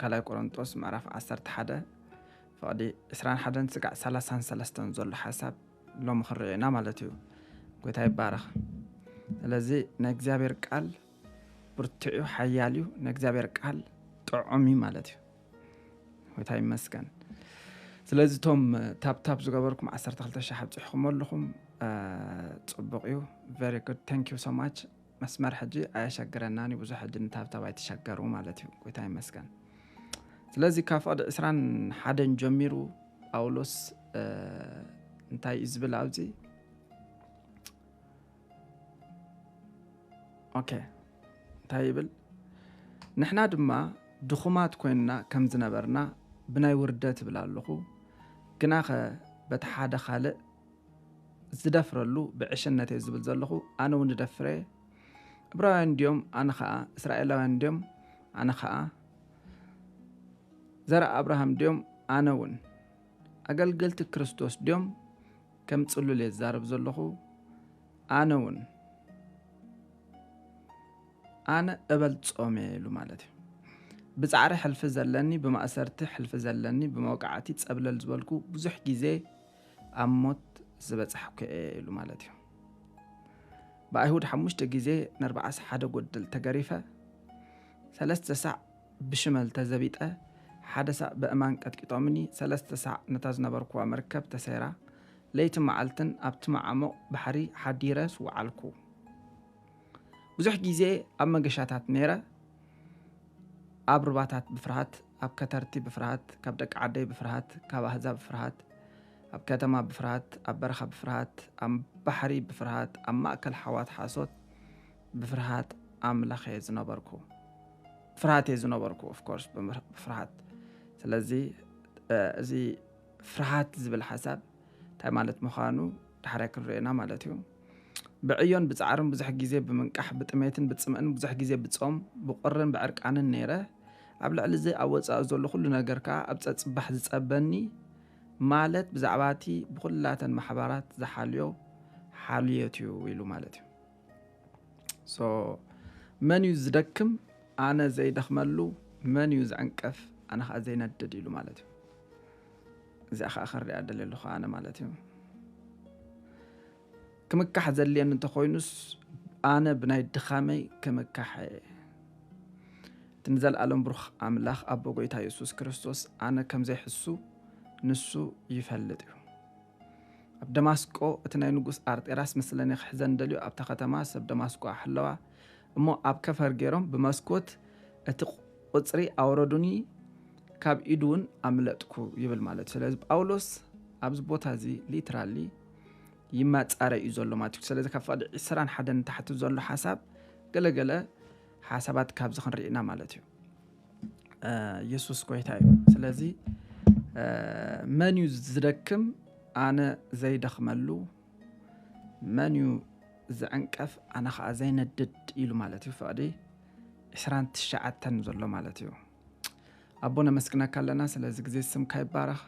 ካልኣይ ቆሮንጦስ ምዕራፍ ዓሰርተ ሓደ ፍቕዲ ዕስራን ሓደን ስጋዕ ሰላሳን ሰለስተን ዘሎ ሓሳብ ሎሚ ክንሪኦ ኢና ማለት እዩ። ጎይታ ይባረኽ። ስለዚ ናይ እግዚኣብሔር ቃል ብርቱዕ እዩ፣ ሓያል እዩ። ናይ እግዚኣብሔር ቃል ጥዑም እዩ ማለት እዩ። ጎይታ ይመስገን። ስለዚ እቶም ታፕታፕ ዝገበርኩም ዓሰርተ ክልተ ሺሕ ኣብፂሕኩም ኣለኹም። ጽቡቕ እዩ። Very good, thank you so much። መስመር ሕጂ ኣየሸግረናን እዩ። ብዙሕ ሕጂ ንታብታብ ኣይተሸገሩ ማለት እዩ። ጎይታ ይመስገን። ስለዚ ካብ ፍቕዲ ዕስራን ሓደን ጀሚሩ ጳውሎስ እንታይ እዩ ዝብል ኣብዚ? ኦኬ፣ እንታይ ይብል? ንሕና ድማ ድኹማት ኮይንና ከም ዝነበርና ብናይ ውርደት እብል ኣለኹ፣ ግናኸ በቲ ሓደ ካልእ ዝደፍረሉ ብዕሽነት እየ ዝብል ዘለኹ፣ ኣነ እውን እደፍር እየ። እብራውያን እንድዮም፣ ኣነ ኸኣ እስራኤላውያን እንድዮም፣ ኣነ ኸኣ ዘርእ ኣብርሃም ድዮም፣ ኣነ እውን ኣገልገልቲ ክርስቶስ ድዮም፣ ከም ጽሉል እየ ዝዛረብ ዘለኹ፣ ኣነ እውን ኣነ እበልጾም እየ ኢሉ ማለት እዩ። ብጻዕሪ ሕልፊ ዘለኒ፣ ብማእሰርቲ ሕልፊ ዘለኒ፣ ብመውቃዕቲ ጸብለል ዝበልኩ ብዙሕ ግዜ ኣብ ሞት ዝበጻሕኩ እየ ኢሉ ማለት እዩ። ብኣይሁድ ሓሙሽተ ግዜ ንኣርባዓ ሓደ ጎድል ተገሪፈ፣ ሰለስተ ሳዕ ብሽመል ተዘቢጠ፣ ሓደ ሳዕ ብእማን ቀጥቂጦምኒ፣ ሰለስተ ሳዕ ነታ ዝነበርኩዋ መርከብ ተሰይራ፣ ለይቲ መዓልትን ኣብቲ መዓሙቕ ባሕሪ ሓዲረ ስውዓልኩ። ብዙሕ ግዜ ኣብ መገሻታት ነይረ፣ ኣብ ሩባታት ብፍርሃት፣ ኣብ ከተርቲ ብፍርሃት፣ ካብ ደቂ ዓደይ ብፍርሃት፣ ካብ ኣህዛብ ብፍርሃት፣ ኣብ ከተማ ብፍርሃት፣ ኣብ በረኻ ብፍርሃት፣ ኣብ ባሕሪ ብፍርሃት፣ ኣብ ማእከል ሓዋት ሓሶት ብፍርሃት ኣምላኽ እየ ዝነበርኩ። ፍርሃት እየ ዝነበርኩ፣ of course፣ ብምር-፣ ብፍርሃት። ስለዚ፣ እ፣ እዚ ፍርሃት ዝብል ሓሳብ እንታይ ማለት ምዃኑ ዳሕራይ ክንርእዮ ኢና ማለት እዩ። ብዕዮን ብጻዕርን ብዙሕ ግዜ ብምንቃሕ፣ ብጥሜትን ብጽምእን ብዙሕ ግዜ ብጾም፣ ብቑርን ብዕርቃንን ነይረ። ኣብ ልዕሊ እዚ ኣብ ወጻኢ ዘሎ ኩሉ ነገር ከኣ ኣብ ጸጽባሕ ዝጸበኒ፣ ማለት ብዛዕባ እቲ ብኹላተን ማሕበራት ዝሓልዮ ሓልዮት እዩ ኢሉ ማለት እዩ። So መን እዩ ዝደክም ኣነ ዘይደኽመሉ? መን እዩ ዝዕንቀፍ ኣነ ኸኣ ዘይነድድ? ኢሉ ማለት እዩ። እዚኣ ኸኣ ክሪኣ ደልየ ኣለኹ ኣነ ማለት እዩ። ክምካሕ ዘድልየኒ እንተኾይኑስ ኣነ ብናይ ድኻመይ ክምካሕ እየ። እቲ ንዘለኣለም ብሩኽ ኣምላኽ ኣቦ ጎይታ የሱስ ክርስቶስ ኣነ ከም ዘይሕሱ ንሱ ይፈልጥ እዩ። ኣብ ደማስቆ እቲ ናይ ንጉስ ኣርጤራስ ምስለኒ ክሕዘን ደልዩ ኣብታ ከተማ ሰብ ደማስቆ ኣሕለዋ እሞ ኣብ ከፈር ገይሮም ብመስኮት እቲ ቁጽሪ ኣውረዱኒ፣ ካብ ኢዱ እውን ኣምለጥኩ ይብል ማለት እዩ። ስለዚ ጳውሎስ ኣብዚ ቦታ እዚ ሊትራሊ ይመጻረ እዩ ዘሎ ማለት እዩ። ስለዚ ካብ ፍቕዲ ዕስራን ሓደን ንታሕቲ ዘሎ ሓሳብ ገለገለ ሓሳባት ካብዚ ክንርኢ ኢና ማለት እዩ። እ፣ የሱስ ጎይታ እዩ። ስለዚ እ፣ መን እዩ ዝደክም ኣነ ዘይደኽመሉ? መን እዩ ዝዕንቀፍ ኣነ ኸኣ ዘይነድድ? ኢሉ ማለት እዩ። ፍቕዲ ዕስራን ትሽዓተን ዘሎ ማለት እዩ። ኣቦ ነመስግነካ ኣለና ስለዚ ግዜ ስምካ ይባረኽ።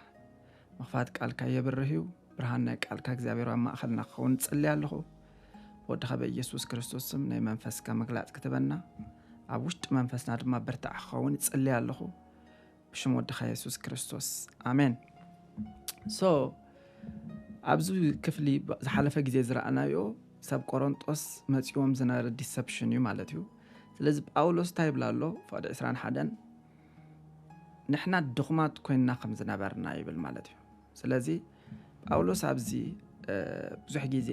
ምኽፋት ቃልካ የብርህ እዩ። ብርሃን ናይ ቃልካ እግዚኣብሔር ኣብ ማእኸልና ክኸውን እጽሊ ኣለኹ። ብወድኻ ብኢየሱስ ክርስቶስ ስም ናይ መንፈስካ ምግላጽ ክትበና ኣብ ውሽጢ መንፈስና ድማ ብርታዕ ክኸውን እጽሊ ኣለኹ። ብሽም ወድኻ የሱስ ክርስቶስ ኣሜን። So ኣብዚ ክፍሊ ዝሓለፈ ግዜ ዝረኣናዮ ሰብ ቆሮንጦስ መጺዎም ዝነበረ ዲሰፕሽን እዩ ማለት እዩ። ስለዚ ጳውሎስ እንታይ ይብል ኣሎ? ፍቕዲ ዕስራን ሓደን ንሕና ድኹማት ኮይንና ከም ዝነበርና ይብል ማለት እዩ። ስለዚ ጳውሎስ ኣብዚ እ፣ ብዙሕ ግዜ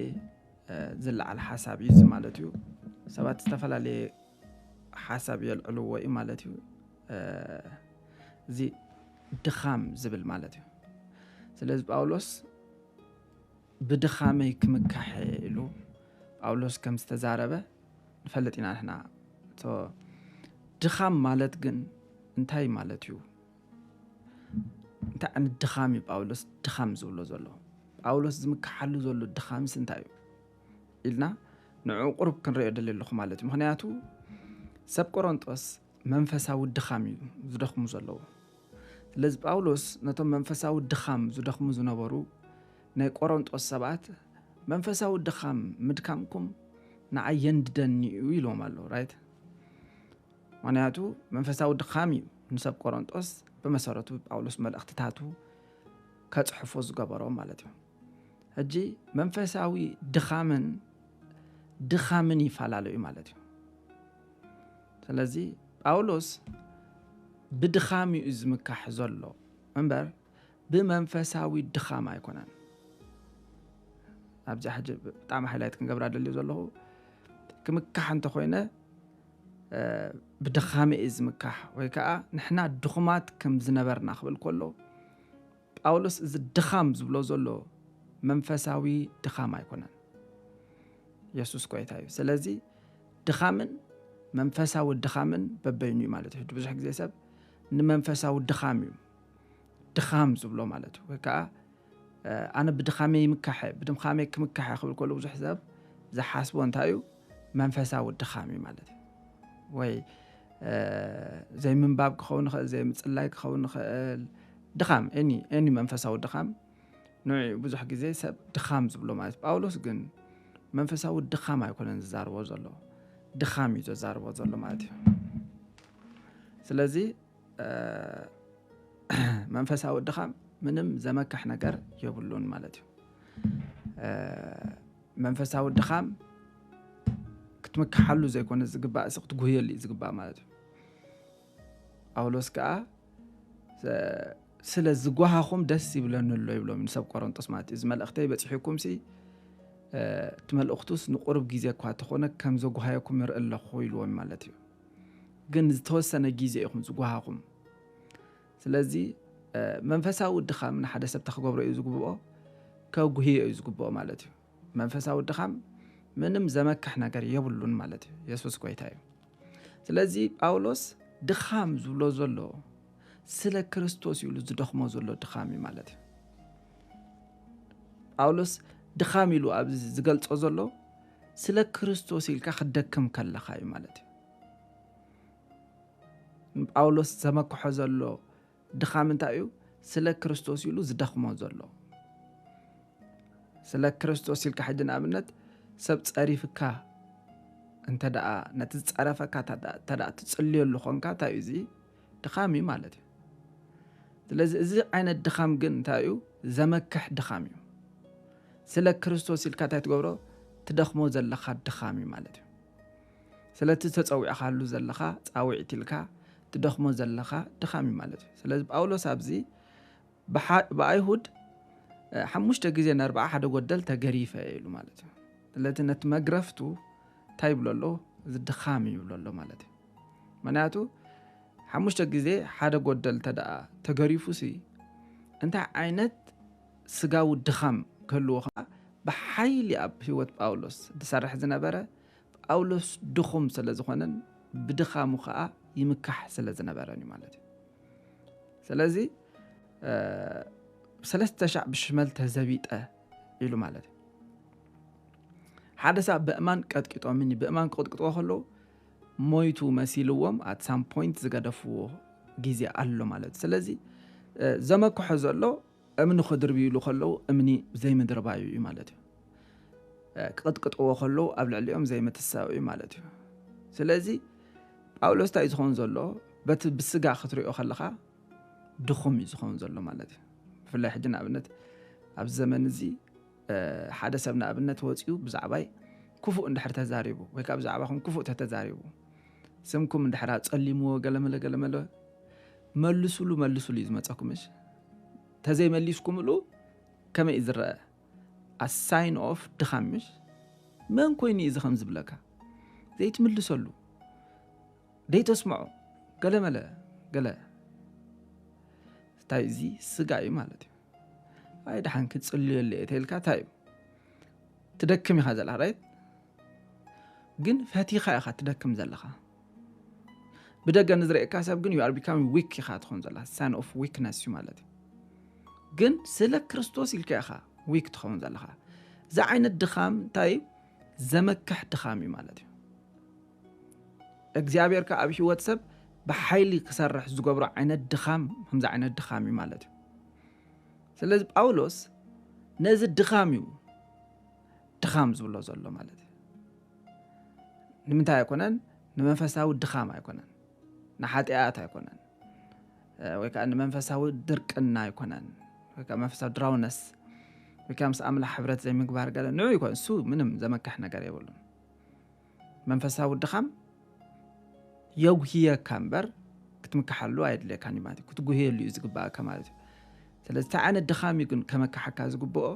እ፣ ዝለዓል ሓሳብ እዩ እዚ ማለት እዩ። ሰባት ዝተፈላለየ ሓሳብ የልዕልዎ እዩ ማለት እዩ። እ፣ እዚ ድኻም ዝብል ማለት እዩ። ስለዚ ጳውሎስ ብድኻመይ ክምካሕ ኢሉ ጳውሎስ ከም ዝተዛረበ ንፈልጥ ኢና ንሕና። ሶ፣ ድኻም ማለት ግን እንታይ ማለት እዩ? እንታይ ዓይነት ድኻም እዩ ጳውሎስ ድኻም ዝብሎ ዘሎ? ጳውሎስ ዝምክሓሉ ዘሎ ድኻምስ እንታይ እዩ ኢልና ንዕኡ ቁሩብ ክንሪኦ ደልየ ኣለኹ ማለት እዩ። ምኽንያቱ ሰብ ቆሮንጦስ መንፈሳዊ ድኻም እዩ ዝደኽሙ ዘለዉ። ስለዚ ጳውሎስ ነቶም መንፈሳዊ ድኻም ዝደኽሙ ዝነበሩ ናይ ቆሮንጦስ ሰባት መንፈሳዊ ድኻም ምድካምኩም ንዓይ የንድደኒ እዩ ኢልዎም ኣሎ፣ ራይት? ምኽንያቱ መንፈሳዊ ድኻም እዩ። ንሰብ ቆሮንጦስ ብመሰረቱ ጳውሎስ መልእኽትታቱ ከጽሕፎ ዝገበሮ ማለት እዩ። ሕጂ መንፈሳዊ ድኻምን ድኻምን ይፈላለዩ ማለት እዩ። ስለዚ ጳውሎስ ብድኻም እዩ ዝምካሕ ዘሎ እምበር ብመንፈሳዊ ድኻም ኣይኮነን። ኣብዚ ሕጂ ብጣዕሚ ሃይላይት ክንገብራ ደልዩ ዘለኹ፣ ክምካሕ እንተኮይነ ብድኻመ እዩ ዝምካሕ፣ ወይ ከዓ ንሕና ድኹማት ከም ዝነበርና ክብል ከሎ ጳውሎስ እዚ ድኻም ዝብሎ ዘሎ መንፈሳዊ ድኻም ኣይኮነን። የሱስ ጎይታ እዩ። ስለዚ ድኻምን መንፈሳዊ ድኻምን በበይኑ እዩ ማለት እዩ። ብዙሕ ግዜ ሰብ ንመንፈሳዊ ድኻም እዩ ድኻም ዝብሎ ማለት እዩ። ወይ ከዓ ኣነ ብድኻመ ይምካሐ፣ ብድኻመ ክምካሐ ክብል ከሎ ብዙሕ ሰብ ዝሓስቦ እንታይ እዩ? መንፈሳዊ ድኻም እዩ ማለት እዩ። ወይ ዘይምንባብ ክኸውን ይኽእል፣ ዘይምፅላይ ክኸውን ይኽእል። ድኻም ኒ መንፈሳዊ ድኻም ንዑ ብዙሕ ግዜ ሰብ ድኻም ዝብሎ ማለት። ጳውሎስ ግን መንፈሳዊ ድኻም ኣይኮነን ዝዛርቦ ዘሎ፣ ድኻም እዩ ዘዛርቦ ዘሎ ማለት እዩ። ስለዚ መንፈሳዊ ድኻም ምንም ዘመክሕ ነገር የብሉን ማለት እዩ። መንፈሳዊ ድኻም ክትምክሓሉ ዘይኮነ ዝግባእ፣ ስ ክትጉህየሉ እዩ ዝግባእ ማለት እዩ። ጳውሎስ ከዓ ስለ ዝጓሃኹም ደስ ይብለኒ ኣሎ ይብሎም ንሰብ ቆሮንጦስ ማለት እዩ። እዚ መልእኽተይ በፂሑኩም ሲ እቲ መልእኽቱስ ንቁርብ ግዜ እኳ ተኾነ ከም ዘጓሃየኩም ይርኢ ኣለኹ ኢልዎም ማለት እዩ። ግን ዝተወሰነ ግዜ ኢኹም ዝጓሃኹም። ስለዚ መንፈሳዊ ድኻም ንሓደ ሰብ ተክገብሮ እዩ ዝግብኦ፣ ከጉህዮ እዩ ዝግብኦ ማለት እዩ። መንፈሳዊ ድኻም ምንም ዘመክሕ ነገር የብሉን ማለት እዩ። የሱስ ጎይታ እዩ። ስለዚ ጳውሎስ ድኻም ዝብሎ ዘሎ ስለ ክርስቶስ ኢሉ ዝደኽሞ ዘሎ ድኻም እዩ ማለት እዩ። ጳውሎስ ድኻም ኢሉ ኣብዚ ዝገልጾ ዘሎ ስለ ክርስቶስ ኢልካ ክደክም ከለኻ እዩ ማለት እዩ። ጳውሎስ ዘመክሖ ዘሎ ድኻም እንታይ እዩ? ስለ ክርስቶስ ኢሉ ዝደኽሞ ዘሎ። ስለ ክርስቶስ ኢልካ ሕጂ ንኣብነት ሰብ ጸሪፍካ እንተ ደኣ ነቲ ዝጸረፈካ እንተ ደኣ ትጽልየሉ ኾንካ እንታይ እዩ እዚ? ድኻም እዩ ማለት እዩ። ስለዚ እዚ ዓይነት ድኻም ግን እንታይ እዩ? ዘመክሕ ድኻም እዩ። ስለ ክርስቶስ ኢልካ እንታይ ትገብሮ? ትደኽሞ ዘለኻ ድኻም እዩ ማለት እዩ። ስለቲ ተጸዊዕኻሉ ዘለኻ ጻውዒት ኢልካ ትደኽሞ ዘለኻ ድኻም እዩ ማለት እዩ። ስለዚ ጳውሎስ ኣብዚ ብሓ- ብኣይሁድ እ፣ ሓሙሽተ ግዜ ንኣርብዓ ሓደ ጎደል ተገሪፈ ኢሉ ማለት እዩ። ስለዚ ነቲ መግረፍቱ እንታይ ይብሎ ኣሎ? እዚ ድኻም እዩ ይብሎ ኣሎ ማለት እዩ። ምክንያቱ ሓሙሽተ ግዜ ሓደ ጎደል እንተ ደኣ ተገሪፉ ሲ እንታይ ዓይነት ስጋዊ ድኻም ክህልዎ ከዓ ብሓይሊ ኣብ ህይወት ጳውሎስ ዝሰርሕ ዝነበረ ጳውሎስ ድኹም ስለ ዝኾነን ብድኻሙ ከዓ ይምካሕ ስለ ዝነበረን እዩ ማለት እዩ። ስለዚ ሰለስተ ሻዕ ብሽመል ተዘቢጠ ኢሉ ማለት እዩ። ሓደ ሰብ ብእማን ቀጥቂጦምኒ፣ ብእማን ክቕጥቅጥዎ ከለዉ ሞይቱ መሲልዎም at some point ዝገደፍዎ ግዜ ኣሎ ማለት እዩ። ስለዚ ዘመክሖ ዘሎ እምኒ ክድርብይሉ ከለዉ እምኒ ዘይምድርባዩ እዩ ማለት እዩ። ክቕጥቅጥዎ ከለዉ ኣብ ልዕሊኦም ዘይምትሳኡ እዩ ማለት እዩ። ስለዚ ጳውሎስ እንታይ እዩ ዝኸውን ዘሎ? በቲ ብስጋ ክትሪኦ ከለኻ ድኹም እዩ ዝኸውን ዘሎ ማለት እዩ። ብፍላይ ሕጂ ንኣብነት ኣብዚ ዘመን እዚ ሓደ ሰብ ንኣብነት ወፂኡ ብዛዕባይ ክፉእ እንድሕር ተዛሪቡ ወይ ከዓ ብዛዕባኹም ክፉእ ተተዛሪቡ ስምኩም እንድሕር ኣፀሊምዎ ገለመለ ገለመለ መልሱሉ መልሱሉ እዩ ዝመፀኩም። እሺ ተዘይመሊስኩምሉ ከመይ እዩ ዝረአ? ኣሳይን ኦፍ ድኻም ምሽ መን ኮይኑ እዩ እዚ ከም ዝብለካ ዘይትምልሰሉ ዘይተስምዖ ገለመለ ገለ እንታይ እዚ ስጋ እዩ ማለት እዩ። ኣይ ደሓን ክፅልየሉ እየ ተልካ እንታይ እዩ ትደክም ኢኻ ዘለኻ ራይት ግን ፈቲኻ ኢኻ ትደክም ዘለኻ። ብደገ ንዝርእየካ ሰብ ግን you are becoming weak ኢኻ ትኸውን ዘለኻ። Sign of weakness እዩ ማለት እዩ። ግን ስለ ክርስቶስ ኢልካ ኢኻ ዊክ ትኸውን ዘለኻ። እዚ ዓይነት ድኻም እንታይ እዩ? ዘመክሕ ድኻም እዩ ማለት እዩ። እግዚኣብሔር ከ ኣብ ህይወት ሰብ ብሓይሊ ክሰርሕ ዝገብሮ ዓይነት ድኻም ከምዚ ዓይነት ድኻም እዩ ማለት እዩ። ስለዚ ጳውሎስ ነዚ ድኻም እዩ ድኻም ዝብሎ ዘሎ ማለት እዩ። ንምንታይ ኣይኮነን? ንመንፈሳዊ ድኻም ኣይኮነን፣ ንሓጢኣት ኣይኮነን። ወይ ከዓ ንመንፈሳዊ ድርቅና ኣይኮነን፣ ወይ ከዓ መንፈሳዊ ድራውነስ፣ ወይ ከዓ ምስ ኣምላኽ ሕብረት ዘይምግባር ገለ ንዑ ይኮን፣ እሱ ምንም ዘመክሕ ነገር የብሉን። መንፈሳዊ ድኻም የጉህየካ እምበር ክትምክሓሉ ኣይድልየካን እዩ ማለት እዩ። ክትጉህየሉ እዩ ዝግባኣካ ማለት እዩ። ስለዚ እንታይ ዓይነት ድኻም እዩ ግን ከመክሓካ ዝግብኦ?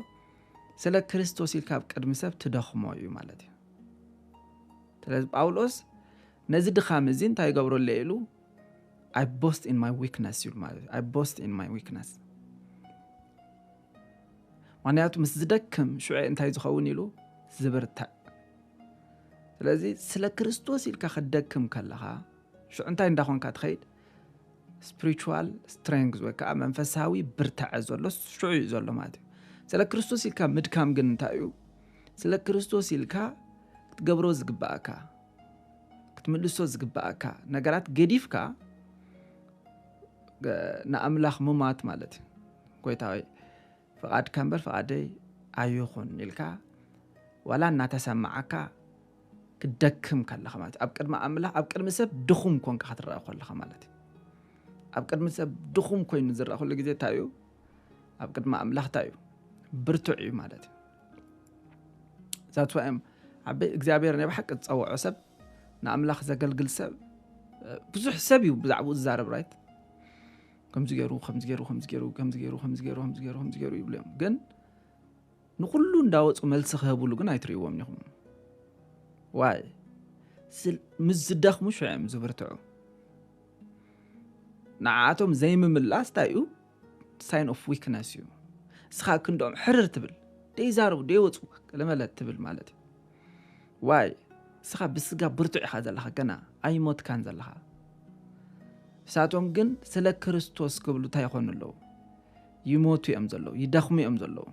ስለ ክርስቶስ ኢልካ ኣብ ቅድሚ ሰብ ትደኽሞ እዩ ማለት እዩ። ስለዚ ጳውሎስ ነዚ ድኻም እዚ እንታይ ይገብረሉ ኢሉ? I boast in my weakness ይብል ማለት እዩ። I boast in my weakness። ምክንያቱ ምስ ዝደክም ሽዑ እንታይ ዝኸውን ኢሉ? ዝብርትዕ። ስለዚ ስለ ክርስቶስ ኢልካ ክትደክም ከለኻ ሽዑ እንታይ እንዳኾንካ ትኸይድ? Spiritual strength ወይ ከዓ መንፈሳዊ ብርትዐ ዘሎ ሽዑ እዩ ዘሎ ማለት እዩ። ስለ ክርስቶስ ኢልካ ምድካም ግን እንታይ እዩ? ስለ ክርስቶስ ኢልካ ክትገብሮ ዝግባኣካ፣ ክትምልሶ ዝግባኣካ ነገራት ገዲፍካ ንኣምላኽ ምማት ማለት እዩ። ጎይታ ሆይ፣ ፍቓድካ እምበር ፍቓደይ ኣይኹን ኢልካ ዋላ እናተሰማዓካ ክትደክም ከለኻ ማለት እዩ። ኣብ ቅድሚ ኣምላኽ፣ ኣብ ቅድሚ ሰብ ድኹም ኮንካ ክትረአ ከለኻ ማለት እዩ። ኣብ ቅድሚ ሰብ ድኹም ኮይኑ ዝረአ ኩሉ ግዜ እንታይ እዩ? ኣብ ቅድሚ ኣምላኽ እንታይ እዩ? ብርቱዕ እዩ ማለት እዩ። ዛትዋእም ዓበይ እግዚኣብሔር ናይ ብሓቂ ዝፀውዖ ሰብ፣ ንኣምላኽ ዘገልግል ሰብ፣ ብዙሕ ሰብ እዩ ብዛዕባኡ ዝዛረብ፣ ራይት? ከምዚ ገይሩ ከምዚ ገይሩ ከምዚ ገይሩ ከምዚ ገይሩ ከምዚ ገይሩ ከምዚ ገይሩ ከምዚ ገይሩ ይብሉ እዮም። ግን ንኩሉ እንዳወፁ መልሲ ክህብሉ ግን ኣይትርእይዎም ኢኹም። ዋይ? ምስ ዝደኽሙ ሽዑ እዮም ዝብርትዑ። ንዓኣቶም ዘይምምላስ እንታይ እዩ? Sign of weakness እዩ። እስኻ ክንድኦም ሕርር ትብል፣ ደይዛረቡ ደይወፁ ገለመለ ትብል ማለት እዩ። ዋይ? እስኻ ብስጋ ብርቱዕ ኢኻ ዘለኻ፣ ገና ኣይሞትካን ዘለኻ። ንሳቶም ግን ስለ ክርስቶስ ክብሉ እንታይ ይኾኑ ኣለዉ? ይሞቱ እዮም ዘለዉ፣ ይደኽሙ እዮም ዘለዉ።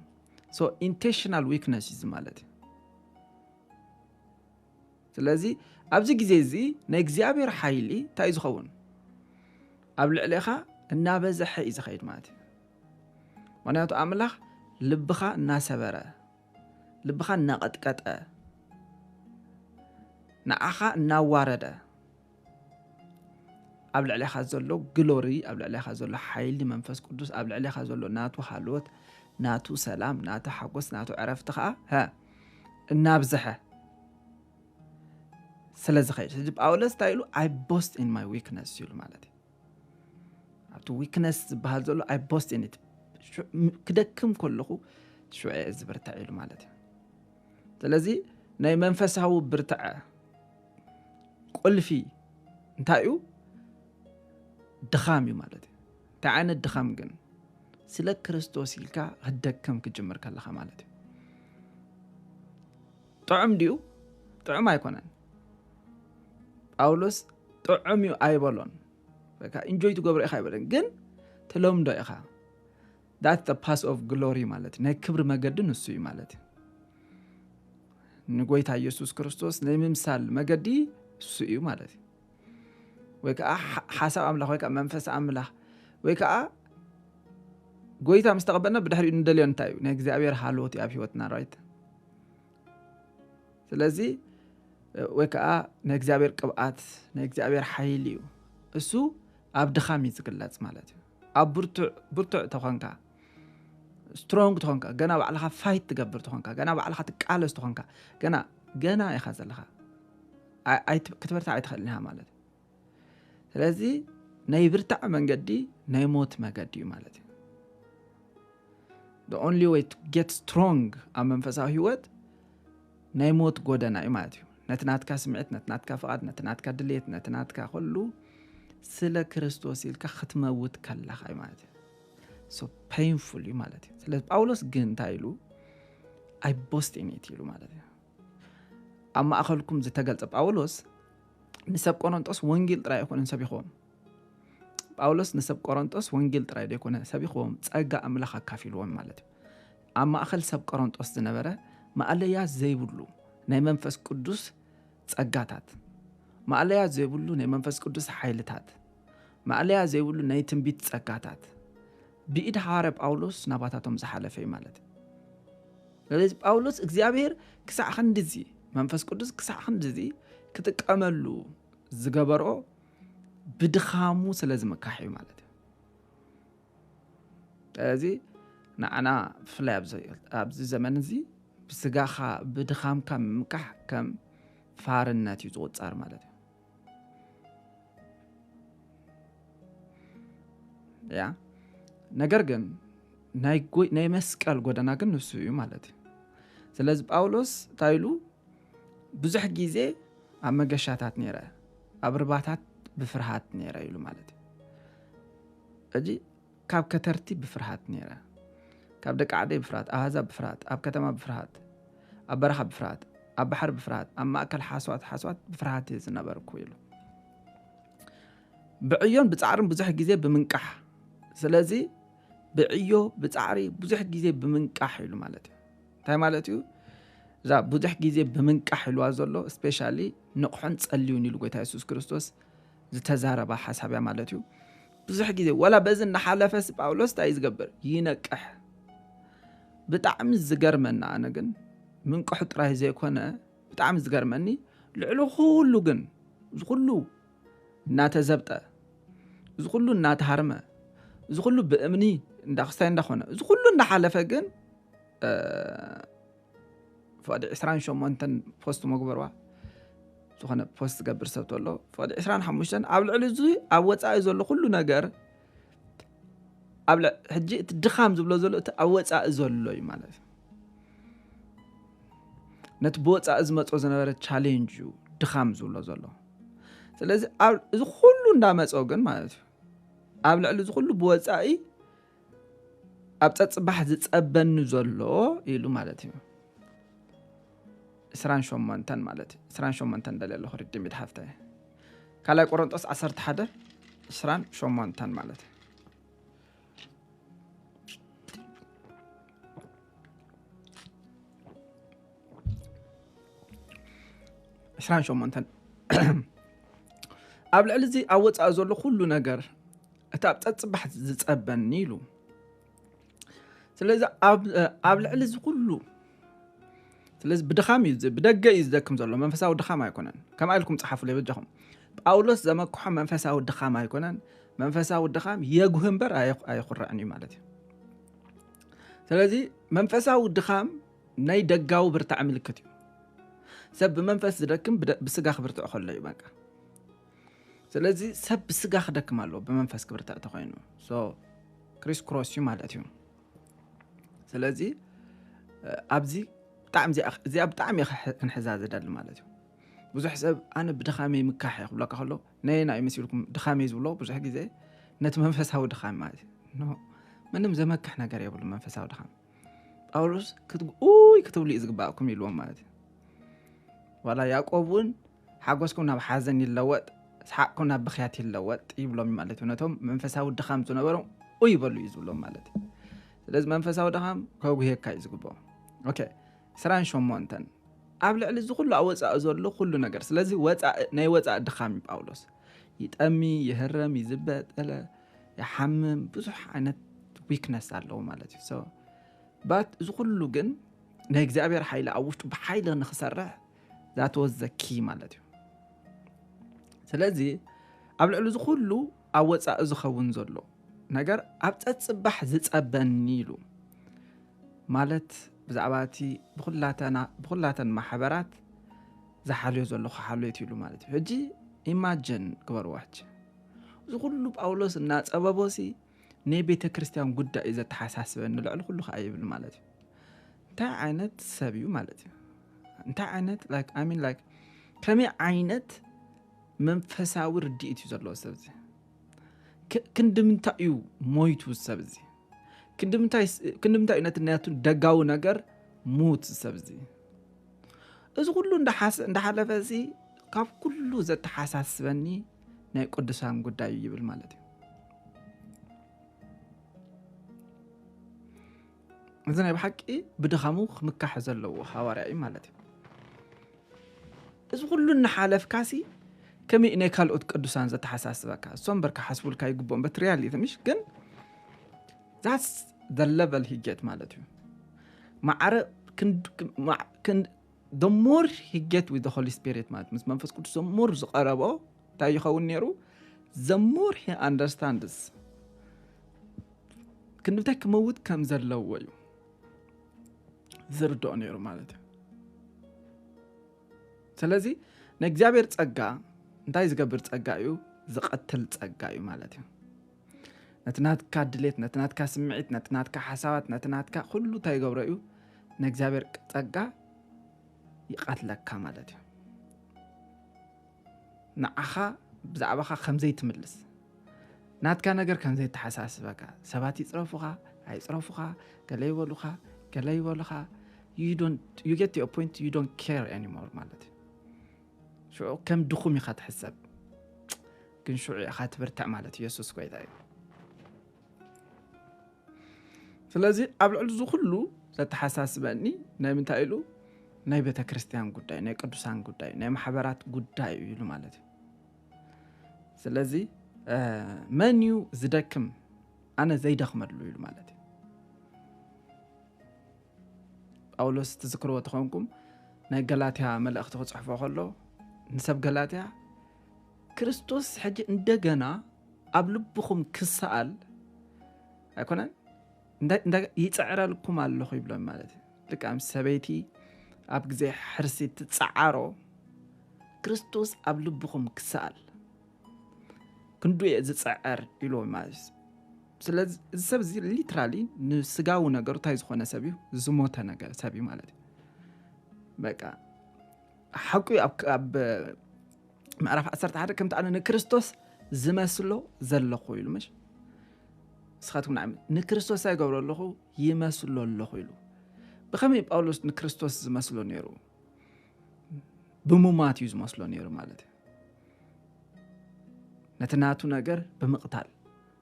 So intentional weakness እዩ ማለት እዩ። ስለዚ ኣብዚ ግዜ እዚ ናይ እግዚኣብሔር ሓይሊ እንታይ እዩ ዝኸውን? ኣብ ልዕሌኻ እናበዝሐ እዩ ዝኸይድ ማለት እዩ። ምክንያቱ ኣምላኽ ልብኻ እናሰበረ፣ ልብኻ እናቐጥቀጠ፣ ንዓኻ እናዋረደ፣ ኣብ ልዕሌኻ ዘሎ ግሎሪ፣ ኣብ ልዕሌኻ ዘሎ ሓይሊ መንፈስ ቅዱስ፣ ኣብ ልዕሌኻ ዘሎ ናቱ ሃልወት፣ ናቱ ሰላም፣ ናቱ ሓጎስ፣ ናቱ ዕረፍቲ ኸዓ ሀ እናብዝሐ ስለ ዝኸይድ። ስለዚ ጳውሎስ እንታይ ኢሉ? I boast in my weakness ኢሉ ማለት እዩ። ኣብቲ ዊክነስ ዝበሃል ዘሎ I boast in it። ክደክም ከለኹ ሽዑ እየ ዝብርትዕ ኢሉ ማለት እዩ። ስለዚ ናይ መንፈሳዊ ብርትዐ ቁልፊ እንታይ እዩ? ድኻም እዩ ማለት እዩ። እንታይ ዓይነት ድኻም ግን? ስለ ክርስቶስ ኢልካ ክትደክም ክትጅምር ከለኻ ማለት እዩ። ጥዑም ድዩ? ጥዑም ኣይኮነን። ጳውሎስ ጥዑም እዩ ኣይበሎን። በቃ ኢንጆይ ትገብሮ ኢኻ ኣይበለን፣ ግን ትለምዶ ኢኻ። That's the path of glory ማለት እዩ። ናይ ክብሪ መገዲ ንሱ እዩ ማለት እዩ። ንጎይታ ኢየሱስ ክርስቶስ ናይ ምምሳል መገዲ እሱ እዩ ማለት እዩ። ወይ ከዓ ሓ-፣ ሓሳብ ኣምላኽ ወይ ከዓ መንፈስ ኣምላኽ ወይ ከዓ ጎይታ ምስ ተቐበልና ብድሕሪኡ ንደልዮ እንታይ እዩ? ናይ እግዚኣብሔር ሃልወት እዩ ኣብ ህይወትና፣ ራይት? ስለዚ ወይ ከዓ ናይ እግዚኣብሔር ቅብኣት፣ ናይ እግዚኣብሔር ሓይሊ እዩ። እሱ ኣብ ድኻም እዩ ዝግለጽ ማለት እዩ። ኣብ ብርቱዕ፣ ብርቱዕ ተኾንካ፣ ስትሮንግ ተኾንካ፣ ገና ባዕልኻ ፋይት ትገብር ተኾንካ፣ ገና ባዕልኻ ትቃለስ ተኾንካ፣ ገና፣ ገና ኢኻ ዘለኻ። ኣይ-፣ ኣይት-፣ ክትበርታዕ ኣይትኽእልን ኢኻ ማለት እዩ። ስለዚ ናይ ብርታዕ መንገዲ ናይ ሞት መገዲ እዩ ማለት እዩ። The only way to get strong ኣብ መንፈሳዊ ህይወት ናይ ሞት ጎደና እዩ ማለት እዩ። ነቲ ናትካ ስምዒት፣ ነቲ ናትካ ፍቓድ፣ ነቲ ናትካ ድሌት፣ ነቲ ናትካ ኩሉ ስለ ክርስቶስ ኢልካ ክትመውት ከለኻ እዩ ማለት እዩ። So painful እዩ ማለት እዩ። ስለዚ ጳውሎስ ግን እንታይ ኢሉ? I boast in it ኢሉ ማለት እዩ። ኣብ ማእኸልኩም ዝተገልጸ ጳውሎስ ንሰብ ቆሮንጦስ ወንጌል ጥራይ ኣይኮነን ሰቢኽዎም። ጳውሎስ ንሰብ ቆሮንጦስ ወንጌል ጥራይ ዘይኮነ ሰቢኽዎም፣ ጸጋ ኣምላኽ ኣካፊልዎም ማለት እዩ። ኣብ ማእኸል ሰብ ቆሮንጦስ ዝነበረ ማእለያ ዘይብሉ ናይ መንፈስ ቅዱስ ጸጋታት፣ ማእለያ ዘይብሉ ናይ መንፈስ ቅዱስ ሓይልታት፣ ማእለያ ዘይብሉ ናይ ትንቢት ጸጋታት ብኢድ ሃዋርያ ጳውሎስ ናባታቶም ዝሓለፈ እዩ ማለት እዩ። ስለዚ ጳውሎስ እግዚኣብሔር ክሳዕ ክንድዚ፣ መንፈስ ቅዱስ ክሳዕ ክንድዚ ክጥቀመሉ ዝገበሮ ብድኻሙ ስለ ዝምካሕ እዩ ማለት እዩ። ስለዚ ንዓና ብፍላይ ኣብዚ ዘመን እዚ ብስጋኻ ብድኻምካ ምምካሕ ከም ፋርነት እዩ ዝቑጸር ማለት እዩ። ያ ነገር ግን ናይ መስቀል ጎደና ግን ንሱ እዩ ማለት እዩ። ስለዚ ጳውሎስ እንታይ ኢሉ? ብዙሕ ግዜ ኣብ መገሻታት ነይረ፣ ኣብ ርባታት ብፍርሃት ነይረ ኢሉ ማለት እዩ። ሕጂ ካብ ከተርቲ ብፍርሃት ነይረ፣ ካብ ደቂ ዓደይ ብፍርሃት፣ ኣህዛብ ብፍርሃት፣ ኣብ ከተማ ብፍርሃት፣ ኣብ በረኻ ብፍርሃት፣ ኣብ ባሕሪ ብፍርሃት፣ ኣብ ማእከል ሓስዋት ሓስዋት ብፍርሃት እየ ዝነበርኩ ኢሉ። ብዕዮን ብጻዕርን ብዙሕ ግዜ ብምንቃሕ። ስለዚ ብዕዮ ብጻዕሪ ብዙሕ ግዜ ብምንቃሕ ኢሉ ማለት እዩ። እንታይ ማለት እዩ? እዛ ብዙሕ ግዜ ብምንቃሕ ኢልዋ ዘሎ ስፔሻሊ ንቕሑን ጸልዩን ኢሉ ጎይታ የሱስ ክርስቶስ ዝተዛረባ ሓሳብ እያ ማለት እዩ። ብዙሕ ግዜ ዋላ በዚ እናሓለፈስ ጳውሎስ እንታይ እዩ ዝገብር? ይነቅሕ። ብጣዕሚ ዝገርመና ኣነ ግን ምንቅሑ ጥራይ ዘይኮነ ብጣዕሚ ዝገርመኒ ልዕሊ ኩሉ ግን እዚ ኩሉ እናተዘብጠ እዚ ኩሉ እናተሃርመ እዚ ኩሉ ብእምኒ እንዳክስታይ እንዳኾነ እዚ ኩሉ እናሓለፈ ግን ፍቕዲ ዕስራን ሸሞንተን ፖስት መግበርዋ ዝኾነ ፖስት ዝገብር ሰብ ተሎ ፍቕዲ ዕስራን ሓሙሽተን ኣብ ልዕሊ እዚ ኣብ ወፃኢ ዘሎ ኩሉ ነገር ኣብ ሕጂ እቲ ድኻም ዝብሎ ዘሎ እቲ ኣብ ወፃኢ ዘሎ እዩ ማለት እዩ። ነቲ ብወፃኢ ዝመፆ ዝነበረ ቻሌንጅ እዩ ድኻም ዝብሎ ዘሎ። ስለዚ እዚ ኩሉ እንዳመፆ ግን ማለት እዩ ኣብ ልዕሊ እዚ ኩሉ ብወፃኢ ኣብ ፀፅባሕ ዝፀበኒ ዘሎ ኢሉ ማለት እዩ። ዕስራን ሸሞንተን ማለት እዩ። ዕስራን ሸሞንተን ደልየ ኣለኹ ሪዲም ኢድ ሓፍታይ ካልኣይ ቆሮንጦስ ዓሰርተ ሓደ ዕስራን ሸሞንተን ማለት እዩ። ዕስራን ሸሞንተን ኣብ ልዕሊ እዚ ኣብ ወፃኢ ዘሎ ኩሉ ነገር እቲ ኣብ ፀፅባሕ ዝፀበኒ ኢሉ። ስለዚ ኣብ ልዕሊ እዚ ኩሉ ስለዚ ብድኻም እዩ ብደገ እዩ ዝደክም ዘሎ መንፈሳዊ ድኻም ኣይኮነን። ከምኣ ኢልኩም ፀሓፉለይ በጃኹም። ጳውሎስ ዘመክሖ መንፈሳዊ ድኻም ኣይኮነን። መንፈሳዊ ድኻም የጉህ እምበር ኣየኹርዕን እዩ ማለት እዩ። ስለዚ መንፈሳዊ ድኻም ናይ ደጋዊ ብርታዕ ምልክት እዩ። ሰብ ብመንፈስ ዝደክም ብስጋ ክብርትዕ ከሎ እዩ በቃ። ስለዚ ሰብ ብስጋ ክደክም ኣለዎ ብመንፈስ ክብርትዕ ተኮይኑ። ክሪስ ክሮስ እዩ ማለት እዩ። ስለዚ ኣብዚ ብጣዕሚ እዚኣ ብጣዕሚ ክንሕዛ ዝደሊ ማለት እዩ። ብዙሕ ሰብ ኣነ ብድኻመይ ምካሕ እየ ክብለካ ከሎ ነየና እዩ መሲልኩም ድኻመይ ዝብሎ ብዙሕ ግዜ ነቲ መንፈሳዊ ድኻም ማለት እዩ። ምንም ዘመክሕ ነገር የብሉ መንፈሳዊ ድኻም። ጳውሎስ ክትጉኡይ ክትብሉ እዩ ዝግባእኩም ኢልዎም ማለት እዩ። ዋላ ያዕቆብ እውን ሓጎስኩም ናብ ሓዘን ይለወጥ፣ ሰሓቕኩም ናብ ብኽያት ይለወጥ ይብሎም ማለት እዩ። ነቶም መንፈሳዊ ድኻም ዝነበሮም ኡይ ይበሉ እዩ ዝብሎም ማለት እዩ። ስለዚ መንፈሳዊ ድኻም ከጉህየካ እዩ ዝግብኦ። ኦኬ፣ ዕስራን ሸሞንተን ኣብ ልዕሊ እዚ ኩሉ ኣወፃኢ ዘሎ ኩሉ ነገር። ስለዚ ናይ ወፃኢ ድኻም እዩ ጳውሎስ። ይጠሚ፣ ይህረም፣ ይዝበጠለ፣ ይሓምም፣ ብዙሕ ዓይነት ዊክነስ ኣለዎ ማለት እዩ። ባት እዚ ኩሉ ግን ናይ እግዚኣብሔር ሓይሊ ኣብ ውሽጡ ብሓይሊ ንክሰርሕ ዛት ወዝ ዘ ኪ ማለት እዩ። ስለዚ ኣብ ልዕሊ እዚ ኩሉ ኣብ ወፃኢ ዝኸውን ዘሎ ነገር ኣብ ፀፅባሕ ዝፀበኒ ኢሉ ማለት ብዛዕባ እቲ ብኩላተን ማሕበራት ዝሓልዮ ዘለኹ ሓልዮት ኢሉ ማለት እዩ። ሕጂ ኢማጅን ግበርዋ ሕጂ እዚ ኩሉ ጳውሎስ እናፀበቦ ሲ ናይ ቤተ ክርስቲያን ጉዳይ እዩ ዘተሓሳስበኒ ልዕሊ ኩሉ ከዓ ይብል ማለት እዩ። እንታይ ዓይነት ሰብ እዩ ማለት እዩ? እንታይ ዓይነት like I mean like ከመይ ዓይነት መንፈሳዊ ርድኢት እዩ ዘለዎ ሰብ እዚ? ክንዲ ምንታይ እዩ ሞይቱ ሰብ እዚ? ክንዲ ምንታይ እዩ ነቲ ናቱ ደጋዊ ነገር ሙት ሰብ እዚ? እዚ ኩሉ እንዳሓለፈ እዚ ካብ ኩሉ ዘተሓሳስበኒ ናይ ቅዱሳን ጉዳይ እዩ ይብል ማለት እዩ። እዚ ናይ ብሓቂ ብድኻሙ ክምካሕ ዘለዎ ሃዋርያ እዩ ማለት እዩ። እዚ ኩሉ እናሓለፍካሲ ከመይ ናይ ካልኦት ቅዱሳን ዘተሓሳስበካ? እሶም በርካ ሓስቡልካ ይግብኦም በት ሪያሊቲ ምሽ ግን that's the level he get ማለት እዩ። ማዕረ the more he get with the Holy Spirit ማለት ምስ መንፈስ ቅዱስ the more ዝቐረቦ እንታይ ይኸውን ነይሩ? The more he understands ክንድምታይ ክመውት ከም ዘለዎ እዩ ዝርድኦ ነይሩ ማለት እዩ። ስለዚ ንእግዚኣብሔር ጸጋ እንታይ ዝገብር ጸጋ እዩ? ዝቐትል ጸጋ እዩ ማለት እዩ። ነቲ ናትካ ድሌት፣ ነቲ ናትካ ስምዒት፣ ነቲ ናትካ ሓሳባት፣ ነቲ ናትካ ኩሉ እንታይ ይገብሮ እዩ? ንእግዚኣብሔር ጸጋ ይቐትለካ ማለት እዩ። ንዓኻ ብዛዕባኻ ከም ዘይትምልስ፣ ናትካ ነገር ከም ዘይተሓሳስበካ፣ ሰባት ይጽረፉኻ ኣይጽረፉኻ፣ ገለ ይበሉኻ ገለ ይበሉኻ፣ you don't, you get to a point you don't care anymore ማለት እዩ። ሽዑ ከም ድኹም ኢኻ ትሕሰብ። ግን ሽዑ ኢኻ ትብርትዕ ማለት እዩ። የሱስ ጎይታ እዩ። ስለዚ ኣብ ልዕሊ እዚ ኩሉ ዘተሓሳስበኒ ናይ ምንታይ ኢሉ? ናይ ቤተ ክርስቲያን ጉዳይ፣ ናይ ቅዱሳን ጉዳይ፣ ናይ ማሕበራት ጉዳይ እዩ ኢሉ ማለት እዩ። ስለዚ መን እዩ ዝደክም ኣነ ዘይደኽመሉ ኢሉ ማለት እዩ። ጳውሎስ ትዝክርዎ ተኾንኩም ናይ ገላትያ መልእኽቲ ክጽሕፎ ከሎ ንሰብ ገላትያ ክርስቶስ ሕጂ እንደገና ኣብ ልብኹም ክሰኣል ኣይኮነን ይፅዕረልኩም ኣለኹ ይብሎም ማለት እዩ። ልክም ሰበይቲ ኣብ ግዜ ሕርሲ ትፀዓሮ ክርስቶስ ኣብ ልብኹም ክሰኣል ክንዱ እየ ዝፀዕር ኢልዎም ማለት እዩ። ስለዚ እዚ ሰብ እዚ ሊትራሊ ንስጋዊ ነገሩ እንታይ ዝኾነ ሰብ እዩ? ዝሞተ ነገር ሰብ እዩ ማለት እዩ። በቃ ሓቁ እዩ። ኣብ ምዕራፍ ዓሰርተ ሓደ ከምቲ ኣነ ንክርስቶስ ዝመስሎ ዘለኹ ኢሉ ምሽ ንስኻትኩም ንዓይ ንክርስቶስ ኣይገብሮ ኣለኹ ይመስሎ ኣለኹ ኢሉ። ብኸመይ ጳውሎስ ንክርስቶስ ዝመስሎ ነይሩ? ብሙማት እዩ ዝመስሎ ነይሩ ማለት እዩ። ነቲ ናቱ ነገር ብምቕታል፣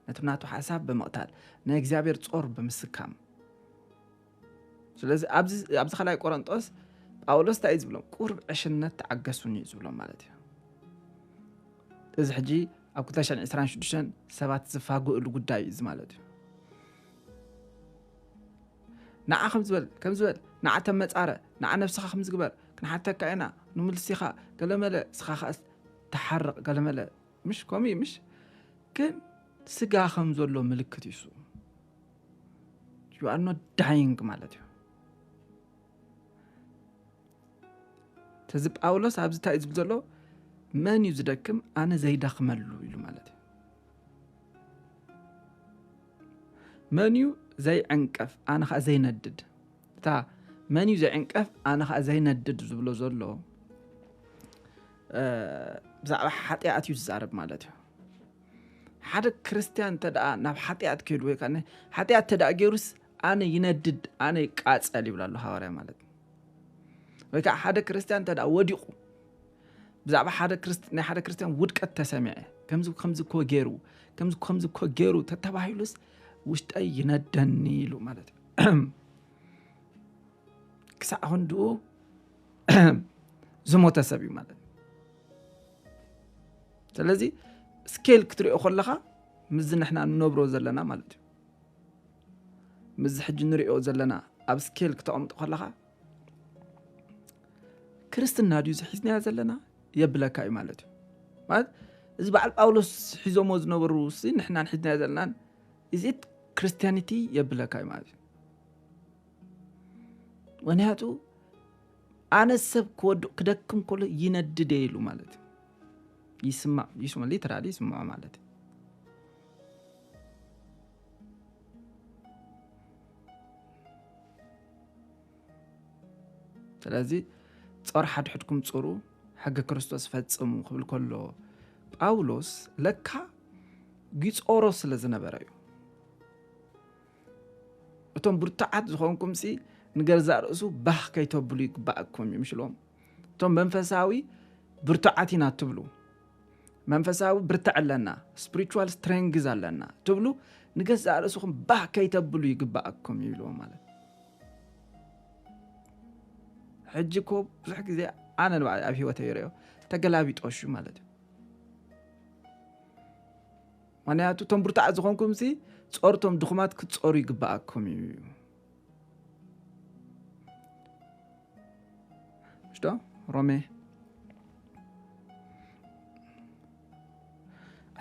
ነቲ ናቱ ሓሳብ ብምቕታል፣ ናይ እግዚኣብሔር ጾር ብምስካም። ስለዚ ኣብዚ ኣብዚ ካልኣይ ቆሮንጦስ ጳውሎስ እንታይ እዩ ዝብሎም? ቁሩብ ዕሽነት ተዓገሱኒ እዩ ዝብሎም ማለት እዩ። እዚ ሕጂ ኣብ ክልተ ሽሕን ዕስራን ሽዱሽተን ሰባት ዝፋግእሉ ጉዳይ እዩ እዚ ማለት እዩ። ንዓ ከም ዝበል ከም ዝበል ንዓ ተመጻረ ንዓ ነብስኻ ከም ዝግበር ክንሓተካ ኢና ንምልሲኻ ገለመለ ስኻ ከኣስ ተሓርቕ ገለመለ ምሽ ከምኡ እዩ ምሽ ግን ስጋ ከም ዘሎ ምልክት እዩ እሱ። You are not dying ማለት እዩ። ተዚ ጳውሎስ ኣብዚ እንታይ እዩ ዝብል ዘሎ? መን እዩ ዝደክም ኣነ ዘይደኽመሉ ኢሉ ማለት እዩ። መን እዩ ዘይዕንቀፍ ኣነ ከዓ ዘይነድድ? እታ መን እዩ ዘይዕንቀፍ ኣነ ከዓ ዘይነድድ ዝብሎ ዘሎ ብዛዕባ ሓጢኣት እዩ ዝዛረብ ማለት እዩ። ሓደ ክርስትያን እንተ ደኣ ናብ ሓጢኣት ከይዱ ወይ ከዓ ሓጢኣት እንተ ደኣ ገይሩስ ኣነ ይነድድ ኣነ ይቃጸል ይብል ኣሎ ሃዋርያ ማለት እዩ። ወይ ከዓ ሓደ ክርስትያን እንተ ደኣ ወዲቑ ብዛዕባ ሓደ ክርስት ናይ ሓደ ክርስትያን ውድቀት ተሰሚዐ ከምዚ ከምዚ እኮ ገይሩ ከምዚ ከምዚ እኮ ገይሩ ተተባሂሉስ ውሽጠይ ይነደኒ ኢሉ ማለት እዩ። ክሳዕ ክንድኡ ዝሞተ ሰብ እዩ ማለት እዩ። ስለዚ ስኬል ክትሪኦ ከለኻ ምስዚ ንሕና ንነብሮ ዘለና ማለት እዩ። ምስዚ ሕጂ ንሪኦ ዘለና ኣብ ስኬል ክተቐምጦ ከለኻ ክርስትና ድዩ ዝሒዝናዮ ዘለና የብለካ እዩ ማለት እዩ። ማለት እዚ በዓል ጳውሎስ ሒዞሞ ዝነበሩ ሲ ንሕናን ሒዝናዮ ዘለናን is it Christianity የብለካ እዩ ማለት እዩ። ምክንያቱ ኣነ ሰብ ክወድቕ ክደክም ከሎ ይነድደ ኢሉ ማለት እዩ። ይስማዕ ይስማ ሊተራሊ ይስምዖ ማለት እዩ። ስለዚ ጾር ሓድሕድኩም ጽሩ ሕጊ ክርስቶስ ፈጽሙ ክብል ከሎ ጳውሎስ ለካ ይጾሮ ስለ ዝነበረ እዩ። እቶም ብርቱዓት ዝኾንኩም ሲ ንገዛእ ርእሱ ባህ ከይተብሉ ይግባኣኩም እዩ ምሽሎም። እቶም መንፈሳዊ ብርቱዓት ኢና ትብሉ መንፈሳዊ ብርትዕ ኣለና spiritual strength ኣለና ትብሉ ንገዛእ ርእስኹም ባህ ከይተብሉ ይግባኣኩም ይብልዎ ማለት ሕጂ እኮ ብዙሕ ግዜ ኣነ ንባዕለይ ኣብ ህይወተይ ይርእዮ ተገላቢጦሽ እዩ ማለት እዩ። ምክንያቱ እቶም ብርቱዓት ዝኾንኩም ሲ ጾርቶም ድኹማት ክትጾሩ ይግባኣኩም እዩ። ምሽ ዶ ሮሜ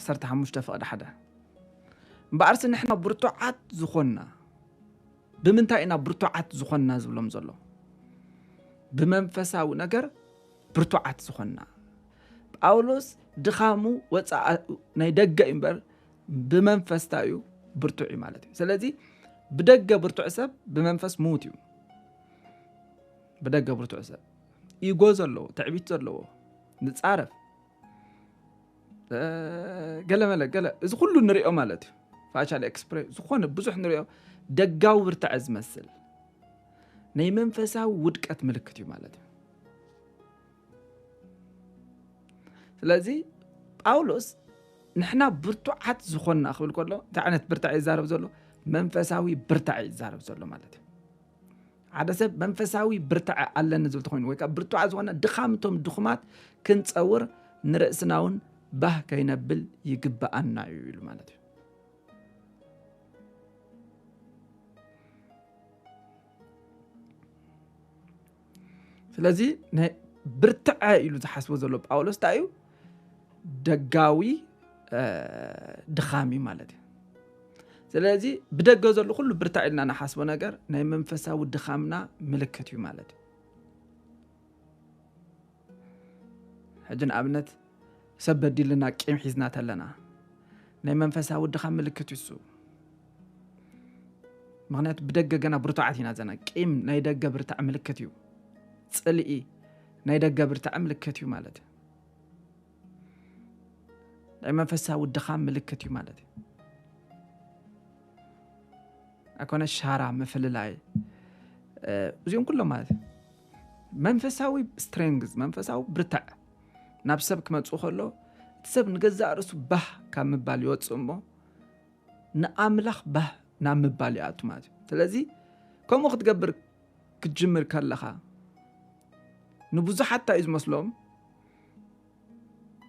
ዓሰርተ ሓሙሽተ ፍቕዲ ሓደ እምበኣርሲ ንሕና ብርቱዓት ዝኾንና፣ ብምንታይ ኢና ብርቱዓት ዝኾንና ዝብሎም ዘሎ? ብመንፈሳዊ ነገር ብርቱዓት ዝኾንና። ጳውሎስ ድኻሙ ወፃእ ናይ ደገ እዩ እምበር ብመንፈስ እንታይ እዩ? ብርቱዕ እዩ ማለት እዩ። ስለዚ ብደገ ብርቱዕ ሰብ ብመንፈስ ምዉት እዩ። ብደገ ብርቱዕ ሰብ ኢጎ ዘለዎ፣ ትዕቢት ዘለዎ፣ ንጻረፍ፣ እ፣ ገለ መለ፣ ገለ፣ እዚ ኩሉ ንሪኦ ማለት እዩ። ፋሻል ኤክስፕሬ-፣ ዝኾነ ብዙሕ ንሪኦ ደጋዊ ብርታዐ ዝመስል ናይ መንፈሳዊ ውድቀት ምልክት እዩ ማለት እዩ። ስለዚ ጳውሎስ ንሕና ብርቱዓት ዝኾንና ክብል ከሎ እንታይ ዓይነት ብርታዐ ይዛረብ ዘሎ? መንፈሳዊ ብርታዐ ይዛረብ ዘሎ ማለት እዩ። ሓደ ሰብ መንፈሳዊ ብርታዐ ኣለኒ ዝብል ተኾይኑ ወይ ከዓ ብርቱዓት ዝኾነ ድኻምቶም ድኹማት ክንጸውር ንርእስና እውን ባህ ከይነብል ይግብኣና እዩ ኢሉ ማለት እዩ። ስለዚ ናይ ብርትዐ ኢሉ ዝሓስቦ ዘሎ ጳውሎስ እንታይ እዩ? ደጋዊ፣ እ፣ ድኻም እዩ ማለት እዩ። ስለዚ ብደገ ዘሎ ኩሉ ብርታዕ ኢልና ንሓስቦ ነገር ናይ መንፈሳዊ ድኻምና ምልክት እዩ ማለት እዩ። ሕጂ ንኣብነት ሰብ በዲልና ቂም ሒዝና ተለና ናይ መንፈሳዊ ድኻም ምልክት እዩ እሱ። ምኽንያቱ ብደገ ገና ብርቱዓት ኢና ዘና። ቂም ናይ ደገ ብርታዕ ምልክት እዩ። ጽልኢ ናይ ደገ ብርታዕ ምልክት እዩ ማለት እዩ። ናይ መንፈሳዊ ድኻም ምልክት እዩ ማለት እዩ። ኣይኮነ ሻራ ምፍልላይ፣ እ፣ እዚኦም ኩሎም ማለት እዩ። መንፈሳዊ ስትሬንግዝ፣ መንፈሳዊ ብርታዕ ናብ ሰብ ክመጽእ ከሎ እቲ ሰብ ንገዛእ ርእሱ ባህ ካብ ምባል ይወጽእ እሞ ንኣምላኽ ባህ ናብ ምባል ይኣቱ ማለት እዩ። ስለዚ ከምኡ ክትገብር ክትጅምር ከለኻ ንብዙሓት እንታይ እዩ ዝመስሎም?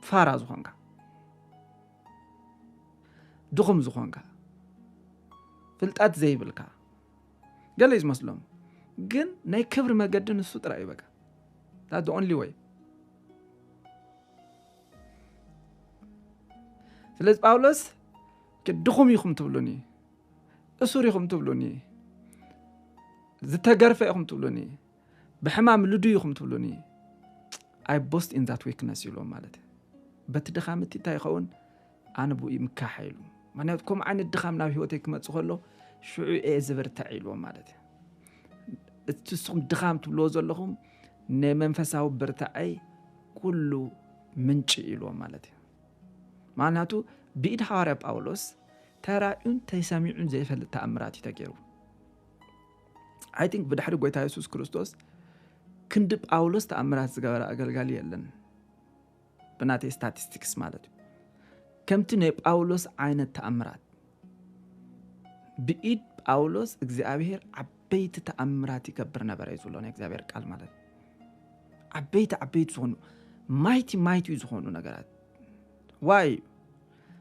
ፋራ ዝኾንካ፣ ድኹም ዝኾንካ፣ ፍልጠት ዘይብልካ ገለ እዩ ዝመስሎም። ግን ናይ ክብሪ መገዲ ንሱ ጥራይ እዩ በቃ። That's the only way። ስለዚ ጳውሎስ ድኹም ኢኹም ትብሉኒ፣ እሱር ኢኹም ትብሉኒ፣ ዝተገርፈ ኢኹም ትብሉኒ፣ ብሕማም ልዱ ኢኹም ትብሉኒ፣ I boast in that weakness ኢልዎም ማለት እዩ። በቲ ድኻም እቲ እንታይ ይኸውን? ኣነ ብኡ ይምካሕ ኢሉ። ምኽንያቱ ከምኡ ዓይነት ድኻም ናብ ህይወተይ ክመጽእ ከሎ ሽዑ እየ ዝብርትዕ ኢልዎም ማለት እዩ። እቲ ንስኹም ድኻም ትብልዎ ዘለኹም ናይ መንፈሳዊ ብርታዐይ ኩሉ ምንጪ ኢልዎም ማለት እዩ። ምኽንያቱ ብኢድ ሃዋርያ ጳውሎስ ተራእዩን ተሰሚዑን ዘይፈልጥ ተኣምራት እዩ ተገይሩ። I think ብድሕሪ ጎይታ የሱስ ክርስቶስ ክንዲ ጳውሎስ ተኣምራት ዝገበረ ኣገልጋሊ የለን ብናተይ ስታቲስቲክስ ማለት እዩ። ከምቲ ናይ ጳውሎስ ዓይነት ተኣምራት ብኢድ ጳውሎስ እግዚኣብሔር ዓበይቲ ተኣምራት ይገብር ነበረ እዩ ዝብሎ ናይ እግዚኣብሔር ቃል ማለት እዩ። ዓበይቲ ዓበይቲ ዝኾኑ ማይቲ ማይቲ ዝኾኑ ነገራት ዋይ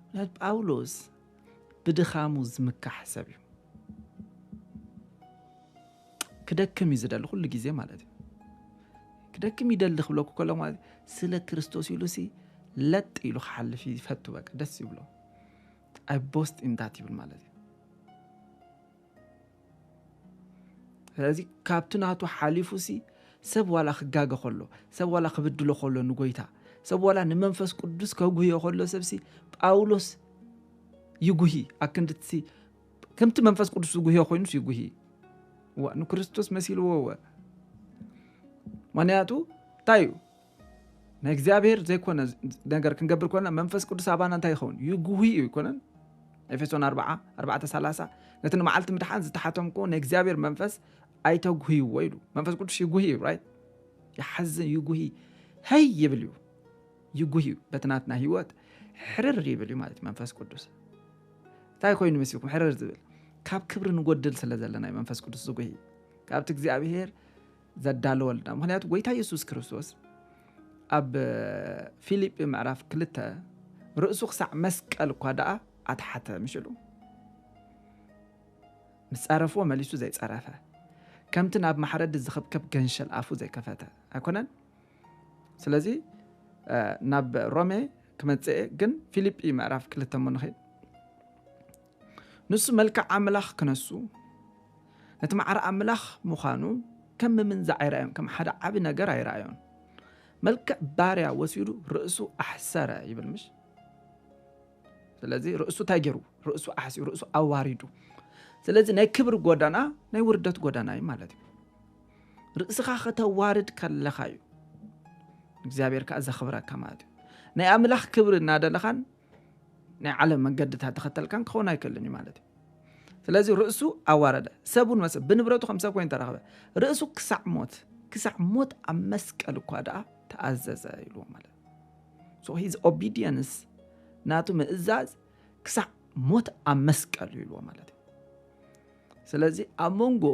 ምክንያቱ ጳውሎስ ብድኻሙ ዝምካሕ ሰብ እዩ። ክደክም እዩ ዝደሊ ኩሉ ግዜ ማለት እዩ። ክደክም ይደሊ ክብለኩ ከሎ ማለት ስለ ክርስቶስ ኢሉ ሲ ለጥ ኢሉ ክሓልፍ ይፈቱ በቃ ደስ ይብሎ። I boast in that ይብል ማለት እዩ። ስለዚ ካብቲ ናቱ ሓሊፉ ሲ ሰብ ዋላ ክጋገ ከሎ ሰብ ዋላ ክብድሎ ከሎ ንጎይታ ሰብ ዋላ ንመንፈስ ቅዱስ ከጉህዮ ከሎ ሰብ ሲ ጳውሎስ ይጉሂ ኣክንድቲ ከምቲ መንፈስ ቅዱስ ዝጉህዮ ኮይኑስ ይጉሂ። እዋ ንክርስቶስ መሲልዎ እወ ምክንያቱ እንታይ እዩ ናይ እግዚኣብሔር ዘይኮነ ነገር ክንገብር ኮና መንፈስ ቅዱስ ኣባና እንታይ ይኸውን ይጉሂ እዩ ይኮነን። ኤፌሶን ኣርባዓ ኣርባዕተ ሰላሳ ነቲ ንመዓልቲ ምድሓን ዝተሓተምኩ ናይ እግዚኣብሔር መንፈስ ኣይተጉህይዎ ኢሉ መንፈስ ቅዱስ ይጉሂ እዩ right ይሓዝን ይጉሂ ሀይ ይብል እዩ ይጉሂ እዩ በቲ ናትና ህይወት ሕርር ይብል እዩ ማለት እዩ መንፈስ ቅዱስ እንታይ ኮይኑ መሲልኩም ሕርር ዝብል ካብ ክብሪ ንጎድል ስለ ዘለና እዩ መንፈስ ቅዱስ ዝጉሂ ካብቲ እግዚኣብሔር ዘዳለወልና ምክንያቱ ጎይታ የሱስ ክርስቶስ ኣብ ፊልጲ ምዕራፍ ክልተ ርእሱ ክሳዕ መስቀል እኳ ደኣ ኣትሓተ ምሽሉ ምስ ጸረፍዎ መሊሱ ዘይጸረፈ ከምቲ ናብ ማሕረዲ ዝኽብከብ ገንሸል ኣፉ ዘይከፈተ ኣይኮነን ስለዚ ናብ ሮሜ ክመጽእ ግን ፊልጲ ምዕራፍ ክልተ ሞ ንኸይድ ንሱ መልክዕ ኣምላኽ ክነሱ፣ ነቲ ማዕረ ኣምላኽ ምዃኑ ከም ምምንዛዕ ኣይረኣዮን፣ ከም ሓደ ዓቢ ነገር ኣይረኣዮን። መልክዕ ባርያ ወሲዱ ርእሱ ኣሕሰረ ይብል፣ ምሽ? ስለዚ ርእሱ እንታይ ገይሩ? ርእሱ ኣሕሲሩ፣ ርእሱ ኣዋሪዱ። ስለዚ ናይ ክብሪ ጎዳና ናይ ውርደት ጎዳና እዩ ማለት እዩ። ርእስኻ ከተዋርድ ከለኻ እዩ እግዚኣብሔር ከኣ ዘኽብረካ ማለት እዩ። ናይ ኣምላኽ ክብሪ እናደለኻን ናይ ዓለም መገድታት ተኸተልካን ክኸውን ኣይክእልን እዩ ማለት እዩ። ስለዚ ርእሱ ኣዋረደ፣ ሰብ እውን መሰ-፣ ብንብረቱ ከም ሰብ ኮይኑ ተረኸበ። ርእሱ ክሳዕ ሞት፣ ክሳዕ ሞት ኣብ መስቀል እኳ ደኣ ተኣዘዘ ኢልዎ ማለት እዩ። So his obedience፣ ናቱ ምእዛዝ ክሳዕ ሞት ኣብ መስቀል እዩ ኢልዎ ማለት እዩ። ስለዚ ኣብ መንጎ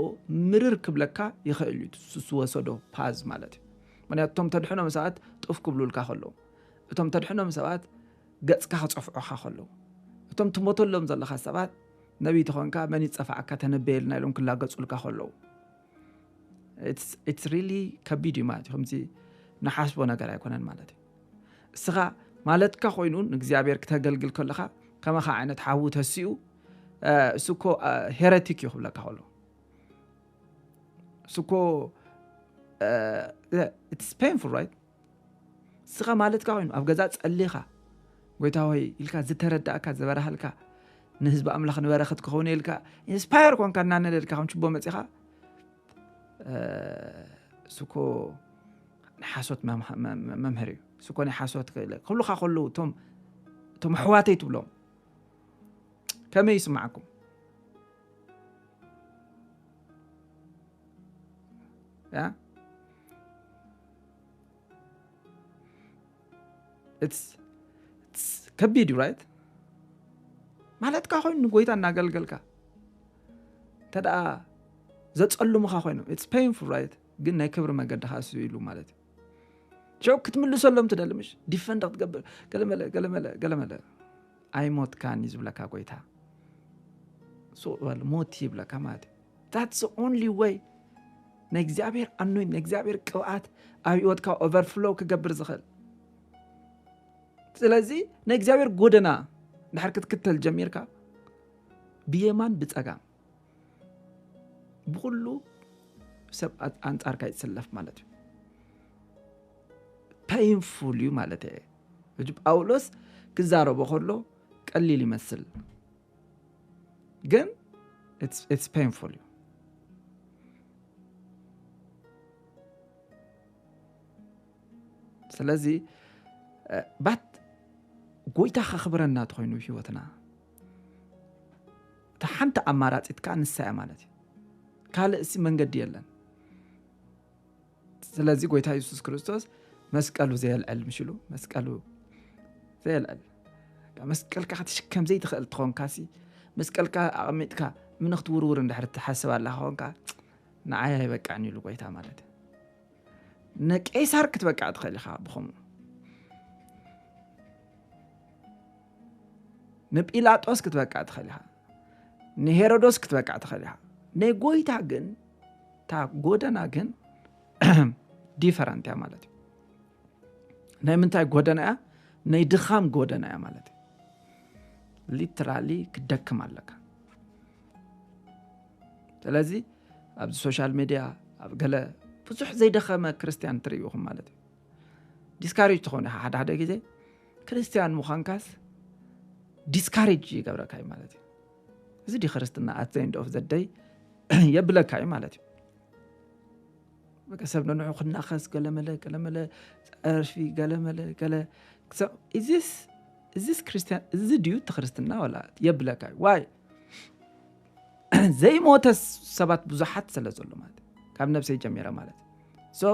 ምርር ክብለካ ይኽእል እዩ እሱ ዝወሰዶ ፓዝ ማለት እዩ። ምክንያቱ እቶም ተድሕኖም ሰባት ጡፍ ክብሉልካ ከለዉ፣ እቶም ተድሕኖም ሰባት ገጽካ ክጸፍዑኻ ከለዉ፣ እቶም ትሞተሎም ዘለኻ ሰባት ነቢይ ተኾንካ መን ይጸፋዕካ ተነበየልና ኢሎም ክላገጹልካ ከለዉ፣ it's really ከቢድ እዩ ማለት እዩ። ከምዚ ንሓስቦ ነገር ኣይኮነን ማለት እዩ። እስኻ ማለትካ ኮይኑ ንእግዚኣብሔር ክተገልግል ከለኻ ከማኻ ዓይነት ሓዉ ተሲኡ፣ እ፣ እሱ እኮ፣ እ፣ ሄረቲክ እዩ ክብለካ ከሎ፣ እሱ እኮ፣ እ፣ it's painful, right? እስኻ ማለትካ ኮይኑ ኣብ ገዛ ጸሊኻ፣ ጎይታ ሆይ ኢልካ ዝተረዳእካ፣ ዝበራሃልካ፣ ንህዝቢ ኣምላኽ ንበረኸት ክኸውን ኢልካ ኢንስፓየር ኮንካ እናነደድካ ከም ችቦ መጺኻ፣ እ፣ እሱ እኮ ናይ ሓሶት መምሃ-፣ መ-፣ መ-፣ መምህር እዩ። እሱ እኮ ናይ ሓሶት ክእለ-፣ ክብሉኻ ከለዉ እቶም፣ እቶም ኣሕዋተይ ትብሎም፣ ከመይ ይስማዓኩም? ያ? It's፣ it's ከቢድ እዩ፣ ራይት? ማለትካ ኮይኑ ንጎይታ እናገልገልካ እንተ ደኣ ዘጸልሙኻ ኮይኖም፣ it's painful, right? ግን ናይ ክብሪ መገዲ ከኣ እሱ ኢሉ ማለት እዩ። ሽዑ ክትምልሰሎም ትደሊ፣ ምሽ? ዲፈንድ ክትገብር፣ ገለመለ፣ ገለመለ፣ ገለመለ። ኣይሞትካን እዩ ዝብለካ ጎይታ። ሱቕ በል፣ ሞት ይብለካ ማለት እዩ። That's the only way ናይ እግዚኣብሔር ኣኖይንት፣ ናይ እግዚኣብሔር ቅብኣት ኣብ ህይወትካ ኦቨርፍሎው ክገብር ዝኽእል። ስለዚ ናይ እግዚኣብሔር ጎደና እንድሕር ክትክተል ጀሚርካ፣ ብየማን ብጸጋም ብኹሉ ሰብ ኣ-፣ ኣንጻርካ ይትሰለፍ ማለት እዩ። ፔይንፉል እዩ ማለት እየ። ሕጂ ጳውሎስ ክዛረቦ ከሎ ቀሊል ይመስል፣ ግን it's፣ it's painful እዩ። ስለዚ፣ እ፣ ባት ጎይታ ከኽብረና ተኾይኑ ህይወትና፣ እታ ሓንቲ ኣማራጺት ከኣ ንሳ እያ ማለት እዩ። ካልእ እሲ መንገዲ የለን። ስለዚ ጎይታ የሱስ ክርስቶስ መስቀሉ ዘየልዕል፣ ምሽ ኢሉ መስቀሉ ዘየልዕል። መስቀልካ ክትሽከም ዘይትኽእል ትኾንካሲ፣ መስቀልካ ኣቐሚጥካ እምኒ ክትውርውር እንድሕር ትሓስብ ኣለኻ ኾንካ፣ ንዓይ ኣይበቃዕን ኢሉ ጎይታ ማለት እዩ። ንቄሳር ክትበቃዕ ትኽእል ኢኻ ብኸምኡ። ንጲላጦስ ክትበቃዕ ትኽእል ኢኻ። ንሄሮዶስ ክትበቃዕ ትኽእል ኢኻ። ናይ ጎይታ ግን፣ እታ ጎደና ግን ዲፈረንት እያ ማለት እዩ። ናይ ምንታይ ጎደና እያ? ናይ ድኻም ጎደና እያ ማለት እዩ። ሊትራሊ ክደክም ኣለካ። ስለዚ ኣብዚ ሶሻል ሚድያ፣ ኣብ ገለ ብዙሕ ዘይደኸመ ክርስትያን ትርእዩ ኢኹም ማለት እዩ። ዲስካሬጅ ትኾኑ ኢኻ። ሓደ ሓደ ግዜ ክርስትያን ምዃንካስ ዲስካሬጅ ይገብረካ እዩ ማለት እዩ። እዚ ድዩ ክርስትና? At the end of the day የብለካ እዩ ማለት እዩ። በቃ ሰብ ነንዑ ክናኸስ፣ ገለመለ፣ ገለመለ፣ ጸርፊ፣ ገለመለ፣ ገለ። ክሳብ፣ is this፣ is this ክርስትያን? እዚ ድዩ እቲ ክርስትና? ወላ የብለካ እዩ። ዋይ? ዘይሞተ ሰባት ብዙሓት ስለ ዘሎ ማለት እዩ። ካብ ነብሰይ ጀሚረ ማለት እዩ። So፣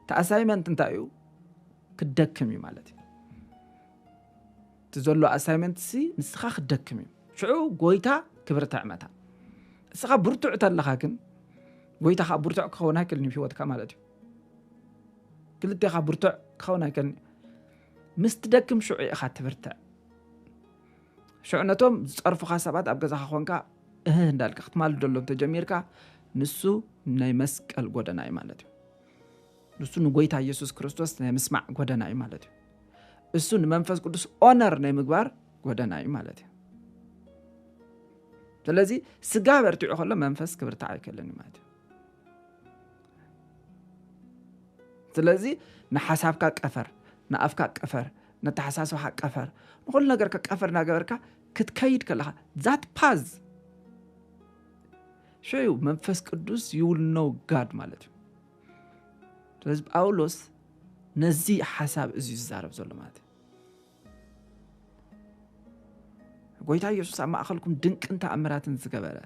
እቲ ኣሳይመንት እንታይ እዩ? ክደክም እዩ ማለት እዩ። እቲ ዘሎ ኣሳይመንት ሲ ንስኻ ክደክም እዩ። ሽዑ ጎይታ ክብርትዕ መታን። ንስኻ ብርቱዕ ተለኻ ግን፣ ጎይታ ኸዓ ብርቱዕ ክኸውን ኣይክእልን እዩ ህይወትካ ማለት እዩ። ክልቴኻ ብርቱዕ ክኸውን ኣይክእልን እዩ። ምስ ትደክም ሽዑ ኢኻ ትብርትዕ። ሽዑ ነቶም ዝጸርፉኻ ሰባት ኣብ ገዛኻ ኾንካ እህ እንዳልካ ክትማልደሎም ተጀሚርካ፣ ንሱ ናይ መስቀል ጎደና እዩ ማለት እዩ። ንሱ ንጎይታ ኢየሱስ ክርስቶስ ናይ ምስማዕ ጎደና እዩ ማለት እዩ። እሱ ንመንፈስ ቅዱስ ኦነር ናይ ምግባር ጎደና እዩ ማለት እዩ። ስለዚ ስጋ በርቲዑ ከሎ መንፈስ ክብርታዕ ኣይክእልን እዩ ማለት እዩ። ስለዚ ንሓሳብካ ቀፈር፣ ንኣፍካ ቀፈር፣ ነተሓሳስባኻ ቀፈር፣ ንኹሉ ነገርካ ቀፈር እናገበርካ ክትከይድ ከለኻ that path ሽዑ መንፈስ ቅዱስ you will know God ማለት እዩ። ስለዚ ጳውሎስ ነዚ ሓሳብ እዚ እዩ ዝዛረብ ዘሎ ማለት እዩ። ጎይታ ኢየሱስ ኣብ ማእኸልኩም ድንቅን ተኣምራትን ዝገበረ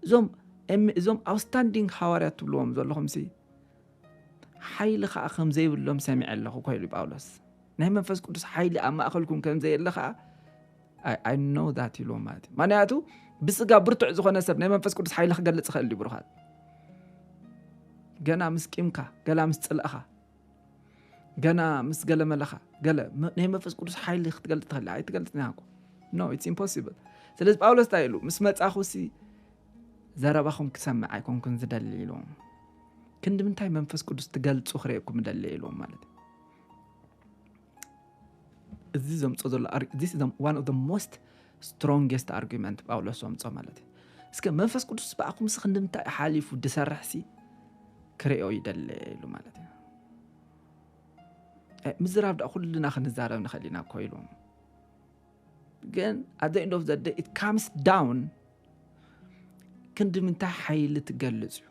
እዞም እም- እዞም ኣውትስታንዲንግ ሃዋርያት ትብልዎም ዘለኹም ሲ ሓይሊ ከዓ ከም ዘይብሎም ሰሚዐ ኣለኹ እኮ ኢሉ ጳውሎስ። ናይ መንፈስ ቅዱስ ሓይሊ ኣብ ማእኸልኩም ከም ዘየለ ከዓ I know that ኢልዎም ማለት እዩ። ምክንያቱ ብስጋ ብርቱዕ ዝኾነ ሰብ ናይ መንፈስ ቅዱስ ሓይሊ ክገልፅ ይኽእል እዩ ብሩኻት። ገና ምስ ቂምካ፣ ገላ ምስ ፅልእኻ፣ ገና ምስ ገለ መለኻ ገለ መ- ናይ መንፈስ ቅዱስ ሓይሊ ክትገልፅ ትኽእል ኣይትገልፅ ና እኮ no it's impossible። ስለዚ ጳውሎስ እንታይ ኢሉ? ምስ መጻኹ ሲ ዘረባኹም ክሰምዕ ኣይኮንኩን ዝደሊ ኢልዎም። ክንዲ ምንታይ መንፈስ ቅዱስ ትገልፁ ክርእየኩም ደሊ ኢልዎም ማለት እዩ። እዚ ዘምፆ ዘሎ ኣር- this is the- one of the most strongest argument ጳውሎስ ዘምፆ ማለት እዩ። እስከ መንፈስ ቅዱስ ብኣኹም ሲ ክንዲ ምንታይ ሓሊፉ ድሰርሕ ሲ ክርእዮ ይደሊ ኢሉ ማለት እዩ። እ፣ ምዝራብ ዳ ኩልና ክንዛረብ ንኽእል ኢና እኮ ኢልዎም። ግን at the end of the day it comes down ክንዲ ምንታይ ሓይሊ ትገልፅ እዩ።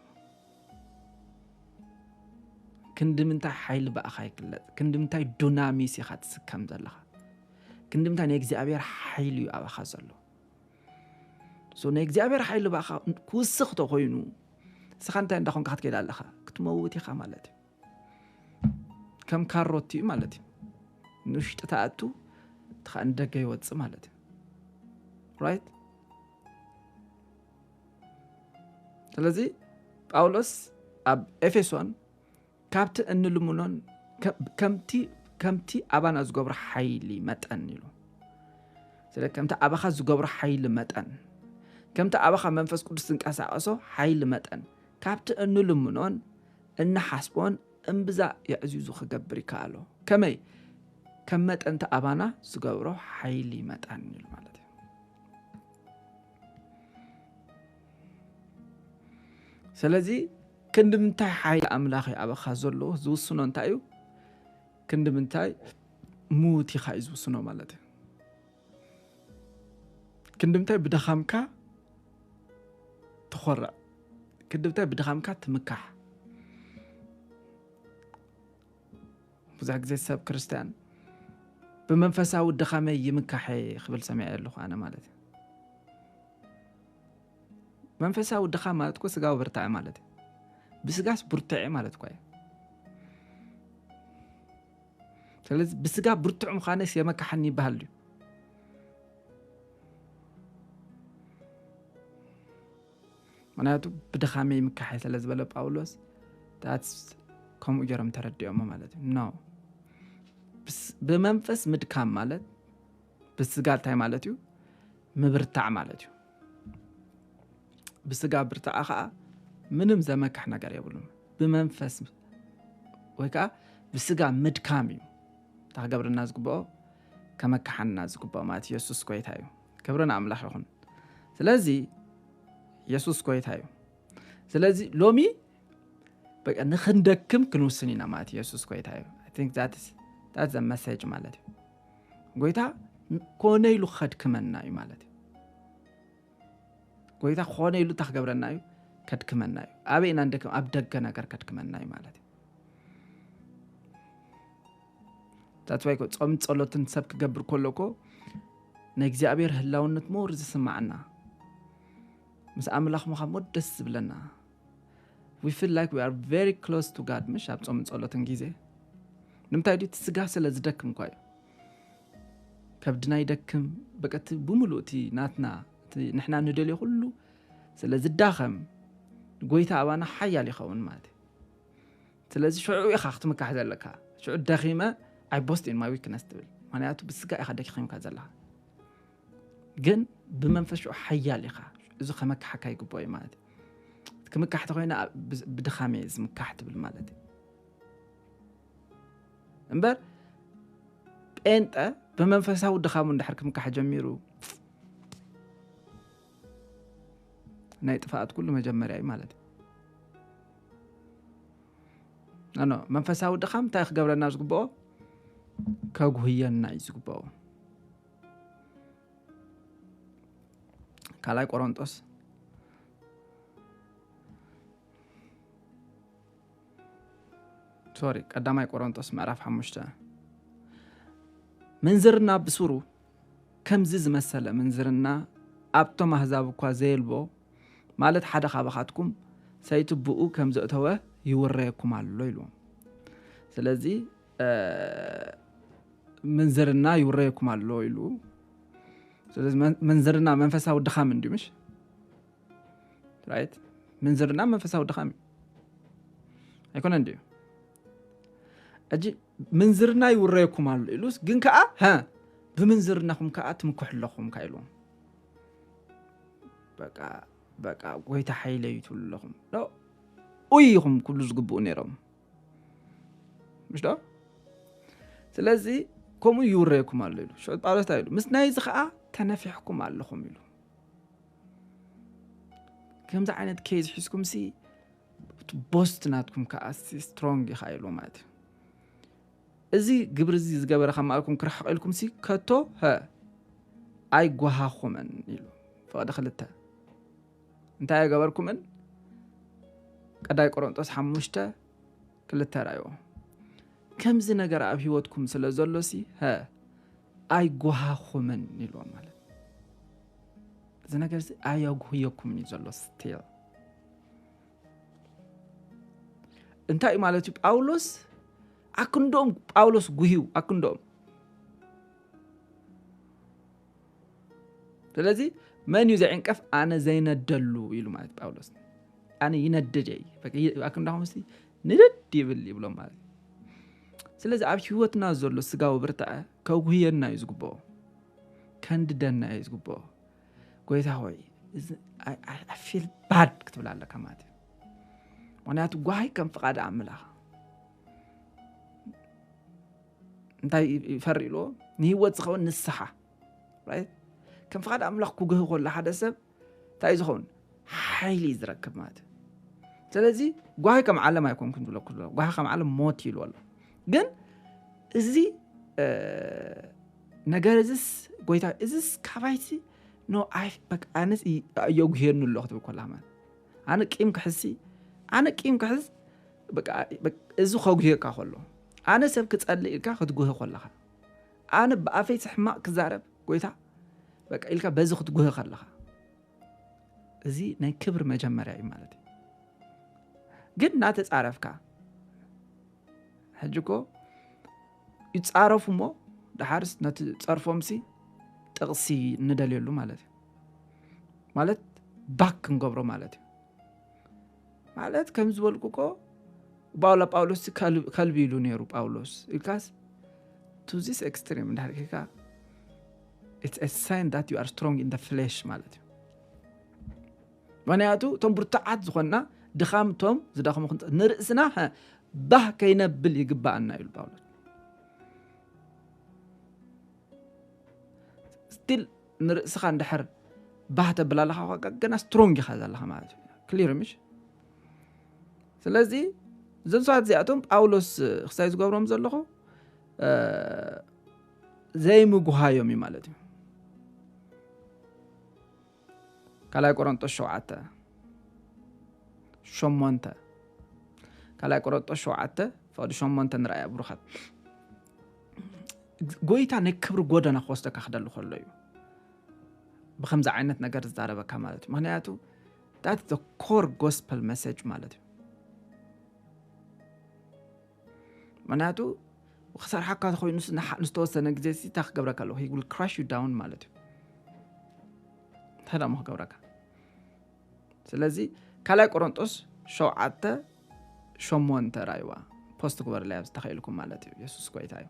ክንዲ ምንታይ ሓይሊ ብኣኻ ይግለፅ፣ ክንዲ ምንታይ ዱናሚስ ኢኻ ትስከም ዘለኻ፣ ክንዲ ምንታይ ናይ እግዚኣብሔር ሓይሊ እዩ ኣባኻ ዘሎ። So ናይ እግዚኣብሔር ሓይሊ ብኣኻ ክውስኽ ተኮይኑ እስኻ እንታይ እንዳኾንካ ክትከይድ ኣለኻ? ክትመውት ኢኻ ማለት እዩ። ከም ካሮት እዩ ማለት እዩ። ንውሽጢ ተኣቱ እቲ ኸኣ ንደገ ይወፅእ ማለት እዩ። Right? ስለዚ ጳውሎስ ኣብ ኤፌሶን ካብቲ እንልምኖን ከ- ከምቲ ከምቲ ኣባና ዝገብሮ ሓይሊ መጠን ኢሉ ስለ ከምቲ ኣባኻ ዝገብሮ ሓይሊ መጠን ከምቲ ኣባኻ መንፈስ ቅዱስ ዝንቀሳቀሶ ሓይሊ መጠን ካብቲ እንልምኖን እንሓስቦን እምብዛ የዕዚዙ ክገብር ይከኣሎ። ከመይ? ከም መጠንቲ ኣባና ዝገብሮ ሓይሊ መጠን ኢሉ ማለት እዩ። ስለዚ ክንዲ ምንታይ ሓይሊ ኣምላኽ እዩ ኣባኻ ዘሎ ዝውስኖ እንታይ እዩ? ክንዲ ምንታይ ምውት ኢኻ እዩ ዝውስኖ ማለት እዩ። ክንዲ ምንታይ ብድኻምካ ትኾርዕ፣ ክንዲ ምንታይ ብድኻምካ ትምካሕ። ብዙሕ ግዜ ሰብ ክርስትያን ብመንፈሳዊ ድኻመይ ይምካሐ ክብል ሰሚዐ ኣለኹ ኣነ ማለት እዩ። መንፈሳዊ ድኻም ማለት እኮ ስጋዊ ብርታዐ ማለት እዩ። ብስጋስ ብርቱዐ ማለት እኮ እዩ። ስለዚ ብስጋ ብርቱዕ ምዃነስ የመካሓኒ ይበሃል ድዩ? ምክንያቱ ብድኻመይ ምካሐ ስለ ዝበለ ጳውሎስ that's ከምኡ ገይሮም ተረዲኦሞ ማለት እዩ። No ብስ- ብመንፈስ ምድካም ማለት ብስጋ እንታይ ማለት እዩ? ምብርታዕ ማለት እዩ። ብስጋ ብርታዕ ከዓ ምንም ዘመካሕ ነገር የብሉም። ብመንፈስ ወይ ከዓ ብስጋ ምድካም እዩ እታ ክገብረና ዝግብኦ ከመካሓና ዝግብኦ ማለት ኢየሱስ ጎይታ እዩ። ክብሪ ንኣምላኽ ይኹን። ስለዚ ኢየሱስ ጎይታ እዩ። ስለዚ ሎሚ በቃ ንክንደክም ክንውስን ኢና ማለት ኢየሱስ ጎይታ እዩ። I think that is that's the message ማለት እዩ። ጎይታ ኮነ ኢሉ ከድክመና እዩ ማለት እዩ። ጎይታ ኮነ ኢሉ እንታይ ክገብረና እዩ? ከድክመና እዩ። ኣበይ ኢና ንደክም? ኣብ ደገ ነገር ከድክመና እዩ ማለት እዩ። That's why እኮ ጾም ጸሎትን ሰብ ክገብር ከሎ እኮ ናይ እግዚኣብሔር ህላውነት more ዝስማዓና ምስ ኣምላኽ ምዃን more ደስ ዝብለና we feel like we are very close to God ምሽ ኣብ ጾምን ጸሎትን ግዜ ንምንታይ ድዩ እቲ ስጋ ስለ ዝደክም እኳ እዩ ከብድና ይደክም በቀቲ ብምሉእ እቲ ናትና እቲ ንሕና ንደልዮ ኩሉ ስለ ዝዳኸም ጎይታ ኣባና ሓያል ይኸውን ማለት እዩ ስለዚ ሽዑ ኢኻ ክትምካሕ ዘለካ ሽዑ ደኺመ I boast in my weakness ትብል ምክንያቱ ብስጋ ኢኻ ደኪኺምካ ዘለኻ ግን ብመንፈስ ሽዑ ሓያል ኢኻ እዚ ከመካሓካ ይግብኦ እዩ ማለት እዩ ክምካሕ ተኮይነ ብድኻም እየ ዝምካሕ ትብል ማለት እዩ እምበር ጴንጠ ብመንፈሳዊ ድኻሙ እንድሕር ክምካሕ ጀሚሩ ናይ ጥፍኣት ኩሉ መጀመርያ እዩ ማለት እዩ። ኣኖ መንፈሳዊ ድኻም እንታይ ክገብረና ዝግብኦ? ከጉህየና እዩ ዝግብኦ። ካልኣይ ቆሮንጦስ ሶሪ ቀዳማይ ቆሮንጦስ ምዕራፍ ሓሙሽተ። ምንዝርና ብሱሩ ከምዚ ዝመሰለ ምንዝርና ኣብቶም ኣህዛብ እኳ ዘየልቦ፣ ማለት ሓደ ካባኻትኩም ሰይቲ ብኡ ከም ዘእተወ ይውረየኩም ኣሎ ኢሉ። ስለዚ ምንዝርና ይውረየኩም ኣሎ ኢሉ። ስለዚ ምንዝርና መንፈሳዊ ድኻም እንዲዩ ምሽ? ራይት? ምንዝርና መንፈሳዊ ድኻም እዩ ኣይኮነ እንዲዩ? እጂ ምንዝርና ይውረየኩም ኣሎ ኢሉስ ግን ከዓ ሀ ብምንዝርናኹም ከዓ ትምክሑ ኣለኹም ካ ኢልዎም። በቃ በቃ ጎይታ ሓይለ እዩ ትብሉ ኣለኹም። ኡይ ኢኹም ክብሉ ዝግብኡ ነይሮም። ምሽ ዶ? ስለዚ ከምኡ ይውረየኩም ኣሎ ኢሉ። ሽዑ ጳውሎስ እንታይ ኢሉ? ምስ ናይዚ ከዓ ተነፊሕኩም ኣለኹም ኢሉ። ከምዚ ዓይነት ኬዝ ሒዝኩም ሲ ቦስት ናትኩም ከዓ ስትሮንግ ኢኻ ኢሉ ማለት እዩ። እዚ ግብሪ እዚ ዝገበረ ካብ ማእልኩም ክርሕቕ ኢልኩም ሲ ከቶ ሀ ኣይጓሃኹምን ኢሉ። ፍቕዲ ክልተ እንታይ ኣይገበርኩምን? ቀዳይ ቆሮንጦስ ሓሙሽተ ክልተ ራእይዎ። ከምዚ ነገር ኣብ ህይወትኩም ስለ ዘሎ ሲ ሀ ኣይጓሃኹምን ኢልዎም ማለት እዚ ነገር እዚ ኣየጉህየኩምን እዩ ዘሎ ስቲል። እንታይ እዩ ማለት እዩ? ጳውሎስ ኣክንዶም ጳውሎስ ጉህዩ ኣክንዶም። ስለዚ መን እዩ ዘዕንቀፍ? ኣነ ዘይነደሉ ኢሉ ማለት ጳውሎስ። ኣነ ይነድድ እየ ኣክንዳኹም ስ ንድድ ይብል ይብሎም ማለት እዩ። ስለዚ ኣብ ህይወትና ዘሎ ስጋዊ ብርትዐ ከጉህየና እዩ ዝግብኦ፣ ከንድደና እዩ ዝግብኦ። ጎይታ ሆይ ፊል ባድ ክትብል ኣለካ ማለት እዩ። ምክንያቱ ጓሂ ከም ፍቓድ ኣምላኽ እንታይ ይፈሪ ኢልዎ? ንህይወት ዝኸውን ንስሓ። ከም ፍቓድ ኣምላኽ ክጉህ ከሎ ሓደ ሰብ እንታይ እዩ ዝኸውን? ሓይሊ እዩ ዝረክብ ማለት እዩ። ስለዚ ጓሂ ከም ዓለም ኣይኮንኩን ዝብለኩ ዘሎ ጓሂ ከም ዓለም ሞት ኢልዎ ኣሎ። ግን እዚ ነገር እዚስ ጎይታ እዚስ ካባይቲ ኖ ኣነስ የጉህየኑ ኣሎ ክትብል ከላ ማለት ኣነ ቂም ክሕዝሲ ኣነ ቂም ክሕዝ እዚ ከጉህየካ ከሎ ኣነ ሰብ ክጸልእ ኢልካ ክትጉህ ከለኻ ኣነ ብኣፈይ ሕማቕ ክዛረብ ጎይታ በቃ ኢልካ በዚ ክትጉህ ከለኻ እዚ ናይ ክብሪ መጀመርያ እዩ ማለት እዩ። ግን እናተጻረፍካ ሕጂ እኮ ይጻረፉ እሞ ደሓርስ ነቲ ጸርፎምሲ ጥቕሲ እንደልየሉ ማለት እዩ። ማለት ባክ ክንገብሮ ማለት እዩ። ማለት ከም ዝበልኩ እኮ ባውላ ጳውሎስ ከልቢ ኢሉ ነይሩ ጳውሎስ ኢልካስ to this extreme እንድሕር ጌርካ it's a sign that you are strong in the flesh ማለት እዩ። ምክንያቱ እቶም ብርቱዓት ዝኾንና ድኻም እቶም ዝደኸሙ ክንጠ ንርእስና ባህ ከይነብል ይግባኣና ኢሉ ጳውሎስ። ስቲል ንርእስኻ እንድሕር ባህ ተብል ኣለኻ ገና ስትሮንግ ኢኻ ዘለኻ ማለት እዩ። ክሊር ምሽ? ስለዚ እዞም ሰባት እዚኣቶም ጳውሎስ ክሳይ ዝገብሮም ዘለኹ ዘይምጉሃዮም እዩ ማለት እዩ። ካልኣይ ቆሮንጦስ ሸውዓተ ሸሞንተ ካልኣይ ቆሮንጦስ ሸውዓተ ፍቕዲ ሸሞንተ ንረኣያ ብሩኻት። ጎይታ ናይ ክብሪ ጎደና ክወስደካ ክደሊ ከሎ እዩ ብከምዚ ዓይነት ነገር ዝዛረበካ ማለት እዩ። ምክንያቱ that the core gospel message ማለት እዩ። ምክንያቱ ክሰርሓካ ተኮይኑ ዝተወሰነ ግዜ ታ ክገብረካ ኣለዎ will crush you down ማለት እዩ። እንታይ ደሞ ክገብረካ? ስለዚ ካልኣይ ቆሮንጦስ ሸውዓተ ሸሞንተ ራይዋ ፖስት ግበርለይ ኣብዚ ተኸኢልኩም ማለት እዩ። የሱስ ጎይታ እዩ።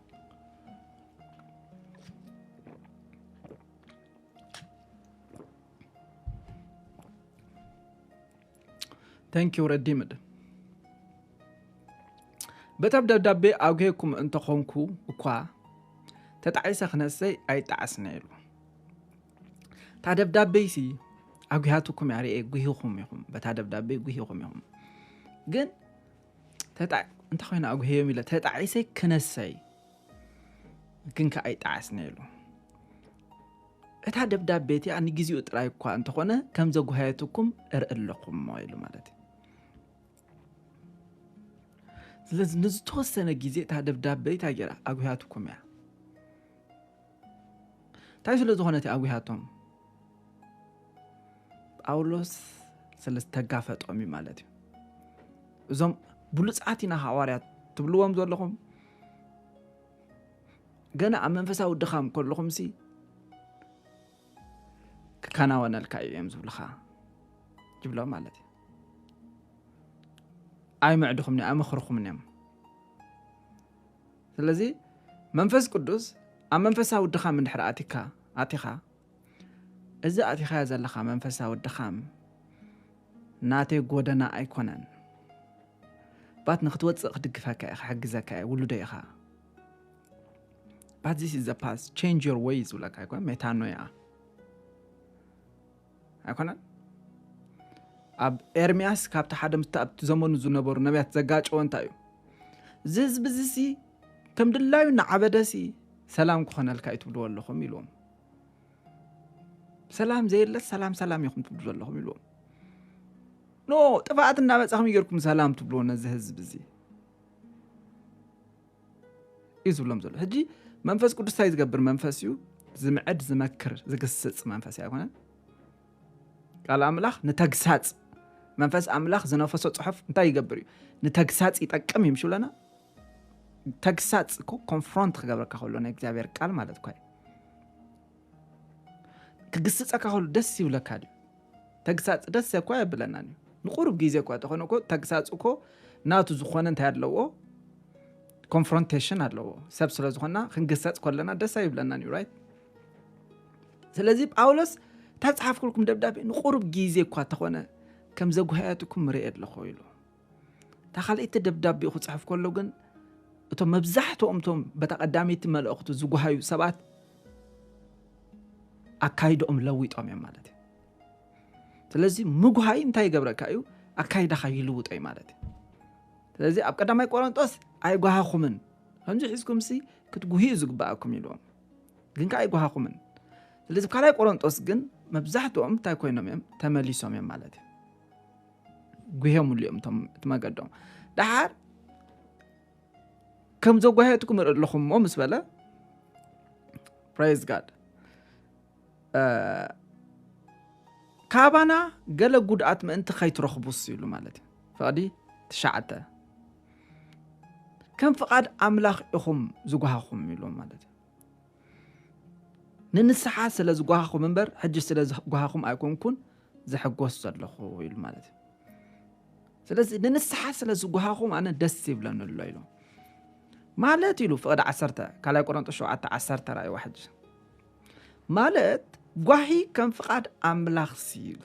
Thank you ረዲምድ። በታ ደብዳቤ ኣጉሄኩም እንተኾንኩ እኳ ተጣዒሰ ክነሰይ ኣይጣዓስነ ኢሉ። እታ ደብዳቤይሲ ኣጉህያትኩም እያ ርእየ፣ ጉሂኹም ኢኹም፣ በታ ደብዳቤ ጉሂኹም ኢኹም። ግን ተጣ-፣ እንታይ ኮይነ ኣጉህዮም ኢለ ተጣዒሰይ ክነሰይ፣ ግን ከኣ ኣይጠዓስነ ኢሉ። እታ ደብዳቤ እቲኣ ንግዜኡ ጥራይ እኳ እንተኾነ ከም ዘጉሃየትኩም እርኢ ኣለኹ እሞ ኢሉ ማለት እዩ። ስለዚ ንዝተወሰነ ግዜ እታ ደብዳበ እንታይ ገይራ ኣጉህያትኩም እያ። እንታይ ስለ ዝኾነ እቲ ኣጉህያቶም? ጳውሎስ ስለ ዝተጋፈጦም እዩ ማለት እዩ። እዞም ብሉጻት ኢና ሃዋርያት ትብልዎም ዘለኹም፣ ገና ኣብ መንፈሳዊ ድኻም ከለኹምሲ ክከናወነልካ እዩ እዮም ዝብሉኻ፣ ይብሎም ማለት እዩ። ኣይምዕድኹምን እዮም፣ ኣይመኽርኹምን እዮም። ስለዚ መንፈስ ቅዱስ ኣብ መንፈሳዊ ድኻም እንድሕር ኣቲካ፣ ኣቲኻ፣ እዚ ኣቲኻዮ ዘለኻ መንፈሳዊ ድኻም ናተይ ጎደና ኣይኮነን። ባት ንክትወፅእ ክድግፈካ እየ፣ ክሕግዘካ እየ፣ ውሉዶ ኢኻ። But this is the past, change your ways ዝብለካ ኣይኮን፣ ሜታኖያ ኣይኮነን። ኣብ ኤርምያስ ካብቲ ሓደ ምስቲ ኣብቲ ዘመኑ ዝነበሩ ነቢያት ዘጋጨወ እንታይ እዩ? እዚ ህዝቢ እዚ ሲ ከም ድላዩ እናዓበደ ሲ ሰላም ክኾነልካ እዩ ትብልዎ ኣለኹም ኢልዎም። ሰላም ዘየለስ ሰላም ሰላም ኢኹም ትብሉ ዘለኹም ኢልዎም። ኖ፣ ጥፍኣት እናመጻኹም ጌርኩም ሰላም ትብልዎ ነዚ ህዝቢ እዚ እዩ ዝብሎም ዘሎ። ሕጂ መንፈስ ቅዱስ እንታይ ዝገብር መንፈስ እዩ? ዝምዕድ፣ ዝመክር፣ ዝግስጽ መንፈስ እዩ ኣይኮነን? ቃል ኣምላኽ ንተግሳጽ፣ መንፈስ ኣምላኽ ዝነፈሶ ጽሑፍ እንታይ ይገብር እዩ? ንተግሳጽ ይጠቅም እዩ ምሽ ብለና። ተግሳጽ እኮ ኮንፍሮንት ክገብረካ ከሎ ናይ እግዚኣብሔር ቃል ማለት እኮ እዩ። ክግስጸካ ከሎ ደስ ይብለካ ድዩ? ተግሳጽ ደስ እኮ ኣይብለናን እዩ። ንቁሩብ ግዜ እኳ ተኾነ እኮ ተግሳጽ እኮ ናቱ ዝኾነ እንታይ ኣለዎ? ኮንፍሮንቴሽን ኣለዎ። ሰብ ስለ ዝኾንና ክንግሰጽ ከለና ደስ ኣይብለናን እዩ፣ ራይት? ስለዚ ጳውሎስ እታ ዝጸሓፍኩልኩም ደብዳቤ ንቁሩብ ግዜ እኳ ተኾነ ከም ዘጉሃያትኩም ርእየ ኣለኹ ኢሉ። እታ ካልኣይቲ ደብዳቤኡ ክጽሕፍ ከሎ ግን እቶም መብዛሕትኦም እቶም በታ ቀዳመይቲ መልእኽቱ ዝጉሃዩ ሰባት ኣካይድኦም ለዊጦም እዮም ማለት እዩ። ስለዚ ምጉሃይ እንታይ ይገብረካ እዩ? ኣካይዳኻ ይልውጦ እዩ ማለት እዩ። ስለዚ ኣብ ቀዳማይ ቆሮንጦስ ኣይጓሃኹምን፣ ከምዚ ሒዝኩምሲ ክትጉህዩ ዝግብኣኩም ኢልዎም፣ ግን ከኣ ኣይጓሃኹምን። ስለዚ ኣብ ካልኣይ ቆሮንጦስ ግን መብዛሕትኦም እንታይ ኮይኖም እዮም? ተመሊሶም እዮም ማለት እዩ። ጉህዮምሉ እዮም እቶም እቲ መገዶም። ደሓር ከም ዘጓየትኩም እርኢ ኣለኹም እሞ ምስ በለ፣ ፕሬዝ ጋድ፣ ካባና ገለ ጉድኣት ምእንቲ ከይትረኽቡስ ኢሉ ማለት እዩ። ፍቕዲ ትሽዓተ፣ ከም ፍቓድ ኣምላኽ ኢኹም ዝጓሃኹም ኢሉ ማለት እዩ። ንንስሓ ስለ ዝጓሃኹም እምበር ሕጂ ስለ ዝጓሃኹም ኣይኮንኩን ዝሕጎስ ዘለኹ ኢሉ ማለት እዩ። ስለዚ ንንስሓ ስለ ዝጓሃኹም ኣነ ደስ ይብለኒ ኣሎ ኢሉ ማለት ኢሉ። ፍቕዲ ዓሰርተ፣ ካልኣይ ቆሮንጦስ ሸውዓተ ዓሰርተ ራእይዋ ሕጂ ማለት ጓሂ ከም ፍቓድ ኣምላኽ ሲ ኢሉ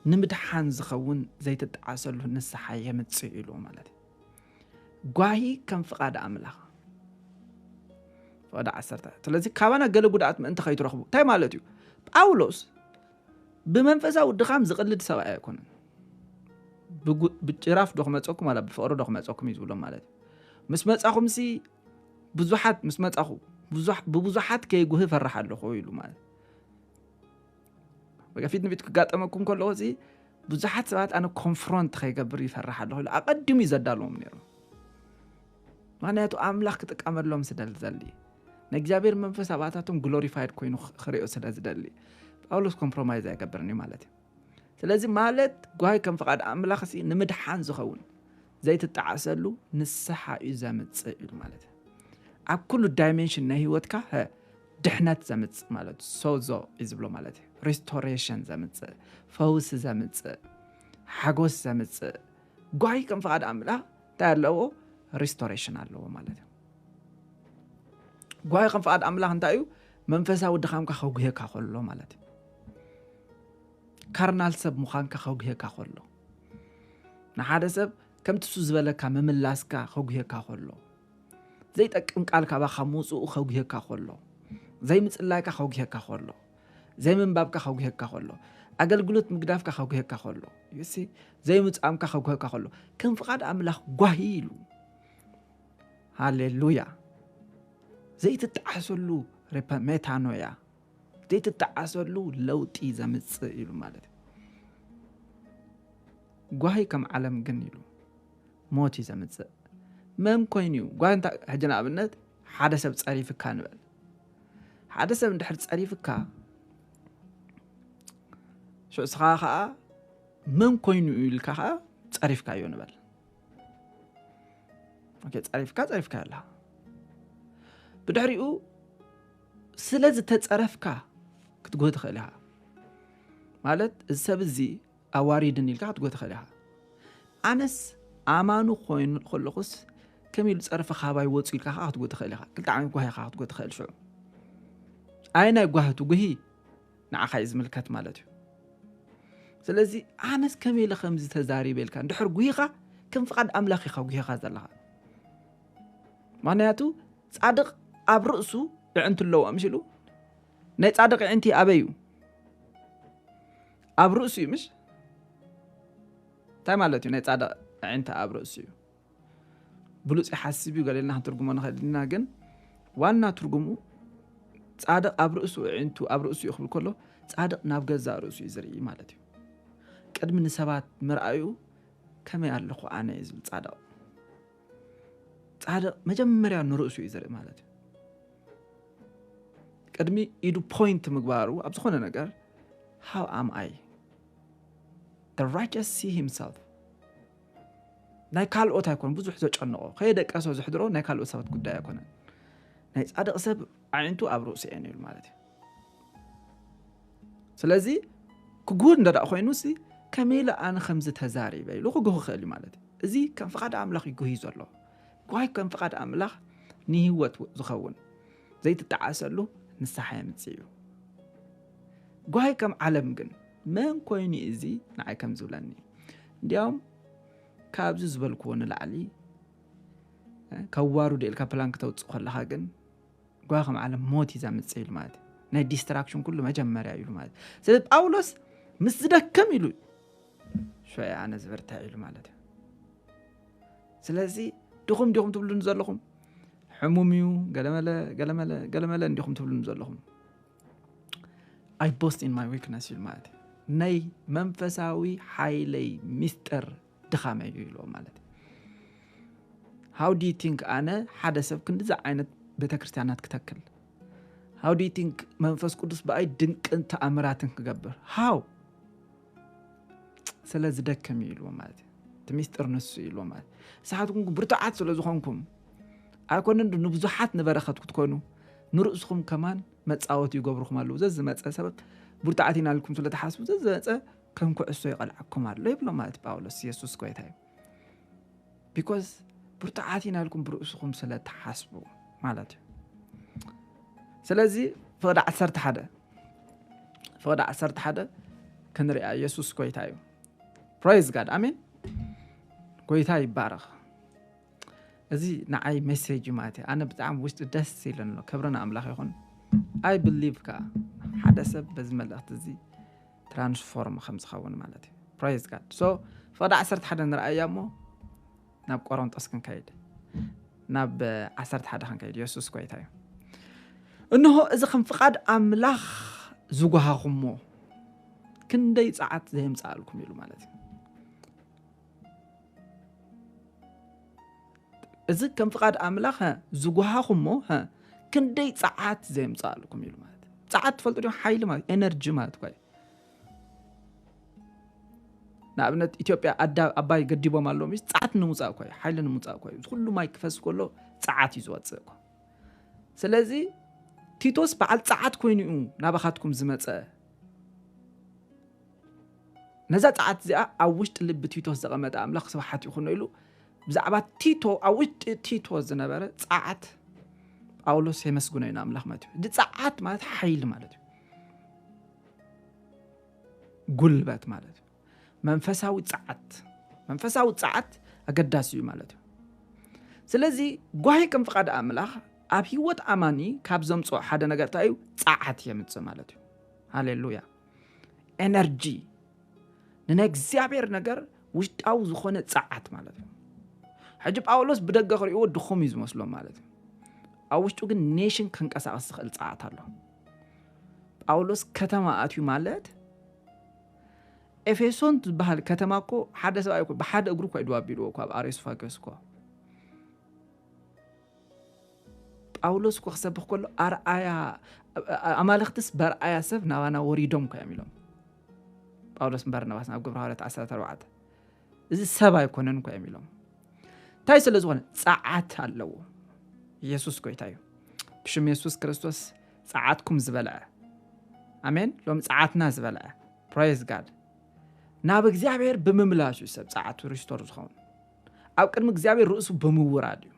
ንምድሓን ዝኸውን ዘይትጠዓሰሉ ንስሓ የምጽእ ኢሉ ማለት እዩ። ጓሂ ከም ፍቓድ ኣምላኽ። ፍቓድ ዓሰርተ። ስለዚ ካባና ገለ ጉድኣት ምእንቲ ከይትረኽቡ እንታይ ማለት እዩ? ጳውሎስ ብመንፈሳዊ ድኻም ዝቕልድ ሰብኣይ ኣይኮነን። ብጉ-፣ ብጭራፍ ዶ ክመፀኩም ዋላ ብፍቕሪ ዶ ክመፀኩም እዩ ዝብሎም ማለት እዩ። ምስ መፃኹምሲ ብዙሓት ምስ መፃኹ ብዙሕ-፣ ብብዙሓት ከይጉህ እፈርሕ ኣለኹ ኢሉ ማለት እዩ። በቃ ፊት ንፊት ክጋጠመኩም ከለኹ እዚ ብዙሓት ሰባት ኣነ ኮንፍሮንት ከይገብር ይፈርሕ ኣለኹ ኢሉ ኣቐዲሙ እዩ ዘዳልዎም ነይሩ። ምኽንያቱ ኣምላኽ ክጥቀመሎም ስለ ዝደሊ፣ ንእግዚኣብሔር መንፈስ ኣባታቶም ግሎሪፋይድ ኮይኑ ኽ-፣ ክሪኦ ስለ ዝደሊ፣ ጳውሎስ ኮምፕሮማይዝ ኣይገብርን እዩ ማለት እዩ። ስለዚ ማለት ጓሂ ከም ፍቓድ ኣምላኽ ሲ ንምድሓን ዝኸውን ዘይትጠዓሰሉ ንስሓ እዩ ዘምጽእ ኢሉ ማለት እዩ። ኣብ ኩሉ ዳይሜንሽን ናይ ህይወትካ፣ ሀ፣ ድሕነት ዘምጽእ ማለት እዩ። ሶዞ እዩ ዝብሎ ማለት እዩ። ሪስቶሬሽን ዘምጽእ፣ ፈውሲ ዘምጽእ፣ ሓጎስ ዘምጽእ። ጓሂ ከም ፍቓድ ኣምላኽ እንታይ ኣለዎ? ሪስቶሬሽን ኣለዎ ማለት እዩ። ጓሂ ከም ፍቓድ ኣምላኽ እንታይ እዩ? መንፈሳዊ ድኻምካ ከጉህየካ ከሎ ማለት እዩ። ካርናል ሰብ ምዃንካ ከጉህየካ ከሎ፣ ንሓደ ሰብ ከምቲ እሱ ዝበለካ ምምላስካ ከጉህየካ ከሎ፣ ዘይጠቅም ቃል ካባኻ ምውፅኡ ከጉህየካ ከሎ፣ ዘይምጽላይካ ከጉህየካ ከሎ፣ ዘይምንባብካ ከጉህየካ ከሎ፣ ኣገልግሎት ምግዳፍካ ከጉህየካ ከሎ፣ you see፣ ዘይምጻምካ ከጉህየካ ከሎ፣ ከም ፍቓድ ኣምላኽ ጓሂ ኢሉ። ሃሌሉያ። ዘይትጠዓሰሉ ሬፐ-፣ ሜታኖያ፣ ዘይትጠዓሰሉ ለውጢ ዘምጽእ ኢሉ ማለት እዩ። ጓሂ ከም ዓለም ግን ኢሉ ሞት እዩ ዘምጽእ። መን ኮይኑ እዩ? ጓሂ እንታ-፣ ሕጂ ንኣብነት ሓደ ሰብ ጸሪፍካ ንበል። ሓደ ሰብ እንድሕር ጸሪፍካ፣ ሽዑ ስኻ ኸኣ መን ኮይኑ እዩ ኢልካ ኸኣ ጸሪፍካዮ ንበል። ኦኬ፣ ጸሪፍካ፣ ጸሪፍካ ኣለኻ። ብድሕሪኡ ስለ ዝተጸረፍካ ክትጎ ትኽእል ኢኻ። ማለት፣ እዚ ሰብ እዚ ኣዋሪድን ኢልካ ክትጎ ትኽእል ኢኻ። ኣነስ ኣማኑ ኮይኑ ከለኹስ ከም ኢሉ ጸርፊ ካባይ ወጹ ኢልካ ኸዓ ክትጎ ትኽእል ኢኻ። ክልተ ዓይነት ጓሂ ኢኻ ክትጎ ትኽእል ሽዑ። ኣየናይ ጓሂ ትጉሂ ንዓኻ እዩ ዝምልከት ማለት እዩ። ስለዚ ኣነስ ከመይ ኢለ ከምዚ ተዛሪበ ኢልካ እንድሕር ጉሂኻ፣ ከም ፍቓድ ኣምላኽ ኢኻ ጉሂኻ ዘለኻ። ምኽንያቱ ጻድቕ ኣብ ርእሱ ኣዒንቲ ኣለዎ፣ ምሽ ኢሉ? ናይ ጻድቕ ኣዒንቲ ኣበይ እዩ? ኣብ ርእሱ እዩ፣ ምሽ? እንታይ ማለት እዩ ናይ ጻድቕ ኣዒንቲ ኣብ ርእሱ እዩ? ብሉጽ ይሓስብ እዩ ገለ ኢልና ክንትርጉሞ ንኽእል ኢና፣ ግን ዋና ትርጉሙ ጻድቕ ኣብ ርእሱ ኣዒንቱ ኣብ ርእሱ እዩ ክብል ከሎ፣ ጻድቕ ናብ ገዛእ ርእሱ እዩ ዝርኢ ማለት እዩ። ቅድሚ ንሰባት ምርኣዩ ከመይ ኣለኹ ኣነ እዩ ዝብል ጻድቕ። ጻድቕ መጀመርያ ንርእሱ እዩ ዝርኢ ማለት እዩ። ቅድሚ ኢዱ ፖይንት ምግባሩ ኣብ ዝኾነ ነገር፣ how am I? The righteous see himself። ናይ ካልኦት ኣይኮን ብዙሕ ዘጨንቆ፣ ከየደቀሶ ዝሕድሮ ናይ ካልኦት ሰባት ጉዳይ ኣይኮነን። ናይ ጻድቕ ሰብ ኣዒንቱ ኣብ ርእሱ እየን ኢሉ ማለት እዩ። ስለዚ ክጉህ እንደ ደኣ ኮይኑ ሲ፣ ከመይ ኢለ ኣነ ከምዚ ተዛሪበ ኢሉ ክጉህ ይኽእል እዩ ማለት እዩ። እዚ ከም ፍቓድ ኣምላኽ እዩ ጉህዩ ዘሎ። ጓይ ከም ፍቓድ ኣምላኽ ንህይወት ዝኸውን ዘይትጠዓሰሉ ንስሓ የምጽእ እዩ። ጓይ ከም ዓለም ግን መን ኮይኑ እዩ እዚ ንዓይ ከም ዝብለኒ? እንዲያውም ካብዚ ዝበልክዎ ንላዕሊ፣ እ፣ ከዋርዶ ኢልካ ፕላን ክተውጽእ ከለኻ ግን ጓ ከም ዓለም ሞት እዩ ዘምጽእ ኢሉ ማለት እዩ። ናይ ዲስትራክሽን ኩሉ መጀመርያ ኢሉ ማለት እዩ። ስለዚ ጳውሎስ ምስ ዝደክም ኢሉ፣ "ሾየ ኣነ ዝበርትዕ" ኢሉ ማለት እዩ። ስለዚ ድኹም ዲኹም ትብሉኒ ዘለኹም? ሕሙም እዩ፣ ገለመለ፣ ገለመለ፣ ገለመለ እንዲኹም ትብሉኒ ዘለኹም? "I boast in my weakness" ኢሉ ማለት እዩ። ናይ መንፈሳዊ ሓይለይ ሚስጥር ድኻመይ እዩ ኢልዎ ማለት እዩ። How do you think ኣነ ሓደ ሰብ ክንዲዚ ዓይነት ቤተክርስትያናት ክተክል? How do you think መንፈስ ቅዱስ ብኣይ ድንቅን ተኣምራትን ክገብር? How? ስለ ዝደክም እዩ ኢልዎ ማለት እዩ። እቲ ሚስጥር ንሱ እዩ ኢልዎ ማለት እዩ። ንስኻትኩም ብርቱዓት ስለ ዝኾንኩም ኣይኮነን ዶ ንብዙሓት ንበረኸት ክትኮኑ፣ ንርእስኹም ከማን መጻወቲ ይገብርኹም ኣለዉ። ዘዝመጸ ሰብ ብርቱዓት ኢና ኢልኩም ስለ ትሓስቡ፣ ዘዝመጸ ከም ኩዕሶ ይቐልዓኩም ኣሎ ይብሎ ማለት እዩ ጳውሎስ። የሱስ ጎይታ እዩ። ቢኮዝ ብርቱዓት ኢና ኢልኩም ብርእስኹም ስለ ትሓስቡ ማለት እዩ። ስለዚ ፍቕዲ ዓሰርተ ሓደ፣ ፍቕዲ ዓሰርተ ሓደ ክንሪኣ፣ የሱስ ጎይታ እዩ። ፕሬዝ ጋድ፣ ኣሜን። ጎይታ ይባረኽ። እዚ ንዓይ ሜሴጅ እዩ ማለት እዩ። ኣነ ብጣዕሚ ውሽጢ ደስ ኢለን ኣሎ። ክብሪ ንኣምላኽ ይኹን። ኣይ ብሊቭ ከኣ ሓደ ሰብ በዚ መልእኽቲ እዚ ትራንስፎርም ከም ዝኸውን ማለት እዩ። ፕሬዝ ጋድ። ሶ ፍቕዲ ዓሰርተ ሓደ ንርኣያ እሞ ናብ ቆሮንጦስ ክንከይድ፣ ናብ ዓሰርተ ሓደ ክንከይድ። የሱስ ጎይታ እዩ። እንሆ እዚ ከም ፍቓድ ኣምላኽ ዝጓሃኹሞ ክንደይ ጸዓት ዘየምጽኣልኩም ኢሉ ማለት እዩ። እዚ ከም ፍቓድ ኣምላኽ፣ ሀ፣ ዝጓሃኹሞ፣ ሀ፣ ክንደይ ጸዓት ዘየምጽኣልኩም ኢሉ ማለት እዩ። ጸዓት ትፈልጡ ዲኹም? ሓይሊ ማለት ኤነርጂ ማለት እኮ እዩ። ንኣብነት ኢትዮጵያ ኣዳ-፣ ኣባይ ገዲቦም ኣለዉ፣ ምስ ጸዓት ንምውጻእ እኮ እዩ፣ ሓይሊ ንምውጻእ እኮ እዩ። እዚ ኩሉ ማይ ክፈስ ከሎ ጸዓት እዩ ዝወጽእ እኮ። ስለዚ ቲቶስ በዓል ጸዓት ኮይኑ እዩ ናባኻትኩም ዝመጸ። ነዛ ጸዓት እዚኣ ኣብ ውሽጢ ልቢ ቲቶስ ዘቐመጠ ኣምላኽ ስብሓት ይኹኖ ኢሉ ብዛዕባ ቲቶ፣ ኣብ ውሽጢ ቲቶ ዝነበረ ጸዓት ጳውሎስ የመስግኖ ኢና ኣምላኽ ማለት እዩ። እዚ ጸዓት ማለት ሓይሊ ማለት እዩ። ጉልበት ማለት እዩ። መንፈሳዊ ጸዓት፣ መንፈሳዊ ጸዓት ኣገዳሲ እዩ ማለት እዩ። ስለዚ ጓሂ ከም ፍቓድ ኣምላኽ ኣብ ህይወት ኣማኒ ካብ ዘምፅኦ ሓደ ነገር እንታይ እዩ? ፃዓት የምፅእ ማለት እዩ። ሃሌሉያ። ኤነርጂ፣ ንናይ እግዚኣብሔር ነገር ውሽጣዊ ዝኾነ ፃዓት ማለት እዩ። ሕጂ ጳውሎስ ብደገ ክርእይዎ ድኹም እዩ ዝመስሎም ማለት እዩ። ኣብ ውሽጡ ግን ኔሽን ከንቀሳቐስ ዝኽእል ፃዓት ኣሎ። ጳውሎስ ከተማ ኣትዩ ማለት፣ ኤፌሶን ዝበሃል ከተማ እኮ ሓደ ሰብኣይ እኮ ብሓደ እግሩ እኮ እዩ ደው ኣቢልዎ እኮ ኣብ ኣሬስፋገስ እኮ። ጳውሎስ እኮ ክሰብኽ ከሎ ኣርኣያ፣ ኣማልኽትስ በርኣያ ሰብ ናባና ወሪዶም እኮ እዮም ኢሎም ጳውሎስ በርናባስ ኣብ ግብረ ሃዋርያት ዓሰርተ ኣርባዕተ። እዚ ሰብ ኣይኮነን እኮ እዮም ኢሎም። እንታይ ስለ ዝኾነ? ፃዓት ኣለዎ። ኢየሱስ ጎይታ እዩ። ብሽም የሱስ ክርስቶስ ፃዓትኩም ዝበልዐ፣ ኣሜን፣ ሎም ፃዓትና ዝበልዐ፣ ፕሬዝ ጋድ፣ ናብ እግዚኣብሔር ብምምላስ እዩ ሰብ ፃዓቱ ሪስቶር ዝኸውን። ኣብ ቅድሚ እግዚኣብሔር ርእሱ ብምውራድ እዩ።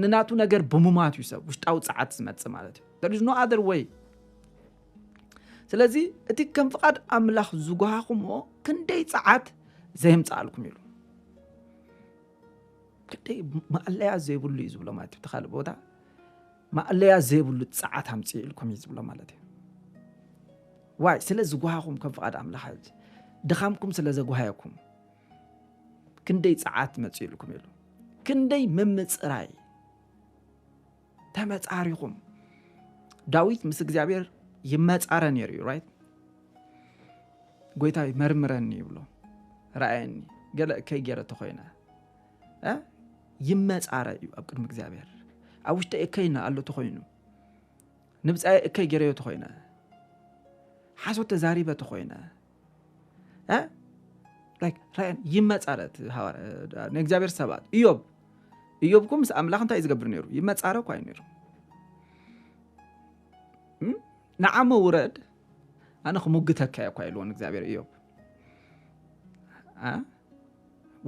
ንናቱ ነገር ብምማት እዩ ሰብ ውሽጣዊ ፃዓት ዝመፅእ ማለት እዩ። There is no other way። ስለዚ እቲ ከም ፍቓድ ኣምላኽ ዝጓሃኹሞ ክንደይ ፃዓት ዘየምፃኣልኩም ኢሉ፣ ክንደይ ማእለያ ዘይብሉ እዩ ዝብሎ ማለት እዩ። እቲ ካልእ ቦታ ማእለያ ዘይብሉ ፃዓት ኣምፅእ ኢልኩም እዩ ዝብሎ ማለት እዩ። ዋይ ስለ ዝጓሃኹም ከም ፍቓድ ኣምላኽ ድኻምኩም ስለ ዘጓሃየኩም ክንደይ ፃዓት መፅኡ ኢልኩም ኢሉ። ክንደይ ምምፅራይ ተመፃሪኹም። ዳዊት ምስ እግዚኣብሔር ይመፃረ ነይሩ እዩ፣ ራይት? ጎይታይ መርምረኒ ይብሎ፣ ረኣየኒ፣ ገለ እከይ ገይረ ተኾይነ፣ እ? ይመፃረ እዩ ኣብ ቅድሚ እግዚኣብሔር። ኣብ ውሽጢ እከይ ኣሎ ተኾይኑ፣ ንብፃየ እከይ ገይረዮ ተኾይነ፣ ሓሶት ተዛሪበ ተኾይነ፣ እ? ላይክ፣ ራእየን ይመፃረት ሃዋር-፣ ንእግዚኣብሔር ሰባት። እዮብ፣ እዮብ እኮ ምስ ኣምላኽ እንታይ እዩ ዝገብር ነይሩ? ይመፃረ እኳ እዩ ነይሩ። እም? ንዓሞ ውረድ፣ ኣነ ክሙግተካ እየ እኳ ኢልዎ ንእግዚኣብሔር እዮብ። እ?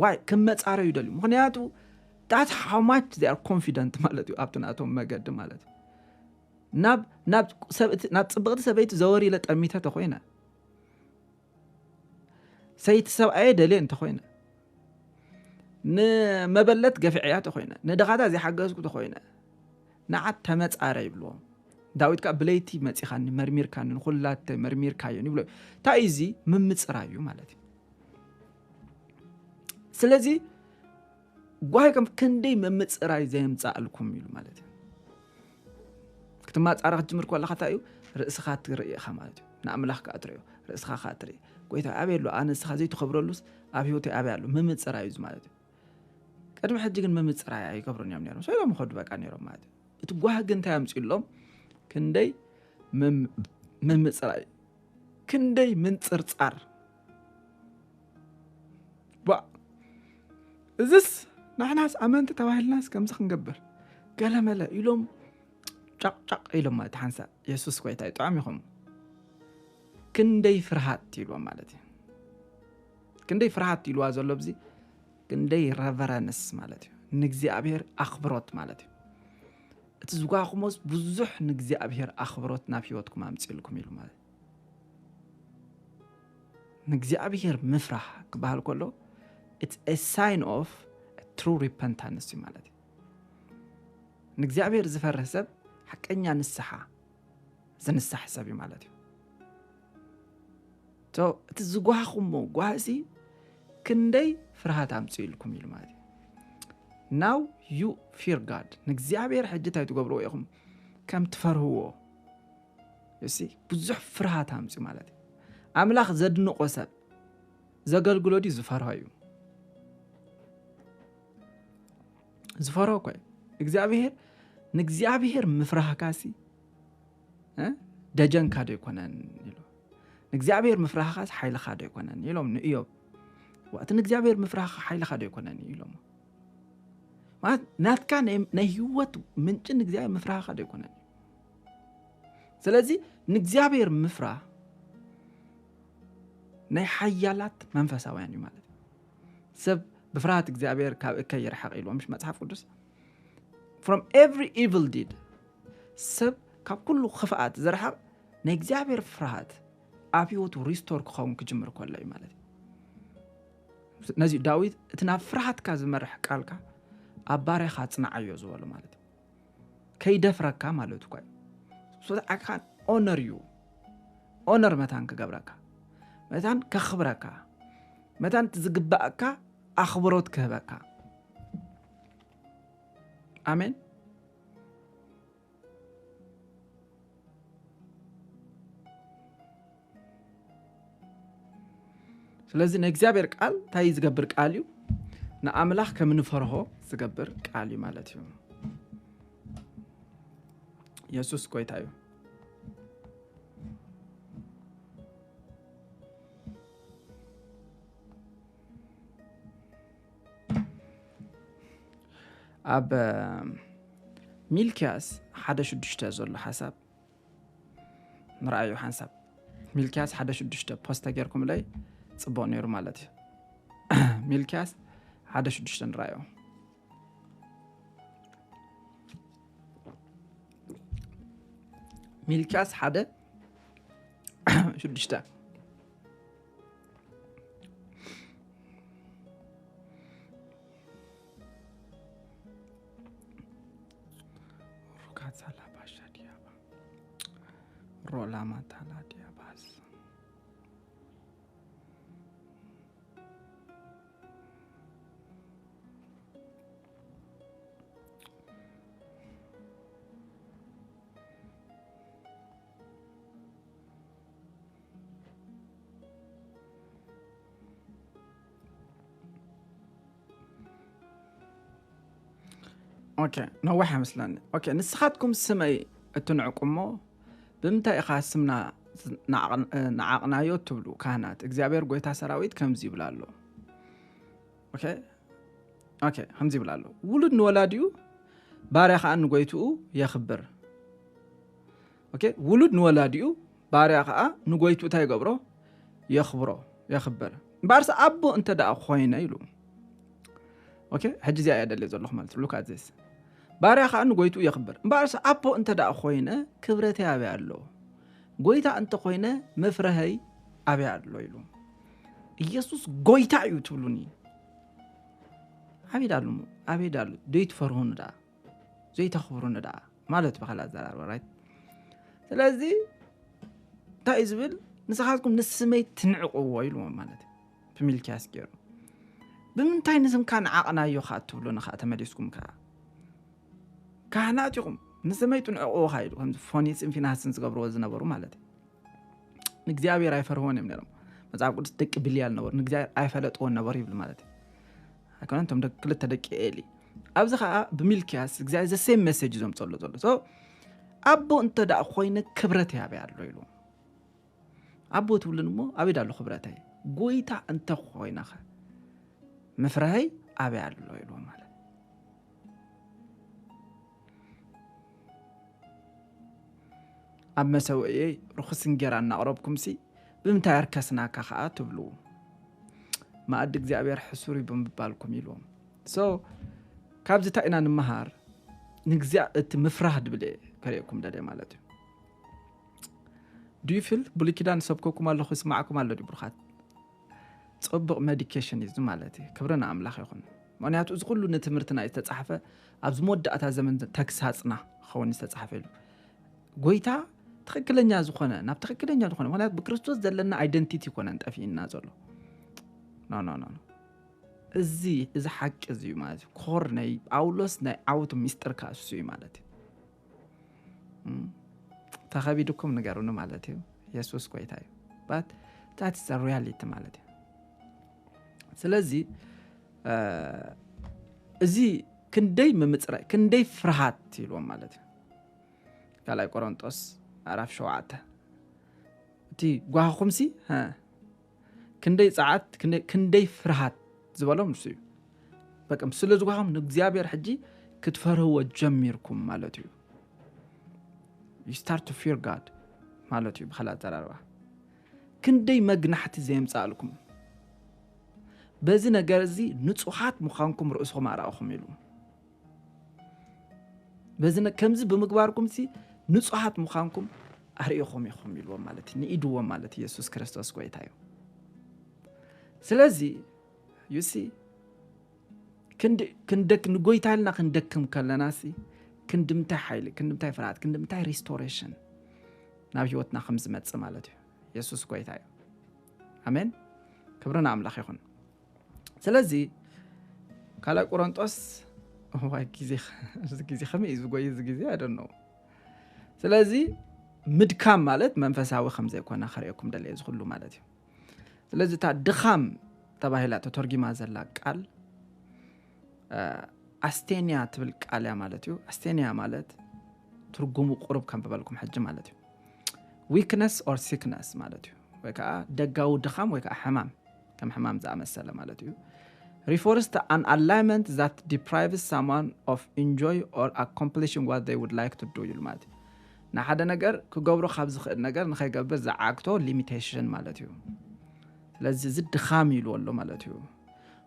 ዋይ ክመፃረ እዩ ደልዩ። ምክንያቱ that's how much they are confident ማለት እዩ ኣብቲ ናቶም መገዲ ማለት እዩ። ናብ ናብ ሰብ-፣ ናብ ፅብቕቲ ሰበይቲ ዘወር ኢለ ጠሚተ ተኮይነ፣ ሰይቲ ሰብኣየ ደልየ እንተኮይነ፣ ንመበለት ገፊዐያ ተኮይነ፣ ንድኻታ ዘይሓገዝኩ ተኮይነ፣ ንዓት ተመፃረ ይብልዎ። ዳዊት ከዓ ብለይቲ መፂኻኒ መርሚርካኒ ንኩላተ መርሚርካዮን ይብሎ። እንታይ እዩ እዚ? ምምፅራይ እዩ ማለት እዩ። ስለዚ ጓሂ ከም ክንደይ ምምፅራይ ዘየምፃእልኩም ኢሉ ማለት እዩ። ክትማፃረ ክትጅምር ከለካ እንታይ እዩ? ርእስኻ ትርኢ ኢኻ ማለት እዩ። ንኣምላኽ ከዓ ትርእዮ፣ ርእስኻ ከዓ ትርኢ። ጎይታ ኣበይ ኣሎ? ኣነ ንስኻ ዘይትኸብረሉስ ኣብ ህይወተይ ኣበይ ኣሎ? ምምፅራይ እዩ ማለት እዩ። ቅድሚ ሕጂ ግን ምምፅራይ ኣይገብሩን እዮም ነይሮም። ሰሎም ኸዱ በቃ ነይሮም ማለት እዩ። እቲ ጓሂ ግን እንታይ ኣምፅእሎም? ክንደይ ምም-፣ ምምፅራይ፣ ክንደይ ምንፅርፃር። ዋ፣ እዝስ ንሕናስ ኣመንቲ ተባሂልናስ ከምዚ ክንገብር ገለመለ ኢሎም ጫቕ ጫቕ ኢሎም ማለት ሓንሳእ። የሱስ ጎይታ እዩ። ጥዑም ኢኹም። ክንደይ ፍርሃት ኢልዎም ማለት እዩ። ክንደይ ፍርሃት ኢልዋ ዘሎ ብዚ፣ ክንደይ ረቨረንስ ማለት እዩ። ንእግዚኣብሔር ኣኽብሮት ማለት እዩ። እቲ ዝጓኹሞስ ብዙሕ ንእግዚኣብሔር ኣኽብሮት ናብ ህይወትኩም ኣምፅእልኩም ኢሉ ማለት እዩ። ንእግዚኣብሔር ምፍራህ ክበሃል ከሎ፣ it's a sign of true repentance እዩ ማለት እዩ። ንእግዚኣብሔር ዝፈርህ ሰብ ሓቀኛ ንስሓ ዝንሳሕ ሰብ እዩ ማለት እዩ። So፣ እቲ ዝጓህኹሞ ጓህሲ ክንደይ ፍርሃት ኣምፅኡ ኢልኩም ኢሉ ማለት እዩ። Now you fear God። ንእግዚኣብሔር ሕጂ እንታይ ትገብርዎ ኢኹም? ከም ትፈርህዎ። እሲ ብዙሕ ፍርሃት ኣምፅኡ ማለት እዩ። ኣምላኽ ዘድንቆ ሰብ ዘገልግሎ ድዩ ዝፈርሆ እዩ? ዝፈርሆ እኮ እዩ። እግዚኣብሔር፣ ንእግዚኣብሔር ምፍራህካሲ፣ እ? ደጀንካ ዶ ኣይኮነን ኢሉ። ንእግዚኣብሔር ምፍራህካስ ሓይልኻ ዶ ኣይኮነን ኢሎም ንእዮብ። ዋ፣ እቲ ንእግዚኣብሔር ምፍራህካ ሓይልኻ ዶ ኣይኮነን ኢሎም። ማለት ናትካ ናይ፣ ናይ ህይወት ምንጪ ንእግዚኣብሔር ምፍራህካ ዶ ኣይኮነን? ስለዚ ንእግዚኣብሔር ምፍራህ ናይ ሓያላት መንፈሳውያን እዩ ማለት እዩ። ሰብ ብፍርሃት እግዚኣብሔር ካብ እከይ ይርሓቕ ኢልዎ ምሽ መጽሓፍ ቅዱስ? From every evil deed፣ ሰብ ካብ ኩሉ ክፍኣት ዝርሓቕ ናይ እግዚኣብሔር ፍርሃት ኣብ ህይወቱ ሪስቶር ክኸውን ክጅምር ከሎ እዩ ማለት እዩ። ነዚ ዳዊት እቲ ናብ ፍርሃትካ ዝመርሕ ቃልካ፣ እቲ ኣብ ባርያኻ ኣጽንዓዮ ዝበሎ ማለት እዩ። ከይደፍረካ ማለት እኳ እዩ። ስብዓካ ኦነር እዩ። ኦነር መታን ክገብረካ፣ መታን ከኽብረካ፣ መታን ዝግባእካ ኣኽብሮት ክህበካ። ኣሜን። ስለዚ ናይ እግዚኣብሔር ቃል እንታይ ዝገብር ቃል እዩ? ንኣምላኽ ከም ንፈርሆ ዝገብር ቃል እዩ ማለት እዩ። የሱስ ጎይታ እዩ። ኣብ ሚልክያስ ሓደ ሽዱሽተ ዘሎ ሓሳብ ንረኣዩ ሓንሳብ። ሚልክያስ ሓደ ሽዱሽተ ፖስት ተጌርኩምለይ ጽቡቕ ነይሩ ማለት እዩ። ሚልክያስ ሓደ ሽዱሽተ ንረኣዩ። ሚልክያስ ሓደ ሽዱሽተ። ሩካት ሳላ ባሻ ዲያባ ሮላ ማታላ ዲያባስ። ኦኬ፣ ነዋሕ ይመስለኒ። ኦኬ፣ ንስኻትኩም ስመይ እትንዕቁ እሞ፣ ብምንታይ ኢኻ ስምና ንዓቕ-፣ ንዓቕናዮ ትብሉ ካህናት? እግዚኣብሔር ጐይታ ሰራዊት ከምዚ ይብል ኣሎ። ኦኬ፣ ኦኬ፣ ከምዚ ይብል ኣሎ። ውሉድ ንወላዲኡ፣ ባርያ ኸኣ ንጐይትኡ የኽብር። ኦኬ፣ ውሉድ ንወላዲኡ፣ ባርያ ኸኣ ንጐይትኡ እንታይ ይገብሮ? የኽብሮ፣ የኽብር። እምበኣርስ ኣቦ እንተ ደኣ ኾይነ ኢሉ። ኦኬ፣ ሕጂ እዚኣ እየ ደልየ ዘለኹ ማለት እዩ። Look at this። ባርያ ኸኣ ንጐይትኡ የኽብር። እምበኣርስ ኣቦ እንተ ደኣ ኾይነ፣ ክብረተይ ኣበይ ኣሎ? ጐይታ እንተ ኾይነ፣ መፍረሀይ ኣበይ ኣሎ? ኢሉ። ኢየሱስ ጐይታ እዩ ትብሉኒ። ኣበይ ዳሉ? ኣበይ ዳሉ? ደይትፈርሁኒ ደኣ? ዘይተኽብሩኒ ደኣ? ማለት ብኻልእ ኣዘራርባ፣ ራይት? ስለዚ እንታይ እዩ ዝብል? ንስኻትኩም ንስመይ ትንዕቕዎ ኢልዎም ማለት እዩ። ብሚልክያስ ገይሩ። ብምንታይ ንስምካ ንዓቕናዮ ኸኣ እትብሉኒ ኸኣ ተመሊስኩም ከኣ? ካህናት ኢኹም፣ ንስመይ ትንዕቕዎ ኸኣ ኢሉ፣ ከምዚ ፎኒስን ፊናስን ዝገብርዎ ዝነበሩ ማለት እዩ። ንእግዚኣብሔር ኣይፈርህዎን እዮም ነይሮም። መጽሓፍ ቅዱስ ደቂ ብልያል ነበሩ፣ ንእግዚኣብሔር ኣይፈለጥዎን ነበሩ ይብል ማለት እዩ። ኣይኮነን? እቶም ደቂ፣ ክልተ ደቂ ኤሊ። ኣብዚ ኸኣ ብሚልክያስ እግዚኣብሔር the same message እዩ ዘምጸሉ ዘሎ። So፣ ኣቦ እንተ ደኣ ኾይነ ክብረተይ ኣበይ ኣሎ ኢሉ። ኣቦ ትብሉኒ እሞ ኣበይ ኣሎ ክብረተይ? ጐይታ እንተ ኾይነኸ መፍረሀይ ኣበይ ኣሎ ኢልዎ ማለት። ኣብ መሰውእየይ ርኹስ እንጌራ እናቕረብኩምሲ ብምንታይ ኣርከስናካ ኸኣ ትብሉ? መኣዲ እግዚኣብሔር ሕሱር እዩ ብምባልኩም ኢልዎም። So፣ ካብዚ እንታይ ኢና ንምሃር? ንግዚኣ-፣ እቲ ምፍራህ ድብል እየ ከርእየኩም ደልየ ማለት እዩ። Do you feel? ብሉይ ኪዳን ሰብከኩም ኣለኹ፣ ይስማዕኩም ኣሎ ድዩ ብሩኻት? ጽቡቕ ሜዲኬሽን እዩ እዚ ማለት እዩ። ክብሪ ንኣምላኽ ይኹን። ምኽንያቱ እዚ ኩሉ ንትምህርትና እዩ ዝተጻሕፈ፣ ኣብዚ መወዳእታ ዘመን ተግሳጽና ክኸውን እዩ ዝተጻሕፈ ኢሉ። ጎይታ ትኽክለኛ ዝኾነ፣ ናብ ትኽክለኛ ዝኾነ፣ ምኽንያቱ ብክርስቶስ ዘለና ኣይደንቲቲ ይኮነን ጠፊእና ዘሎ። ኖ፣ ኖ፣ ኖ፣ ኖ። እዚ፣ እዚ ሓቂ እዚ እዩ ማለት እዩ። ኮር ናይ ጳውሎስ ናይ ዓወቱ ሚስጥር ከኣ እሱ እዩ ማለት እዩ። እም፣ ተኸቢድኩም ንገሩኒ ማለት እዩ። የሱስ ጎይታ እዩ። But that's the reality ማለት እዩ። ስለዚ፣ እ፣ እዚ ክንደይ ምምጽራይ፣ ክንደይ ፍርሃት ኢልዎም ማለት እዩ። ካልኣይ ቆሮንጦስ ምዕራፍ ሸውዓተ። እቲ ጓህኹምሲ፣ ሀ፣ ክንደይ ጸዓት፣ ክንደይ፣ ክንደይ ፍርሃት ዝበሎም ንሱ እዩ። በቃ ስለ ዝጓህኹም ንእግዚኣብሔር ሕጂ ክትፈርህዎ ጀሚርኩም ማለት እዩ። You start to fear God ማለት እዩ ብኻልእ ኣዘራርባ። ክንደይ መግናሕቲ ዘየምጻእልኩም። በዚ ነገር እዚ ንጹሃት ምዃንኩም ርእስኹም ኣርኣኹም ኢሉ። በዚ ነ-፣ ከምዚ ብምግባርኩም ሲ ንጹሃት ምዃንኩም ኣርእኹም ኢኹም ኢልዎም ማለት እዩ። ንኢድዎም ማለት እዩ። የሱስ ክርስቶስ ጎይታ እዩ። ስለዚ፣ you see፣ ክንድ ክንደክ ንጎይታ ኢልና ክንደክም ከለና ሲ ክንድምታይ ሓይሊ ክንድምታይ ፍርሃት ክንድምታይ ሪስቶሬሽን ናብ ህይወትና ከም ዝመጽእ ማለት እዩ። የሱስ ጎይታ እዩ። ኣሜን። ክብሪ ንኣምላኽ ይኹን። ስለዚ ካልኣይ ቆሮንጦስ ዋይ ግዜ ግዜ ከመይ እዩ ዝጎይ እዚ ግዜ ኣደነው። ስለዚ ምድካም ማለት መንፈሳዊ ከም ዘይኮነ ከርእየኩም ደለየ እዚ ኩሉ ማለት እዩ። ስለዚ እታ ድኻም ተባሂላ ተተርጊማ ዘላ ቃል ኣስቴንያ ትብል ቃል እያ ማለት እዩ። ኣስቴንያ ማለት ትርጉሙ ቁሩብ ከንብበልኩም ሕጂ ማለት እዩ። ዊክነስ ኦር ሲክነስ ማለት እዩ። ወይ ከዓ ደጋዊ ድኻም ወይ ከዓ ሕማም ከም ሕማም ዝኣመሰለ ማለት እዩ። Refers to an alignment that deprives someone of enjoy or accomplishing what they would like to do ይሉ ማለት እዩ። ንሓደ ነገር ክገብሮ ካብ ዝኽእል ነገር ንኸይገብር ዝዓግቶ ሊሚቴሽን ማለት እዩ። ስለዚ እዚ ድኻም ይልዎ ኣሎ ማለት እዩ።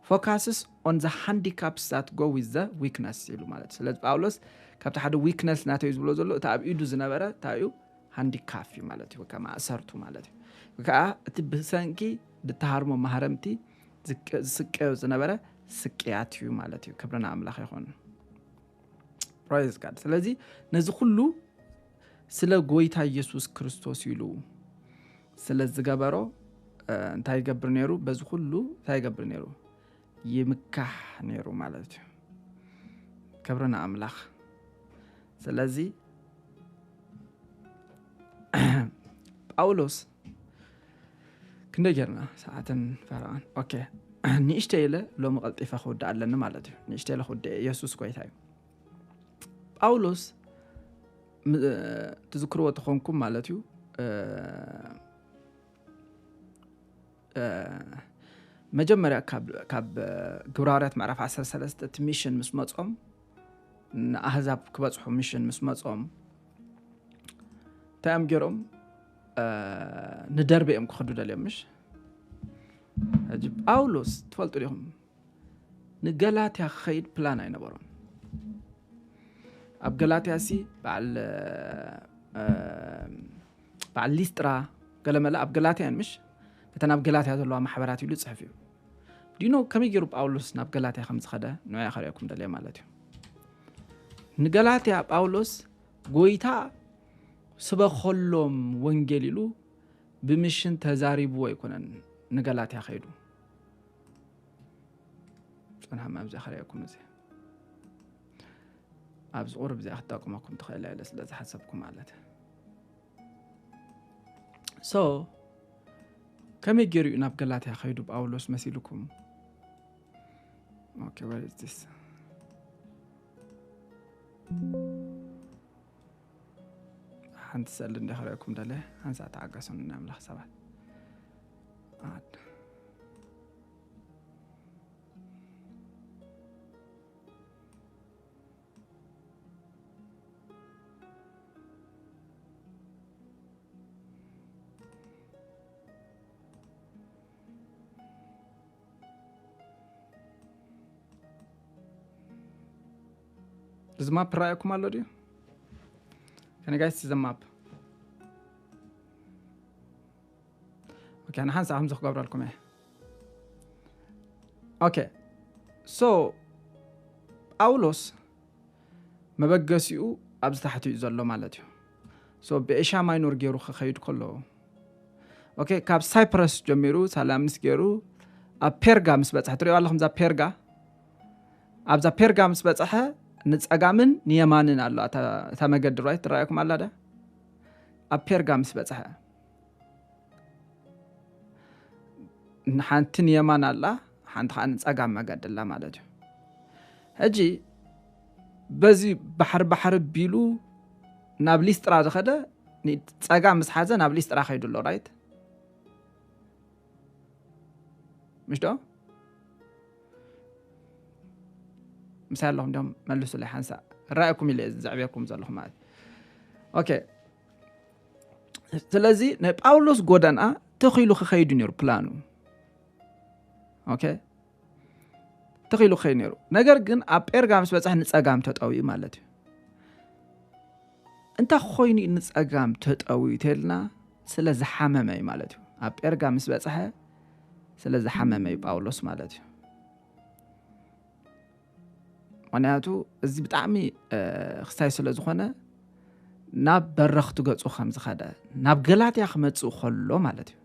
Focuses on the handicaps that go with the weakness ይሉ ማለት እዩ። ስለዚ ጳውሎስ ካብቲ ሓደ ዊክነስ ናተይ ዝብሎ ዘሎ እቲ ኣብ ኢዱ ዝነበረ እንታይ እዩ ሃንዲካፍ እዩ ማለት እዩ። ከማእሰርቱ ማለት እዩ። ከዓ እቲ ብሰንኪ ድተሃርሞ ማህረምቲ ዝስቀዮ ዝነበረ ስቅያት እዩ ማለት እዩ። ክብርና ኣምላኽ ይኹን። ፕራይዝ ጋድ። ስለዚ ነዚ ኩሉ ስለ ጎይታ ኢየሱስ ክርስቶስ ኢሉ ስለ ዝገበሮ እንታይ ይገብር ነይሩ? በዚ ኩሉ እንታይ ይገብር ነይሩ? ይምካሕ ነይሩ ማለት እዩ። ክብሪ ንኣምላኽ። ስለዚ ጳውሎስ ክንደይ ጌርና ሰዓትን ፈረቓን? ኦኬ፣ ንእሽተይ ኢለ ሎሚ ቀልጢፈ ክውድእ ኣለኒ ማለት እዩ። ንእሽተይ ኢለ ክውድእ እየ። ኢየሱስ ጎይታ እዩ። ጳውሎስ ትዝክርዎ ተኾንኩም ማለት እዩ። መጀመርያ ካብ ግብረ ሃዋርያት ምዕራፍ ዓሰርተ ሰለስተ እቲ ሚሽን ምስ መጾም ንኣህዛብ ክበጽሑ ሚሽን ምስ መጾም እንታይ እዮም ገይሮም? ንደርበ እዮም ክኸዱ ደልዮም ምሽ? ሕጂ ጳውሎስ ትፈልጡ ዲኹም ንገላትያ ክኸይድ ፕላን ኣይነበሮም። ኣብ ገላትያ ሲ በዓል በዓል ሊስጥራ ገለመለ ኣብ ገላትያ ምሽ በተን ኣብ ገላትያ ዘለዋ ማሕበራት ኢሉ ጽሕፍ እዩ። ዲኖ ከመይ ገይሩ ጳውሎስ ናብ ገላትያ ከም ዝኸደ ንያ ከርእየኩም ደልየ ማለት እዩ። ንገላትያ ጳውሎስ ጎይታ ስበኸሎም ወንጌል ኢሉ ብምሽን ተዛሪብዎ ኣይኮነን ንገላትያ ከይዱ። ጽንሓ መብዚኣ ከርእየኩም እዚ ኣብዚ ቁሩብ እዚኣ ክትጠቅመኩም ትኽእል ኢለ ስለ ዝሓሰብኩ ማለት። So ከመይ ገይሩ እዩ ናብ ገላትያ ከይዱ ጳውሎስ መሲልኩም? Okay, where is this? ሓንቲ ስእሊ እንደ ክርእየኩም ደለ ሓንሳ ተዓገሱን ናይ ኣምላኽ ሰባት እዚ ማፕ ረኣየኩም ኣሎ ድዩ? ከነ ጋይስ እዚ ማፕ ኦኬ ንሓንሳ ከምዚ ክገብረልኩም እየ። ኦኬ ሶ ጳውሎስ መበገሲኡ ኣብዚ ታሕቲ እዩ ዘሎ ማለት እዩ። ሶ ብኤሽያ ማይኖር ገይሩ ክኸይድ ከሎ ኦኬ ካብ ሳይፕረስ ጀሚሩ ሳላምስ ገይሩ ኣብ ፔርጋ ምስ በፅሐ ትሪኦ ኣለኹም እዛ ፔርጋ ኣብዛ ፔርጋ ምስ በፅሐ ንፀጋምን ንየማንን ኣሎ እታ መገዲ ራይት ትረኣየኩም ኣላ ዳ ኣብ ፔርጋ ምስ በፅሐ ንሓንቲ ንየማን ኣላ ሓንቲ ከዓ ንፀጋም መገዲ ኣላ ማለት እዩ። ሕጂ በዚ ባሕሪ ባሕሪ ቢሉ ናብ ሊስጥራ ዝኸደ ፀጋም ምስ ሓዘ ናብ ሊስጥራ ከይዱ ኣሎ ራይት ምሽ ዶ ምሳይ ኣለኹም ዲም መልሱለይ ሓንሳእ ራእኩም ኢለ ዘዕብየኩም ዘለኹ ማለት ኦኬ ስለዚ ናይ ጳውሎስ ጎደና ተኺሉ ክኸይዱ ነይሩ ፕላኑ ኦኬ ተኺሉ ክኸይዱ ነይሩ ነገር ግን ኣብ ጴርጋ ምስ በፅሕ ንፀጋም ተጠውዩ ማለት እዩ እንታይ ኮይኑ ንፀጋም ተጠውዩ ተልና ስለ ዝሓመመ እዩ ማለት እዩ ኣብ ጴርጋ ምስ በፅሐ ስለ ዝሓመመ እዩ ጳውሎስ ማለት እዩ ምክንያቱ እዚ ብጣዕሚ ክስታይ ስለ ዝኾነ ናብ በረኽቱ ገጹ ከም ዝኸደ ናብ ገላትያ ክመጽእ ከሎ ማለት እዩ።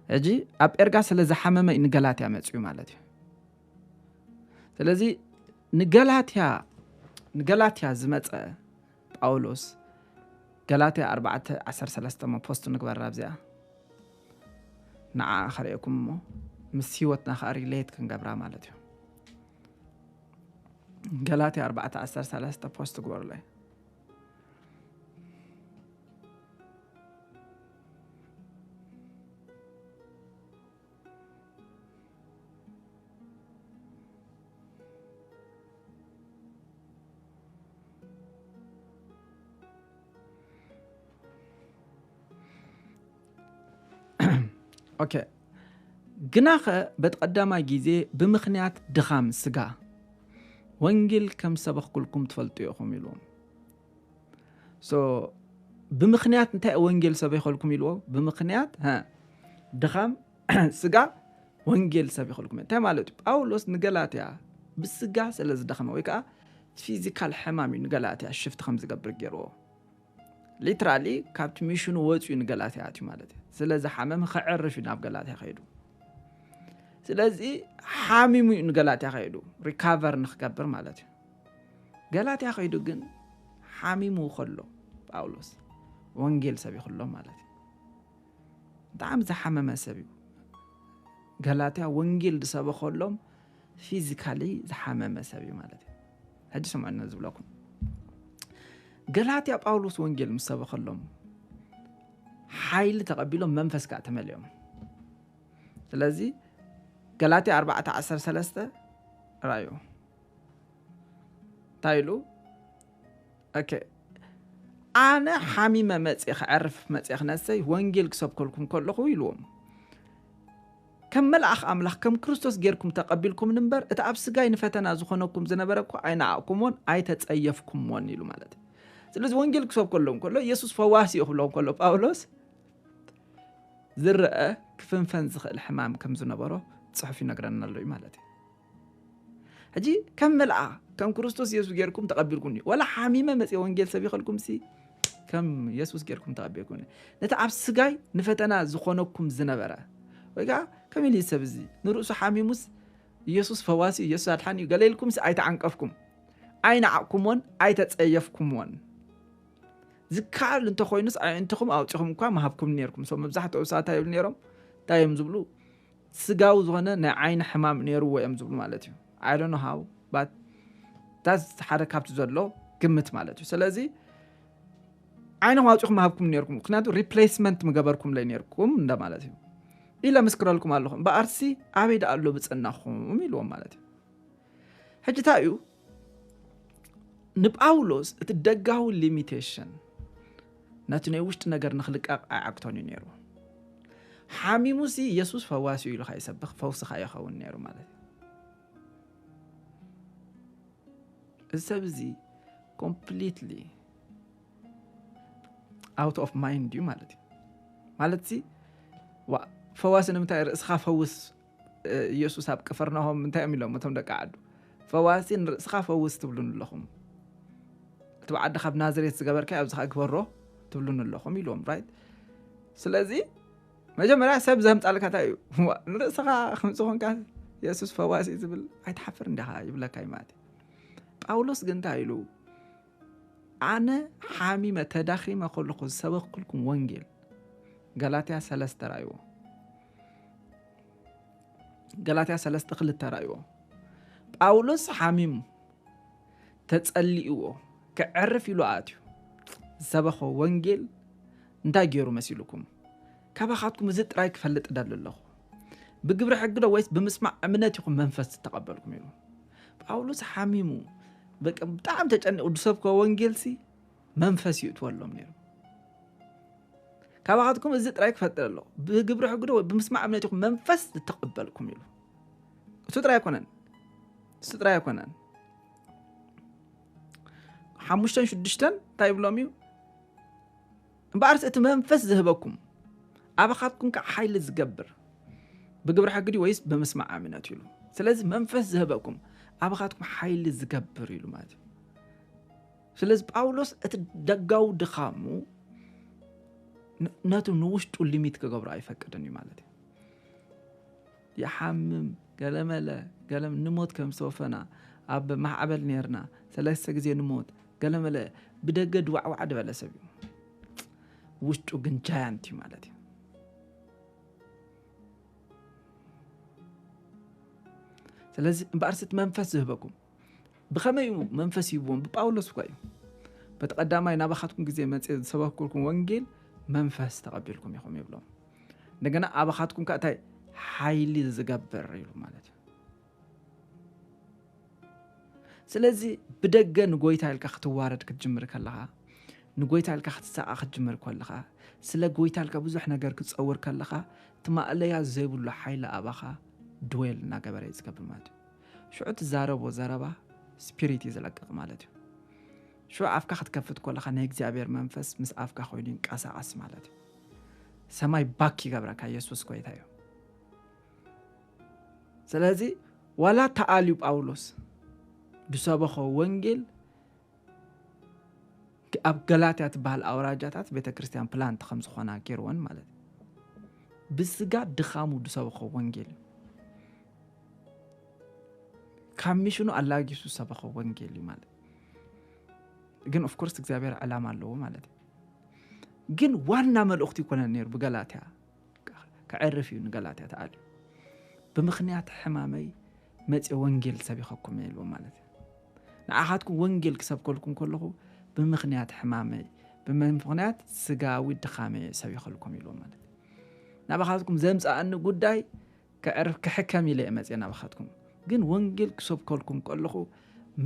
ሕጂ ኣብ ጴርጋ ስለ ዝሓመመ እዩ ንገላትያ መጽኡ ማለት እዩ። ስለዚ ንገላትያ ንገላትያ ዝመጸ ጳውሎስ ገላትያ ኣርባዕተ ዓሰርተ ሰለስተ ፖስት ንግበራ ኣብዚኣ ንዓ ከርእየኩም እሞ ምስ ህይወትና ከዓ ሪሌት ክንገብራ ማለት እዩ። ገላትያ ኣርባዕተ ዓሰርተ ሰለስተ ፖስት ግበሩለይ። ኦኬ። ግናኸ በቲ ቀዳማይ ግዜ ብምኽንያት ድኻም ስጋ ወንጌል ከም ሰበኽኩልኩም ትፈልጡ ኢኹም ኢልዎም። ሶ ብምኽንያት እንታይ ወንጌል ሰበይኸልኩም ኢልዎ? ብምኽንያት ድኻም ስጋ ወንጌል ሰቢኸልኩም። እንታይ ማለት እዩ? ጳውሎስ ንገላትያ ብስጋ ስለ ዝደኸመ ወይ ከዓ ፊዚካል ሕማም እዩ ንገላትያ ሽፍት ከም ዝገብር ገይርዎ። ሊትራሊ ካብቲ ሚሽኑ ወፅኡ ንገላትያ ኣትዩ ማለት እዩ። ስለ ዝሓመመ ከዕርፍ እዩ ናብ ገላትያ ከይዱ። ስለዚ ሓሚሙ እዩ ንገላትያ ከይዱ ሪካቨር ንክገብር ማለት እዩ። ገላትያ ከይዱ ግን ሓሚሙ ከሎ ጳውሎስ ወንጌል ሰቢኹሎም ማለት እዩ። ብጣዕሚ ዝሓመመ ሰብ እዩ። ገላትያ ወንጌል ዝሰበኸሎም ፊዚካሊ ዝሓመመ ሰብ እዩ ማለት እዩ። ሕጂ ስምዑኒ ዝብለኩም። ገላትያ ጳውሎስ ወንጌል ምስ ሰበኸሎም ሓይሊ ተቐቢሎም መንፈስ ከዓ ተመሊኦም። ስለዚ ገላትያ ኣርባዕተ ዓሰርተ ሰለስተ ራእዩ እንታይ ኢሉ? ኦኬ፣ ኣነ ሓሚመ መፅእ ክዕርፍ መፅእ ክነሰይ ወንጌል ክሰብከልኩም ከለኹ ኢልዎም። ከም መልኣኽ ኣምላኽ ከም ክርስቶስ ጌርኩም ተቐቢልኩም እምበር እቲ ኣብ ስጋይ ንፈተና ዝኾነኩም ዝነበረ እኮ ኣይነዓቕኩምዎን ኣይተጸየፍኩምዎን ኢሉ ማለት እዩ። ስለዚ ወንጌል ክሰብከሎም ከሎ ኢየሱስ ፈዋሲ እዩ ክብሎም ከሎ ጳውሎስ ዝረአ ክፍንፈን ዝኽእል ሕማም ከም ዝነበሮ ጽሑፍ ይነግረና ኣሎ እዩ ማለት እዩ። ሕጂ ከም መልኣ ከም ክርስቶስ ኢየሱስ ጌርኩም ተቐቢልኩኒ። ወላ ሓሚመ መጽእ ወንጌል ሰቢኸልኩም ሲ ከም ኢየሱስ ጌርኩም ተቐቢልኩኒ። ነቲ ኣብ ስጋይ ንፈተና ዝኾነኩም ዝነበረ ወይ ከዓ ከም ኢሉ ሰብ እዚ ንርእሱ ሓሚሙስ ኢየሱስ ፈዋሲ ኢየሱስ ኣድሓኒ እዩ ገለ ኢልኩም ሲ ኣይተዓንቀፍኩም። ኣይነዓቅኩምዎን ኣይተጸየፍኩምዎን። ዝከኣል እንተኾይኑስ ኣዒንትኹም ኣውጺኹም እኳ ምሃብኩም ነርኩም። So መብዛሕትኦም ሰባት እንታይ ይብሉ ነሮም? እንታይ እዮም ዝብሉ? ስጋዊ ዝኾነ ናይ ዓይኒ ሕማም ነርዎ እዮም ዝብሉ ማለት እዩ። I don't know how, but that's ሓደ ካብቲ ዘሎ ግምት ማለት እዩ። ስለዚ ዓይንኹም ኣውጺኹም ምሃብኩም ነርኩም፣ ምክንያቱ ሪፕሌስመንት ምገበርኩምለይ ነርኩም እንደማለት እዩ። ኢለ ምስክረልኩም ኣለኹ። እምበኣርሲ ኣበይ ደኣ ኣሎ ብጽእናኹም ኢልዎም ማለት እዩ። ሕጂ እንታይ እዩ ንጳውሎስ እቲ ደጋዊ ሊሚቴሽን ነቲ ናይ ውሽጢ ነገር ንክልቀቕ ኣይዓግቶን እዩ ነይሩ። ሓሚሙሲ ኢየሱስ ፈዋሲ እዩ ኢሉ ከይሰብኽ ፈውሲ ከይኸውን ነይሩ ማለት እዩ። እዚ ሰብ እዚ ኮምፕሊትሊ ኣውት ኦፍ ማይንድ እዩ ማለት እዩ። ማለት ሲ ፈዋሲ ንምንታይ ርእስኻ ፈውስ ኢየሱስ ኣብ ቅፍርናሆም እንታይ እዮም ኢሎም እቶም ደቂ ዓዱ? ፈዋሲ ንርእስኻ ፈውስ ትብሉን ኣለኹም፣ እቲ ብዓዲ ካብ ናዝሬት ዝገበርካዮ ኣብዚ ኸዓ ግበሮ ትብሉን ኣለኹም ኢልዎም። ራይት። ስለዚ መጀመርያ ሰብ ዘምጻልካ እንታይ እዩ? ንርእስኻ ከምዚ ኮንካ ኢየሱስ ፈዋሲ ዝብል ኣይትሓፍር እንዲኻ ይብለካ እዩ ማለት እዩ። ጳውሎስ ግን እንታይ ኢሉ? ኣነ ሓሚመ ተዳኺመ ከለኹ ዝሰበኽኩልኩም ወንጌል ገላትያ ሰለስተ ራእይዎ። ገላትያ ሰለስተ ክልተ ራእይዎ። ጳውሎስ ሓሚሙ ተጸሊእዎ ክዕርፍ ኢሉ ኣትዩ ዝሰበኾ ወንጌል እንታይ ገይሩ መሲሉኩም? ካባኻትኩም እዚ ጥራይ ክፈልጥ እደሊ ኣለኹ። ብግብሪ ሕጊ ዶ ወይስ ብምስማዕ እምነት ኢኹም መንፈስ ዝተቐበልኩም ኢሉ። ጳውሎስ ሓሚሙ በቃ ብጣዕሚ ተጨኒቑ ዝሰብኮ ወንጌልሲ መንፈስ ይእትወሎም ነይሩ። ካባኻትኩም እዚ ጥራይ ክፈልጥ ኣለኹ። ብግብሪ ሕጊ ዶ ወይ ብምስማዕ እምነት ኢኹም መንፈስ ዝተቐበልኩም ኢሉ። እሱ ጥራይ ኣይኮነን። እሱ ጥራይ ኣይኮነን። ሓሙሽተን ሽዱሽተን እንታይ ይብሎም እዩ? እምበኣርስ እቲ መንፈስ ዝህበኩም ኣባኻትኩም ከዓ ሓይሊ ዝገብር ብግብሪ ሕጊ ድዩ ወይስ ብምስማዕ እምነት ኢሉ። ስለዚ መንፈስ ዝህበኩም ኣባኻትኩም ሓይሊ ዝገብር ኢሉ ማለት እዩ። ስለዚ ጳውሎስ እቲ ደጋዊ ድኻሙ ን- ነቱ ንውሽጡ ሊሚት ክገብሮ ኣይፈቅድን እዩ ማለት እዩ። ይሓምም፣ ገለመለ፣ ገለም ንሞት ከም ዝተወፈና፣ ኣብ ማዕበል ነርና፣ ሰለስተ ግዜ ንሞት፣ ገለመለ፣ ብደገ ድዋዕዋዕ ዝበለ ሰብ እዩ። ውሽጡ ግን ጃያንት እዩ ማለት እዩ። ስለዚ እምበኣርሲ እቲ መንፈስ ዝህበኩም ብኸመይ እዩ መንፈስ ይህብዎም? ብጳውሎስ እኳ እዩ። በቲ ቀዳማይ ናባኻትኩም ግዜ መፅእ ዝሰበክኩልኩም ወንጌል መንፈስ ተቐቢልኩም ኢኹም ይብሎም። እንደገና ኣባኻትኩም ከ እንታይ ሓይሊ ዝገብር ኢሉ ማለት እዩ። ስለዚ ብደገ ንጎይታ ኢልካ ክትዋረድ ክትጅምር ከለኻ፣ ንጎይታ ኢልካ ክትሰኣ ክትጅምር ከለኻ፣ ስለ ጎይታ ኢልካ ብዙሕ ነገር ክትፀውር ከለኻ፣ እቲ ማእለያ ዘይብሉ ሓይሊ ኣባኻ ድዌል እናገበረ እዩ ዝገብር ማለት እዩ። ሽዑ ትዛረቦ ዘረባ ስፒሪት እዩ ዝለቅቕ ማለት እዩ። ሽዑ ኣፍካ ክትከፍት ከለኻ ናይ እግዚኣብሔር መንፈስ ምስ ኣፍካ ኮይኑ ይንቀሳቐስ ማለት እዩ። ሰማይ ባክ ይገብረካ። የሱስ ጎይታ እዩ። ስለዚ ዋላ ተኣልዩ ጳውሎስ ዝሰበኾ ወንጌል ኣብ ገላትያ ትበሃል ኣውራጃታት ቤተ ክርስቲያን ፕላንት ከም ዝኾና ገይርወን ማለት እዩ። ብስጋ ድኻሙ ዝሰበኾ ወንጌል እዩ። ካብ ሚሽኑ ኣላጊሱ ዝሰበኾ ወንጌል እዩ ማለት እዩ። ግን ኦፍኮርስ እግዚኣብሔር ዕላማ ኣለዎ ማለት እዩ። ግን ዋና መልእኽቱ ይኮነን ነይሩ ብገላትያ ከዕርፍ እዩ ንገላትያ ተኣልዩ። ብምኽንያት ሕማመይ መፅእ ወንጌል ሰቢኸኩም እየ ኢልዎም ማለት እዩ። ንዓኻትኩም ወንጌል ክሰብከልኩም ከለኹ ብምኽንያት ሕማመይ ብምኽንያት ስጋዊ ድኻመይ እየ ሰቢኸልኩም ኢልዎም ማለት እዩ። ናባኻትኩም ዘምፅኣኒ ጉዳይ ከዕርፍ ክሕከም ኢለ እየ መፅእ ናባኻትኩም። ግን ወንጌል ክሰብከልኩም ከለኹ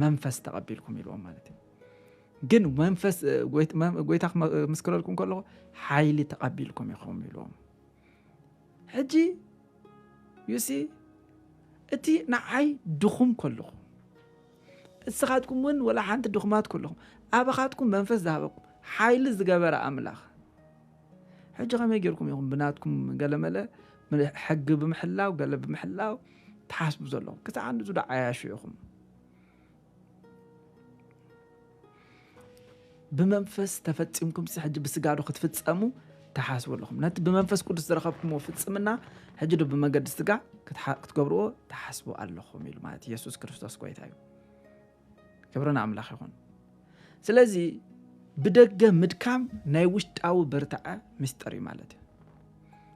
መንፈስ ተቐቢልኩም ኢልዎም ማለት እዩ። ግን መንፈስ ጎይታ ክምስክረልኩም ከለኹ ሓይሊ ተቐቢልኩም ኢኹም ኢልዎም። ሕጂ ዩሲ እቲ ንዓይ ድኹም ከለኹ እስኻትኩም እውን ወላ ሓንቲ ድኹማት ከለኹም ኣባኻትኩም መንፈስ ዝሃበኩም ሓይሊ ዝገበረ ኣምላኽ ሕጂ ከመይ ጌርኩም ኢኹም ብናትኩም ገለመለ ሕጊ ብምሕላው ገለ ብምሕላው ትሓስቡ ዘለኹም? ክሳዕ ንዙ ዶ ዓያሹ ኢኹም? ብመንፈስ ተፈጺምኩም ሲ ሕጂ ብስጋ ዶ ክትፍጸሙ ትሓስቡ ኣለኹም? ነቲ ብመንፈስ ቅዱስ ዝረኸብኩምዎ ፍጽምና ሕጂ ዶ ብመገዲ ስጋ ክትሓ- ክትገብርዎ ትሓስቡ ኣለኹም ኢሉ ማለት ኢየሱስ ክርስቶስ ጎይታ እዩ። ክብሪ ንኣምላኽ ይኹን። ስለዚ ብደገ ምድካም ናይ ውሽጣዊ ብርትዐ ምስጢር እዩ ማለት እዩ።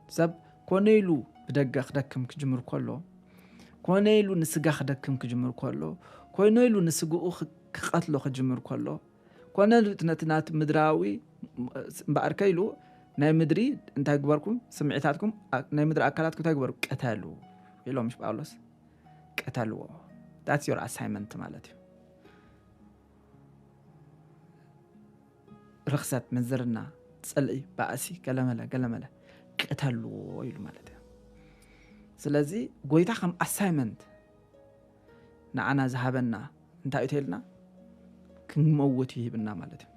ሰብ ኮነ ኢሉ ብደገ ክደክም ክጅምር ከሎ፣ ኮነ ኢሉ ንስጋ ክደክም ክጅምር ከሎ፣ ኮነ ኢሉ ንስግኡ ክ- ክቐትሎ ክጅምር ከሎ፣ ኮነ ኢሉ ነቲ ናቲ ምድራዊ እምበኣር ከኢሉ ናይ ምድሪ እንታይ ግበርኩም ስምዒታትኩም ኣ- ናይ ምድሪ ኣካላትኩም እንታይ ግበሩ ቅተሉ ኢሎም ምሽ ጳውሎስ ቅተልዎ። That's your assignment ማለት እዩ። ርኽሰት፣ ምንዝርና፣ ጽልኢ፣ ባእሲ፣ ገለመለ ገለመለ ቅተልዎ ኢሉ ማለት እዩ። ስለዚ ጎይታ ከም ኣሳይመንት ንዓና ዝሃበና እንታይ እዩ ተልና ክንመውት ይህብና ማለት እዩ።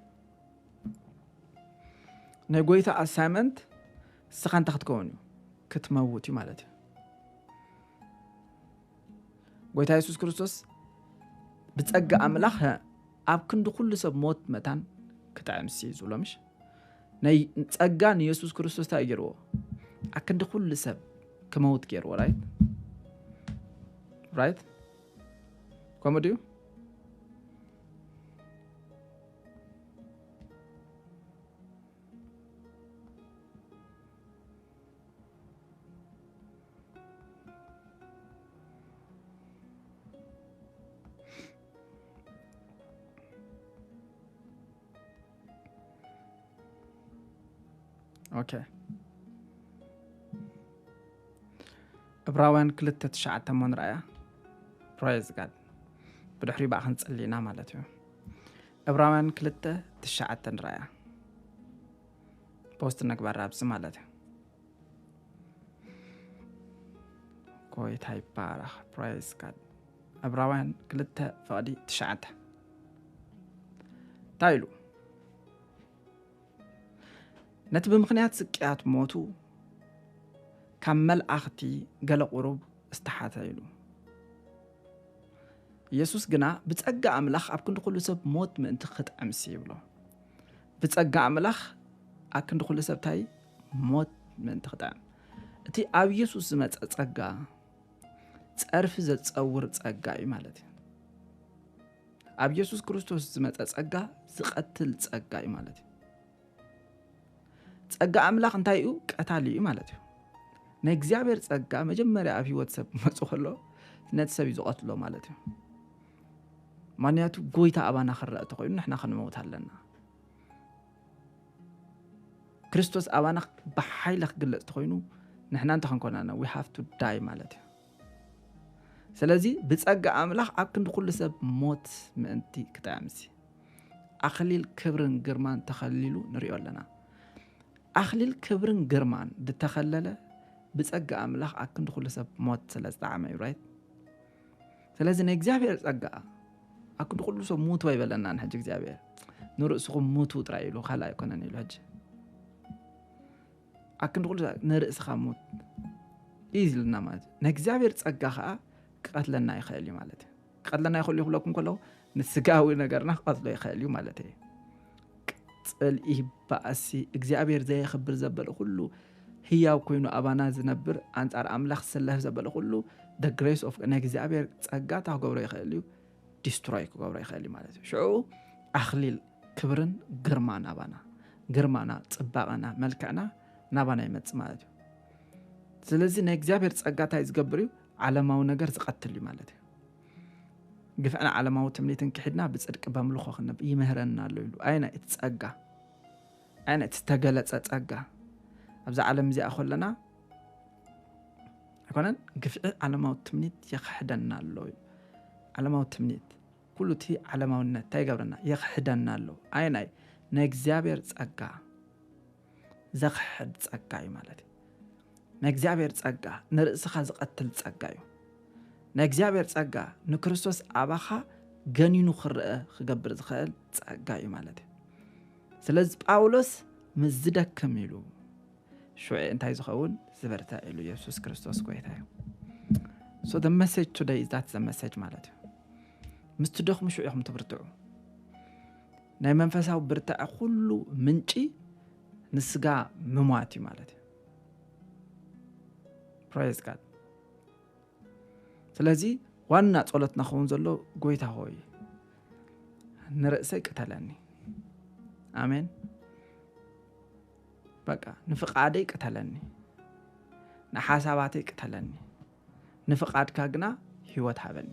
ናይ ጎይታ ኣሳይመንት እስኻ እንታይ ክትከውን እዩ? ክትመውት እዩ ማለት እዩ። ጎይታ የሱስ ክርስቶስ ብጸጋ ኣምላኽ ኣብ ክንዲ ኩሉ ሰብ ሞት መታን ክጥዕም ሲ ዝብሎ ምሽ ናይ ጸጋ ንየሱስ ክርስቶስ እንታይ ገይርዎ? ኣብ ክንዲ ኩሉ ሰብ ክመውት ገይርዎ። ራይት ራይት ከምኡ ድዩ? ኦኬ። ዕብራውያን ክልተ ትሽዓተ እሞ ንርኣያ። ፕራይዝ ጋድ ብድሕሪ ብኣ ክንጽሊ ኢና ማለት እዩ። ዕብራውያን ክልተ ትሽዓተ ንርኣያ። ፖስት ነግባር ኣብዚ ማለት እዩ። ጎይታ ይባረኽ። ፕራይዝ ጋድ። ዕብራውያን ክልተ ፍቕዲ ትሽዓተ እንታይ ኢሉ? ነቲ ብምኽንያት ስቅያት ሞቱ ካብ መላእኽቲ ገለ ቁሩብ ዝተሓተ ኢሉ። ኢየሱስ ግና ብጸጋ ኣምላኽ ኣብ ክንዲ ኩሉ ሰብ ሞት ምእንቲ ክጥዕምሲ ይብሎ። ብጸጋ ኣምላኽ ኣብ ክንዲ ኩሉ ሰብ ታይ ሞት ምእንቲ ክጥዕም። እቲ ኣብ ኢየሱስ ዝመጸ ጸጋ ጸርፊ ዘጸውር ጸጋ እዩ ማለት እዩ። ኣብ ኢየሱስ ክርስቶስ ዝመጸ ጸጋ ዝቐትል ጸጋ እዩ ማለት እዩ። ጸጋ ኣምላኽ እንታይ እዩ? ቀታሊ እዩ ማለት እዩ። ናይ እግዚኣብሔር ጸጋ መጀመርያ ኣብ ህይወት ሰብ መጹ ከሎ ነቲ ሰብ እዩ ዝቐትሎ ማለት እዩ። ምክንያቱ ጎይታ ኣባና ክረአ ተኮይኑ ንሕና ክንመውት ኣለና። ክርስቶስ ኣባና ብሓይሊ ክግለጽ ተኮይኑ ንሕና እንተ ክንኮናና we have to die ማለት እዩ። ስለዚ ብጸጋ ኣምላኽ ኣብ ክንዲ ኩሉ ሰብ ሞት ምእንቲ ክጥዕምሲ ኣኽሊል ክብርን ግርማን ተኸሊሉ ንሪኦ ኣለና። ኣኽሊል ክብርን ግርማን ዝተኸለለ ብጸጋ ኣምላኽ ኣብ ክንዲ ኩሉ ሰብ ሞት ስለ ዝጠዓመ እዩ። ራይት። ስለዚ ናይ እግዚኣብሔር ጸጋ ኣብ ክንዲ ኩሉ ሰብ ሙቱ ኣይበለናን። ሕጂ እግዚኣብሔር ንርእስኹም ሙቱ ጥራይ ኢሉ ካልእ ኣይኮነን ኢሉ ሕጂ ኣብ ክንዲ ኩሉ ንርእስኻ ሙት እዩ ዝልና ማለት እዩ። ናይ እግዚኣብሔር ጸጋ ከዓ ክቐትለና ይኽእል እዩ ማለት እዩ። ክቐትለና ይኽእል እዩ ክብለኩም ከለዉ ንስጋዊ ነገርና ክቐትሎ ይኽእል እዩ ማለት እዩ። ጽልኢ፣ ባእሲ፣ እግዚኣብሔር ዘየኽብር ዘበለ ኩሉ ህያው ኮይኑ ኣባና ዝነብር ኣንጻር ኣምላኽ ዝስለፍ ዘበለ ኩሉ the grace of ናይ እግዚኣብሔር ጸጋ እንታይ ክገብሮ ይኽእል እዩ? ዲስትሮይ ክገብሮ ይኽእል እዩ ማለት እዩ። ሽዑ ኣኽሊል ክብርን ግርማ ናባና፣ ግርማና፣ ጽባቐና፣ መልክዕና ናባና ይመጽእ ማለት እዩ። ስለዚ ናይ እግዚኣብሔር ጸጋ እንታይ ዝገብር እዩ? ዓለማዊ ነገር ዝቐትል እዩ ማለት እዩ። ግፍዕን ዓለማዊ ትምኒትን ክሒድና ብጽድቂ በምልኾ ክንነብር ይምህረና ኣሎ ኢሉ። ኣየናይ? እቲ ጸጋ፣ ኣየናይ? እቲ ዝተገለጸ ጸጋ። ኣብዛ ዓለም እዚኣ ከለና ኣይኮነን፣ ግፍዒ ዓለማዊ ትምኒት የኽሕደና ኣሎ ኢሉ። ዓለማዊ ትምኒት፣ ኩሉ እቲ ዓለማውነት እንታይ ይገብረና? የኽሕደና ኣሎ። ኣየናይ? ናይ እግዚኣብሔር ጸጋ ዘኽሕድ ጸጋ እዩ ማለት እዩ። ናይ እግዚኣብሔር ጸጋ ንርእስኻ ዝቐትል ጸጋ እዩ። ናይ እግዚኣብሔር ጸጋ ንክርስቶስ ኣባኻ ገኒኑ ክረአ ክገብር ዝኽእል ጸጋ እዩ ማለት እዩ። ስለዚ ጳውሎስ ምስ ዝደክም ኢሉ ሽዑ እንታይ ዝኸውን? ዝበርትዕ ኢሉ። ኢየሱስ ክርስቶስ ጎይታ እዩ። So the message today is that the message ማለት እዩ። ምስ ትደኽሙ ሽዑ ኢኹም ትብርትዑ። ናይ መንፈሳዊ ብርታዐ ኩሉ ምንጪ ንስጋ ምሟት እዩ ማለት እዩ። Praise God። ስለዚ ዋና ጸሎትና ክኸውን ዘሎ፣ ጎይታ ሆይ ንርእሰይ ቅተለኒ። ኣሜን። በቃ ንፍቓደይ ቅተለኒ፣ ንሓሳባተይ ቅተለኒ፣ ንፍቓድካ ግና ህይወት ሃበኒ።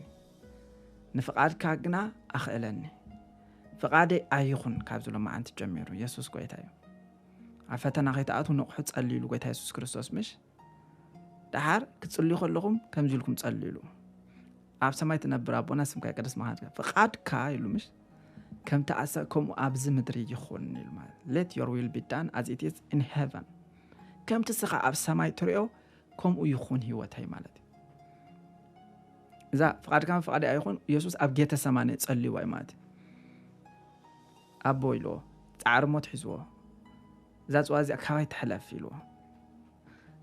ንፍቓድካ ግና ኣኽእለኒ። ፍቓደይ ኣይኹን ካብ ዝሎ መዓንቲ ጀሚሩ። የሱስ ጎይታ እዩ። ኣብ ፈተና ከይትኣትዉ ንቕሑ ጸልዩሉ ጎይታ የሱስ ክርስቶስ ምሽ? ደሓር ክትጽልዩ ከለኹም ከምዚ ኢልኩም ጸልዩሉ። ኣብ ሰማይ ትነብር ኣቦና ስምካ ይቀደስ፣ መኻትካ ፍቓድካ ኢሉ ምሽ? ከምቲ ኣሰ-፣ ከምኡ ኣብዚ ምድሪ ይኹን ኢሉ ማለት። Let your will be done as it is in heaven። ከምቲ ስኻ ኣብ ሰማይ ትሪኦ ከምኡ ይኹን ህይወተይ ማለት እዩ። እዛ ፍቓድካ ፍቓደይ ኣይኹን፣ የሱስ ኣብ ጌተ ሰማኒ ጸልይዋ እዩ ማለት እዩ። ኣቦ ኢልዎ፣ ጻዕሪ ሞት ሒዝዎ፣ እዛ ጽዋ እዚኣ ካባይ ትሕለፍ ኢልዎ።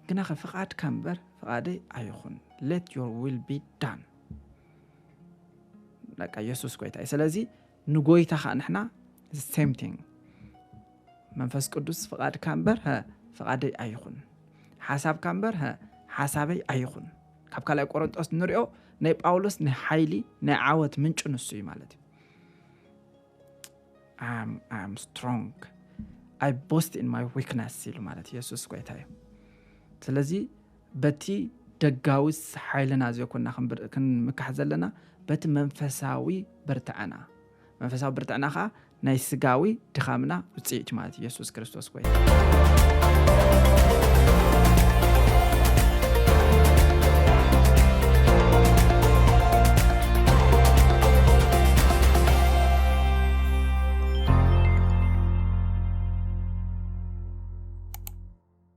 ግናኸ ፍቓድካ እምበር ፍቓደይ ኣይኹን። Let your will be done። በቃ የሱስ ጎይታ እዩ። ስለዚ ንጎይታ ኸዓ ንሕና the same thing። መንፈስ ቅዱስ ፍቓድካ እምበር፣ ሀ፣ ፍቓደይ ኣይኹን። ሓሳብካ እምበር፣ ሀ፣ ሓሳበይ ኣይኹን። ካብ ካልኣይ ቆሮንጦስ ንሪኦ ናይ ጳውሎስ ናይ ሓይሊ ናይ ዓወት ምንጪ ንሱ እዩ ማለት እዩ። I am, I am strong. I boast in my weakness ኢሉ ማለት የሱስ ጎይታ እዩ። ስለዚ በቲ ደጋዊ ሓይልና ዘይኮንና ክንብር-፣ ክንምካሕ ዘለና በቲ መንፈሳዊ ብርትዐና። መንፈሳዊ ብርትዐና ኸዓ ናይ ስጋዊ ድኻምና ውፅኢት ማለት እዩ። የሱስ ክርስቶስ ጎይታ።